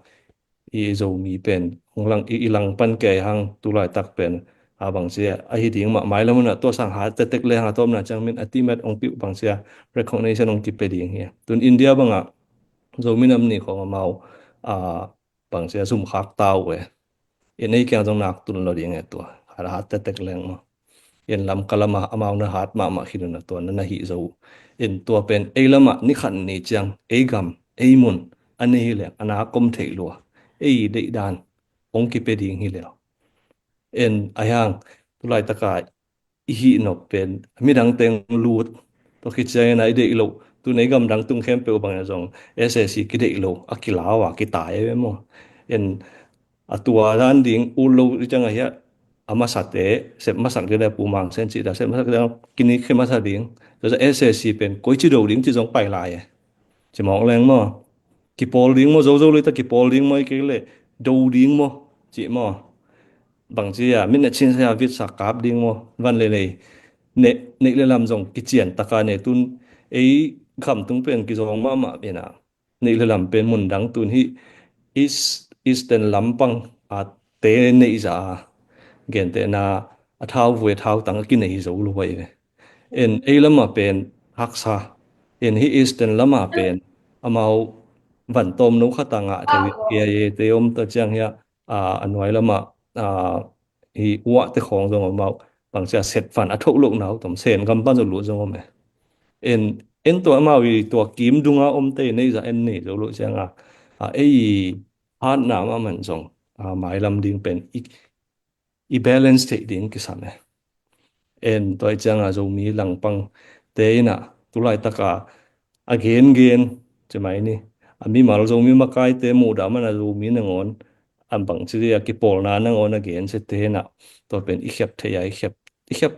i Zomi pen hong lang i langpan kei hang tulaitak pen a bangcia ahi ding mah mai lam hunah tua sang hat tetek le hang a tawpna ciang min a timet hong piuh bangcia recognition hong kipe ding hi. Tun India bangah Zomi nam ni khong amau a bangcia zum khak ta uh e. In ei kiang zong nak tun lo ding e tua hat hat tetek leng maw. In lam ka lamah amau na hat mahmah khin uh na tua na na hih zo uh. In tua pen ei lamah ni khat ni ciang ei gam ei mun a nei hi leng a na kom theih lua ei deih dan hong kipe ding hi leng. In a hiang tulaitaka i hih nop pen midang teng lut tua khit ciangin a i deih lo tun ei gamdang tung khempeuh bangin zong S A C kideih lo a kilau a kitai e maw. En a tua dan ding ut lo i ciang ahi a a masate sep masak ding le Pu Mang Sen cih da sep masak ding kini khi masa ding tua S A C pen koi ci do ding ci zong pai lai e. Ci mawk leng maw kipawl ding maw zozo lui ta kipawl ding maw i kei le do ding maw cih maw. Bangci a min a chin sa a vit sa kap ding maw van le lei neih le lam zong kician taka nei tun ei kham tung pen kizawng mahmah ina neih le lam pen mun dang tun hi Eastern lampang a te neih za a gentehna a thau vui a thau tang a kinei hi zo lo vai ve. En ei lama pen haksa en hi Eastern lama pen amau van tawm no khatang ah te K I A te om ta ciang hi a a nuai lama a hi uah te khawng zong amau bangcia set van a thoh loh nau tom sen gam pan zong luh zong om e. En en tua amau i tua kim dunga om te nei za en nei zo loh ciang a a ei hatna mahmah zong, a, mailam ding pen i, i balance theih ding kisam e. En tua i cianga Zomi langpang te ina tulaitaka a gengen cimai ni. A mimal Zomi makaite muhdah mana Zomi nangawn a bangci dia kipawlna nangawn a gen se te ina tua pen i khep thei a i khep, i khep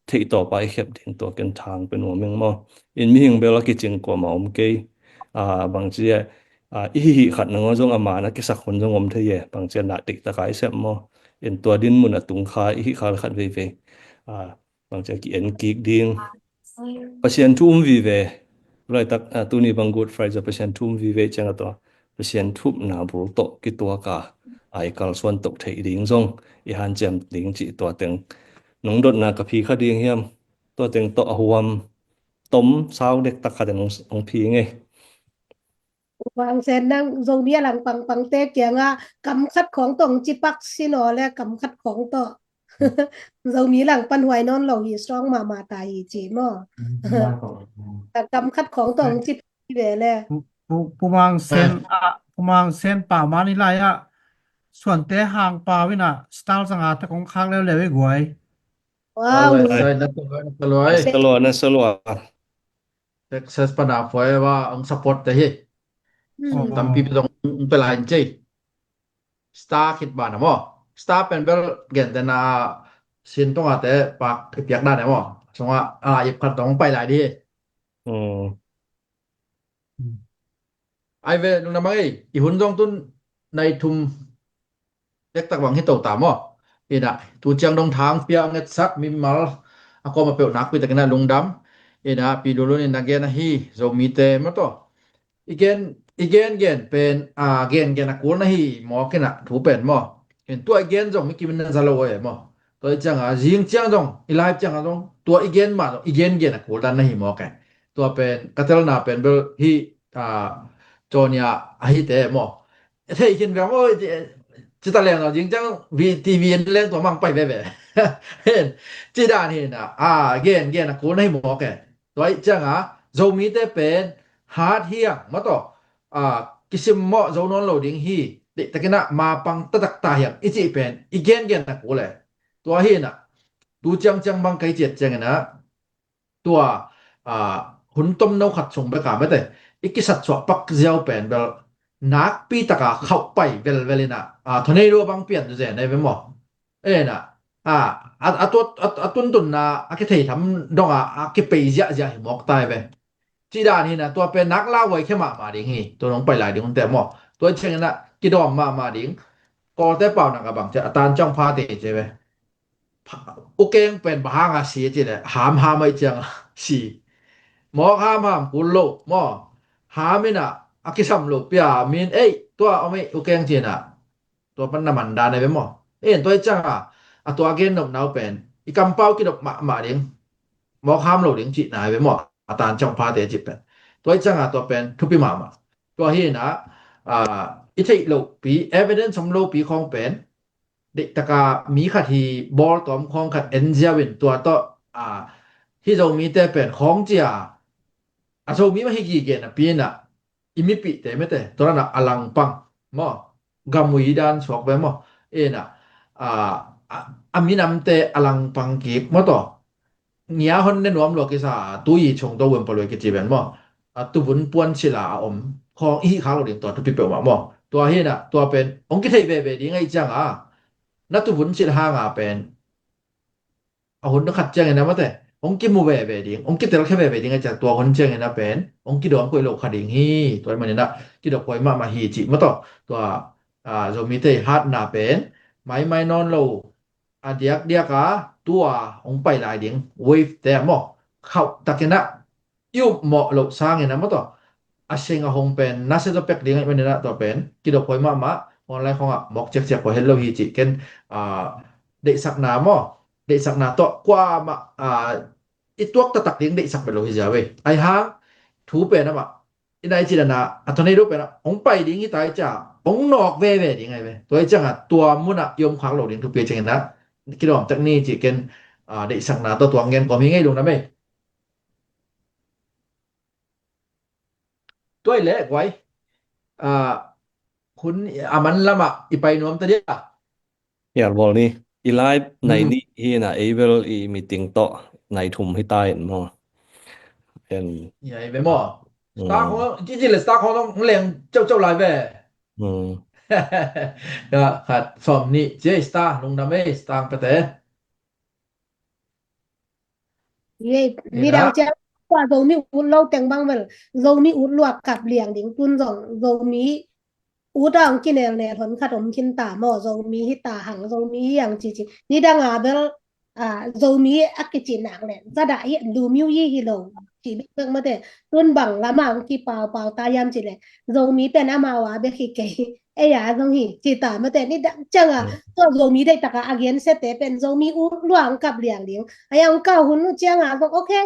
theih tawpa i khep ding tua ken thang pen uameng maw. In mihing bel a kicing kuama om kei. A, bangci a, a, i hihih khat nangawn zong a man a kisak hun zong om thei e. Bangci a na tiktaka i sep maw. In tua din mun a tung kha i hih kha le khat veivei. A, bangci a ki en kik ding. Pasian thu um vive. Laitak, a, tuni bang Good Friday Pasian thu um vive ciang a tua Pasian thupna bul tawh kituaka a i kalsuan tawh theih ding zong i hanciam ding cih tua teng nong dotna ka phi kha ding hiam? Tua teng tawh a huam tom sau dektak khat nong, nong phi ngei. Vangsen nang Zomi a lang pangpangte kianga kam khat khawng tawh hong cipak sinaw le kam khat khawng tawh Zomi lang pan huai nawn lo hi strong mahmah ta hi ci maw? Kam khat khawng tawh hong cipak hi ve le. Pu, pu, pu Mang Sen, ah, pu Mang Sen pah man i lai ah suante hang pau ina star zanga te kong khak leuleu i guai. Wow. Sai, sai, na salua, na salua. Texas pana forever ang support te hi. Hmm. Tampi pi zong ang pelain cei. Star khit bana maw. Star pen bel gente na sin tonga te pak piak dan e maw. Sunga a ip khat tong pai lai di. Hmm. Ai ve lungdam ei, i hun zong tun nai thum dektak bang hi to ta maw. Ina tu ciang dong thang pia ngetsak mimal a kawm a peuh nakpi takin a lungdam. Ina pi lulun in a gen ahi Zomite maw taw. I gen, i gen gen pen a gen gen a kul na hi mawk ina thu pen maw. In tua i gen zong mi kimin na za lo e maw. Tua i cianga zing ciang zong i live cianga zong tua i gen mah zong i gen gen a kul dan na hi mawk e. Tua pen ka telna pen bel hi, a, Johnny a, a hite maw. Thei khin veng maw, ci, ci ta leng zong zing ciang V T V en leng tua mang pai veve. Hen, ci dan hi na, a, gen gen a kul na hi mawk e. Tua i cianga Zomite pen hat hiang maw taw, a, kisim mawh zo nawn lo ding hi. Deihtakin a mapang taktak ta hiang i cih pen i gen gen a kul e. Tua hi na tu ciang ciang bang kai ciat ciangin a tua, a, hun tomno khat sung beka mete i kisatsuah pak ziau pen bel nakpi taka khauh pai velvel ina, a, tornado bang pian zen e ve maw. Ena, a, a, a, tua, a, a tuntunna a kithei tham donga a kipei ziahziah hi mawk tai ve. Ci dan hi na tua pen nak lauhuai khe mahmah ding hi. Tua nong pai lai ding hunte maw. Tua ciangin a kidawm mahmah ding. Kawlte pau nak a bang cia a tan ciang phate cia ve. Ukeng pen bang hanga si ci le ham ham ai cianga si. Mawk ham ham kul lo maw. Ham ina a kisam lo pia min ei tua om ei ukeng ci na. Tua pan na man dan ai ve maw. En tua i cianga a tua gen nop nau pen i kampau kidop mahmah ding. Mawk ham lo ding ci na ai ve maw. A tan ciang phate ci pen. Tua i cianga tua pen thupi mahmah. Tua hi na, a, i theih lopi, evidence om lopi khawng pen. Deihtaka mi khat hi bawl tawm khawng khat en ziau in tua tawh, a, hi Zomite pen khawng cia a Zomi mah hi gige napi ina i mipihte mete tua dana a langpang maw, gamui dan suak ve maw, ina, a, a, a minamte a langpang kik maw taw. Ngia hon ne nuam lua kisa tui chung to wem palui kici ben maw. A tuvun puan sila a om khawng i hih khak lo ding tua thupi peuhmah maw. Tua hi na tua pen hong kithei veve ding ahi cianga na tuvun sil hanga pen a hun khat ciangin a mate hong kimu veve ding, hong kitel khe veve ding ahi ciang tua hun ciangin a pen hong kidawm kuai lo kha ding hi. Tua i manin a kidawm kuai mahmah hi cih maw taw. Tua, a, Zomite i hatna pen maimai nawn lo a diakdiak a tua hong pai lai ding wave te maw khauh takin a i upmawh loh sangin a maw taw a seng a hong pen nasia zaw pek ding ahi manin a tua pen kidawm kuai mahmah online khawngah mawk ciakciak kuai het lo hi cih ken, a, deihsakna maw, deihsakna tawh kuamah, a, i tuak taktak ding deihsak bel lo hi zia ve. Ahi hang thu pen amah i nai ci dana a tornado pen a hong pai ding hi ta i cia hong nawk veve ding ahi ve. Tua i cianga tua muna i om khak lo ding thupi ciangin a kidawm tek ni ci ken, a, deihsakna tawh tuang gen kawm hi ngei lungdam ei. Tua i leh guai, a, hun a man lamah i pai nuam ta dia. Hial bawl ni. I live nai nih hi na, ei bel i meeting tawh nai thum hi ta in maw. En. Ya, i ve maw. Star khong, ci ci le star khong leng ceu ceu lai ve. Ya, khat sawm nih ci star, lungdam ei, star pete. Ye, nidang ciang tua Zomi ut lo teng bang bel, Zomi ut lua kap liang ding tun zong, Zomi ut a ong kinel nel hon khat om khin ta maw, Zomi hi ta hang, Zomi hi ang ci ci. Nidang a bel, a, Zomi a kici nak le, zada hi, lu miu yi hi lo, ci bek bek mate, tun bang lama ong kipau pau ta yam ci le, Zomi pen amau a bek hi kei, ei a zong hi, ci ta mate, nidang ciang a, tua Zomi deih taka a gen sete pen, Zomi ut lua ong kap liang ding, a yang kau hun u ciang a zong, okay,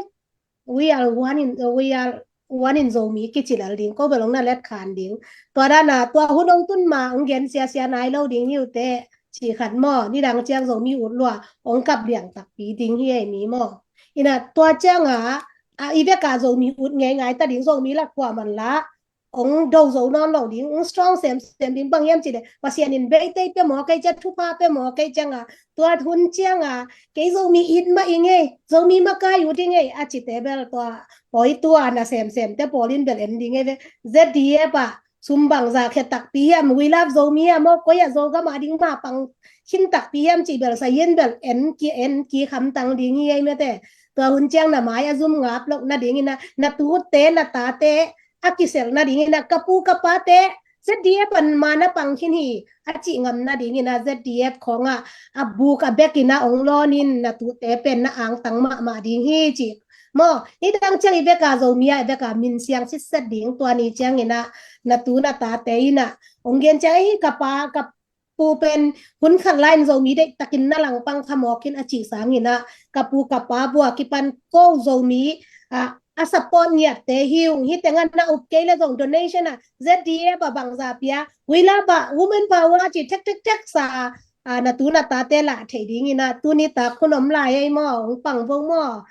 we are one in, we are one in Zomi kici lel ding, ko bel ong na let khan ding. Tua dana, tua hun ong tun ma, ong gen sia sia nai lo ding hi uh teh, ci khat maw, nidang ciang Zomi ut lua, ong kap liang takpi ding hi ei mi maw. Ina tua ciang a, a, i vek a Zomi ut ngei ngai ta ding, Zomi la kua man la, ong do zo nawn lo ding, ong strong sem sem ding bang hiam ci le, Pasian in beitei pia maw kei cia, thupha pia maw kei ciang a, tua hun ciang a, kei Zomi it mah i ngei, Zomi makai ut i ngei, a ci te bel tua, oi tua na sem sem te pawl in bel en ding ei ve, Z D F a, sum bang za khe takpi hiam, we love Zomi a maw, koi a Zogam a ding ma pang khin takpi hiam ci bel sa yin bel en ki, en ki kham tang ding hi ei mate. Tua hun ciang na mai a zum ngap lo na ding ina, na tute, na tate, a kisel na ding ina, ka pu ka pa te, Z D F an ma na pang khin hi, a ci ngam na ding ina, Z D F khong a, a buk a bek ina, ong lon in na tute pen na ang tang mah mah ding hi ci. Maw, nidang ciang i vek a Zomi a, i vek a min siang sitset ding, tua ni ciang ina, na tu na tate ina, ong gen ciang hi ka pa, ka pu pen hun khat lai in Zomi deih takin na langpang kha mawk in a ci sang ina, ka pu ka pa bua kipan ko Zomi, a, a support ngiat te hi ung, hi teng a na up kei le zong donation a, Z D F a bang za pia, we love a, women power ci thek thek thek sa, a, na tu na tate lah thei ding ina, tu ni tak hun om lai ei maw, ong pang vong maw,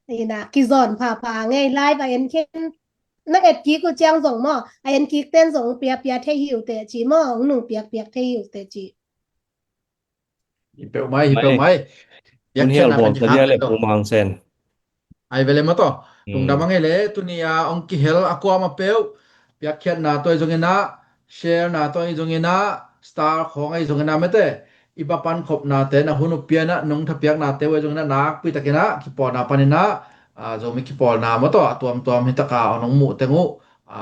ina, kizon pha pha ngei live a en khin, na et kik uh ciang zong maw, a en kik ten zong pia pia thei hi uh teh ci maw, ong nung piak piak thei hi uh teh ci. Hi peuh mai, hi peuh mai. Piak khiatna pen hi khak le Pu Mang Sen. Ai vele maw taw. Lungdam a ngei le, tuni a ong kihel a kuama peuh. Piak khiatna tawi zong ina, share na tawi zong ina, star khawng ai zong ina mete. I va pankhopnate na hun uh piana nong thapiaknate uh ai zong ina nakpi takina kipawlna panina, a, Zomi kipawlna maw taw a tuamtuam hi taka a nong muh teng uh, a,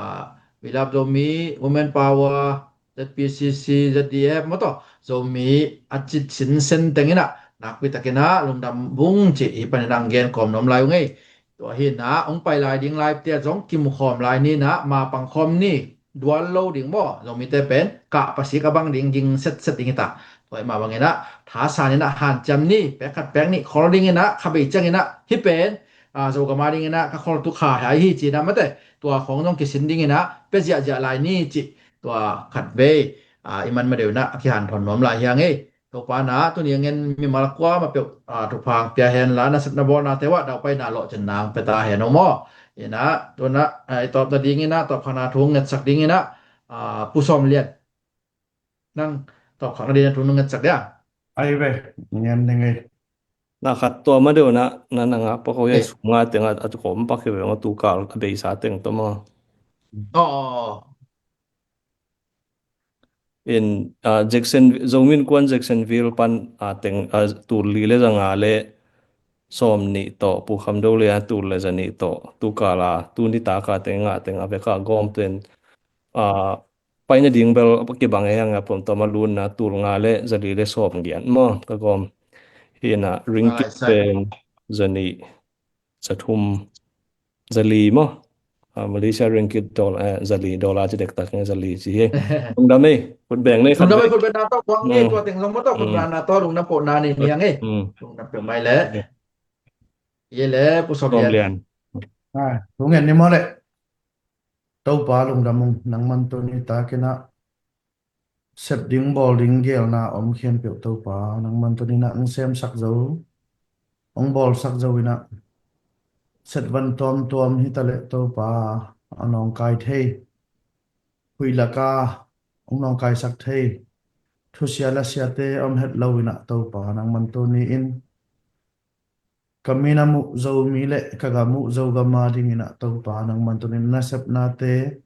We Love Zomi, Women Power, Z P C C, Z D F maw taw Zomi a cit sinsen teng ina nakpi takina lungdam vung ci hi panina ang gen kawm nuam lai uh ngei. Tua hi ina ong pai lai ding lai pia zong kimu khawm lai ni ina ma pang khawm ni. Dual lo ding maw, Zomite pen kah pasik a bang ding ging setset ding hi ta. Tua hi mah bangin ah thasan in ah hanciam ni, pek khat pek nih khol ding in ah kha bei ciangin ah hih pen, a, Zogam a dingin ah ka kholtu kha hai hi ci-in ah mate, tua khawng zong kisin dingin ah pia ziahziah lai ni cih tua khat vei, a, i man ma deuh in ah a kihanthawn nuam lai hi hang ei. Topa in ah tuni a ngen mimal kuamah peuh, a, thupha hong pia hen la, na sepna bawlnate uh ah daupaina lawhcinna hong pia ta hen aw maw. In ah tu in ah, a, i tawpna dingin ah tawpkhakna thu hong ngetsak dingin ah, a, Pu Sawm Lian, nang tawpkhakna dingin ah thu hong ngetsak dia. Ai ve, ngen ning ei. Na khat tua ma deuh in ah, na nang a pak aw, ei, sum nga teng a, a tu kawm pak hi ve, nga tu kal a beisa teng tawh ma. Aw, aw, aw. In, a, Jackson, Zomi Innkuan Jacksonville pan, a, teng, a, tul li le za nga le sawm nih tawh, Pu Kham Do Lian a tul le za nih tawh, tu kal a, tu nitak a teng nga teng a vek a gawm ten, a, paina ding bel kibang e hang a, pom tawm a lunna tul nga le za li le sawm giat maw, ka gawm. Hi in ah ringgit pen za nih, za thum, za li maw. A, Malaysia ringgit dol-, eh, za li, dollar ci dektak nge, za li ci hi. Lungdam ei, khut beng nei khat. Lungdam ei, khut beng na tawh kuang ei, tua teng zong maw tawh khut beng na tawh lungdam pawh na ni niang ei. Lungdam peuh mai le. Ye le, Pu Sawm Lian. A, thu ngen ni maw le. Topa lungdam ung, nangman tuni takin ah sep ding bawl ding geelna om khempeuh Topa, nangman tuni in ah hong semsak zo, hong bawlsak zo in ah, set van tuamtuam hi ta leh Topa, a nawngkai thei, huih lak a hong nawngkaisak thei thusia lasiate om het lo in ah Topa nangman tuni-in ka minam uh Zomi le ka gam uh Zogam a dingin ah Topa nangman tuni-in na sepnate,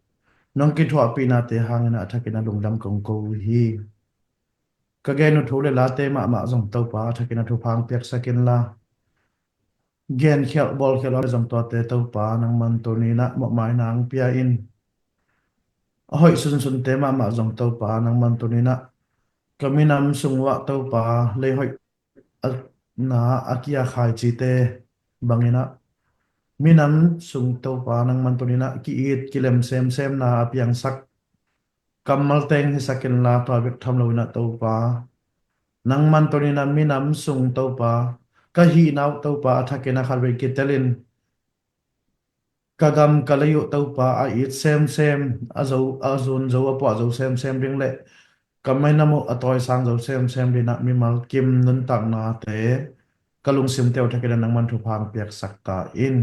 nong kithuahpihnate hangin ah a thakin ah lungdam kong ko uh hi. Ka gen uh thu le late mahmah zong Topa a thakin ah thupha hong piaksak inla, genkhialh bawlkhialh a om zong tuate Topa nangman tuni-in ah mawhmaina hong pia in, a hoih sunsunte mahmah zong Topa nangman tuni-in ah ka minam sung uah Topa lei hoih a, na a kia khaici te bangin ah minam sung Topa nangman tuni-in ah ki-it kilem semsemna a piangsak kammal teng hisak inla, tua bek tham lo in ah Topa nangman tuni-in ah minam sung Topa ka hihna uh Topa a thakin ah khatvei kitelin ka gam ka lei uh Topa a it semsem, a zo, a zun zo, a puah zo semsem ding le ka minam uh a tawisang zo semsem dingin ah mimal kim nuntaknate ka lungsimte uh thakin ah nangman thupha hong piaksak ta in.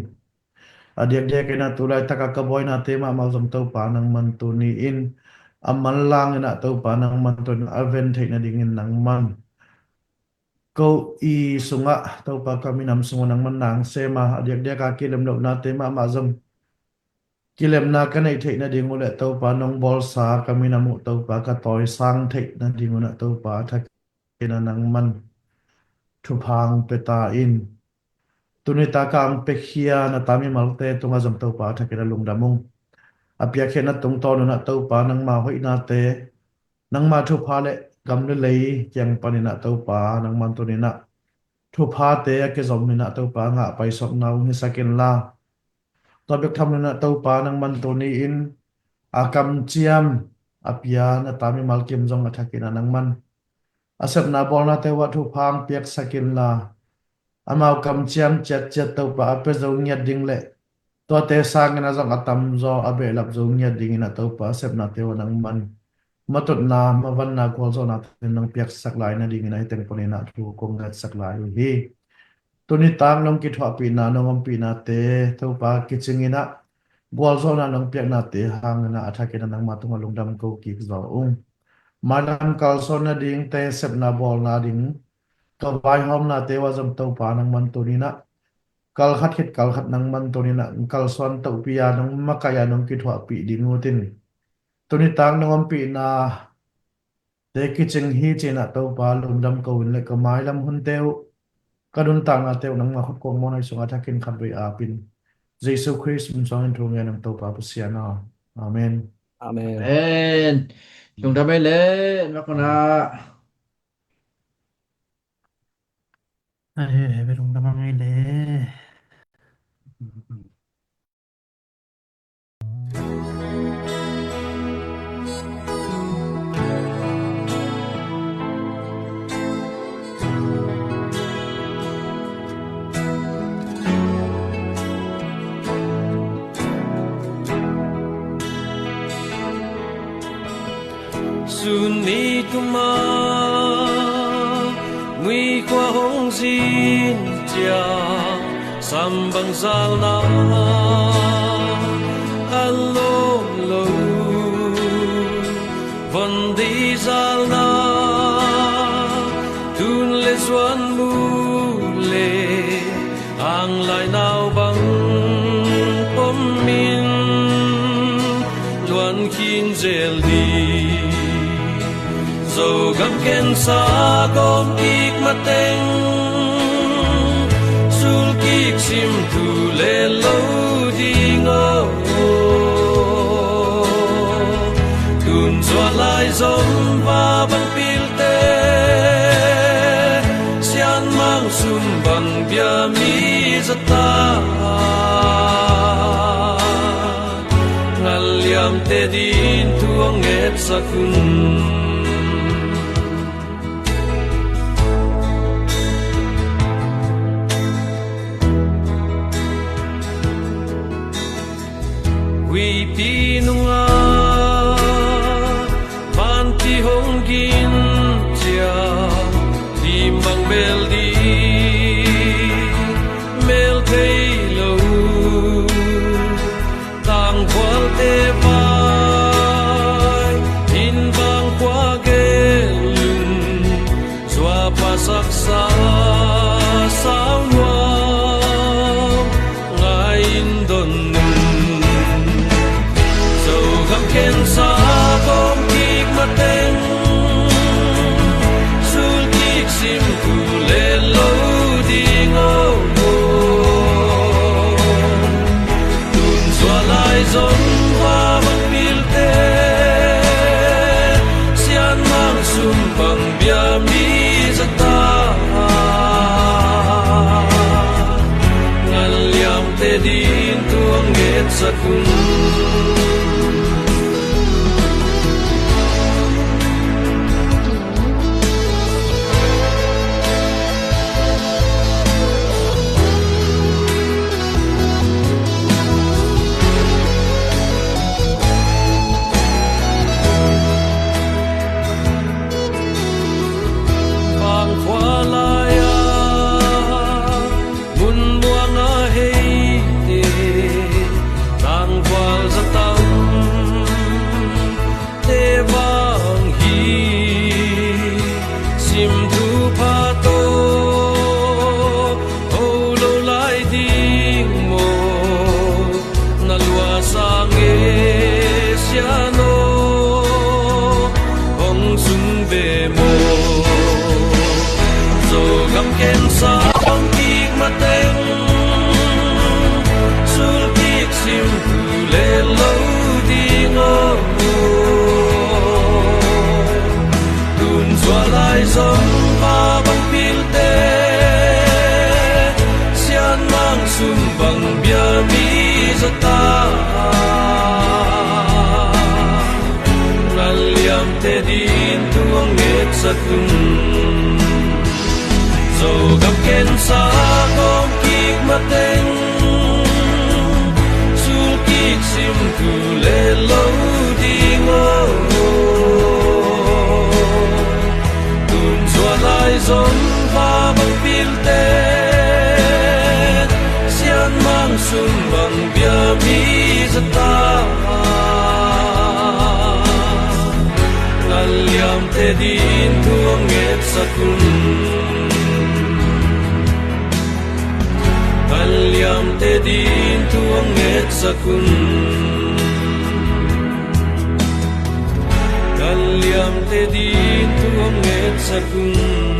A diakdiakin ah tu laitak a ka buainate mahmah zong Topa nangman tuni-in a manlang in ah Topa nangman tuni-in a ven theih nadingin nangman ko i sungah Topa ka minam sung uh nangman na hong sem a, a diakdiak a kilem lohnate mahmah zong kilemna ka neih theih nading uh le Topa nong bawlsa ka minam uh Topa ka tawisang theih nading un ah Topa a thakin ah nangman thupha hong pia ta in. Tuni tak a hong piakhia na ta mimalte tungah zong Topa a thakin ah lungdam ung. A piakkhiatna tungtawn un ah Topa nangma hoihnate, nangma thupha le gam le lei kiang panin ah Topa nangman tuni-in ah thuphate a kizom in ah Topa ngah paisawkna hong hisak inla, tua bek tham lo in ah Topa nangman tuni-in a kamciam a pia na ta mimal kim zong a thakin ah nangman a sepna bawlnate uah thupha hong piaksak inla, amau kamciam ciatciat Topa a pia zo ngiat ding le tuate sangin ah zong a tamzaw a behlap zo ngiat dingin ah Topa a sepnate uah nangman matutna, mavanna, gualzawhnate nong piaksak lai nadingin ah hih teng panin ah thu kong ngetsak lai uh hi. Tuni tak nong kithuahpihna, nong ompihnate Topa kicing in ah gualzawhna nong piaknate hangin ah a thakin ah nangma tungah lungdam ko kik zaw ung. Mailam kalsuan nadingte sepna bawlna ding ka vaihawmnate uah zong Topa nangman tuni-in ah kalkhat khit kalkhat nangman tuni-in ah kalsuan tohpi a nong makaih a nong kithuahpih ding uh tin, tuni tak nong ompihna te kicing hi ci-in ah Topa lungdam ko in le ka mailam hunte uh, ka nuntaknate uh nangma khut kuang mawhna sungah a thakin khatvei apin Jesu Khrist min suangin thu ngen ung Topa Pasian aw. Amen. Amen. Amen. Lungdam ei le, mak una. Amen. Lungdam ei le. Sun ni kum a mui khua hong zin ciang, sam bang zalna a lawm lo, von dei zalna tun le zuan mu le, ang lai nau bang pom in luan khin zel ding. Zogam khensa gawm kik mateng, sul kik sim tu le lo ding aw. Tun zuan lai zom va bang pilte, sian mang sum bang bia mi zata, ngal liamte din thu hong ngetsak un. Huipi nungah vanpi hong gin ciang, lim bang bel ding mel thei lo, tangkhualte vai in va Bang bia mi zata, nalliamte din thu hong ngetsak un. Zogam kensa kawm kik mateng, sulkik sim thu le lo ding aw. Tun zuan lai zong va bang pilte, sian mang sum bang bia mi zata, nalliamte din thu hong ngetsak un. Nalliamte din thu hong ngetsak un. Nalliamte din thu hong ngetsak un.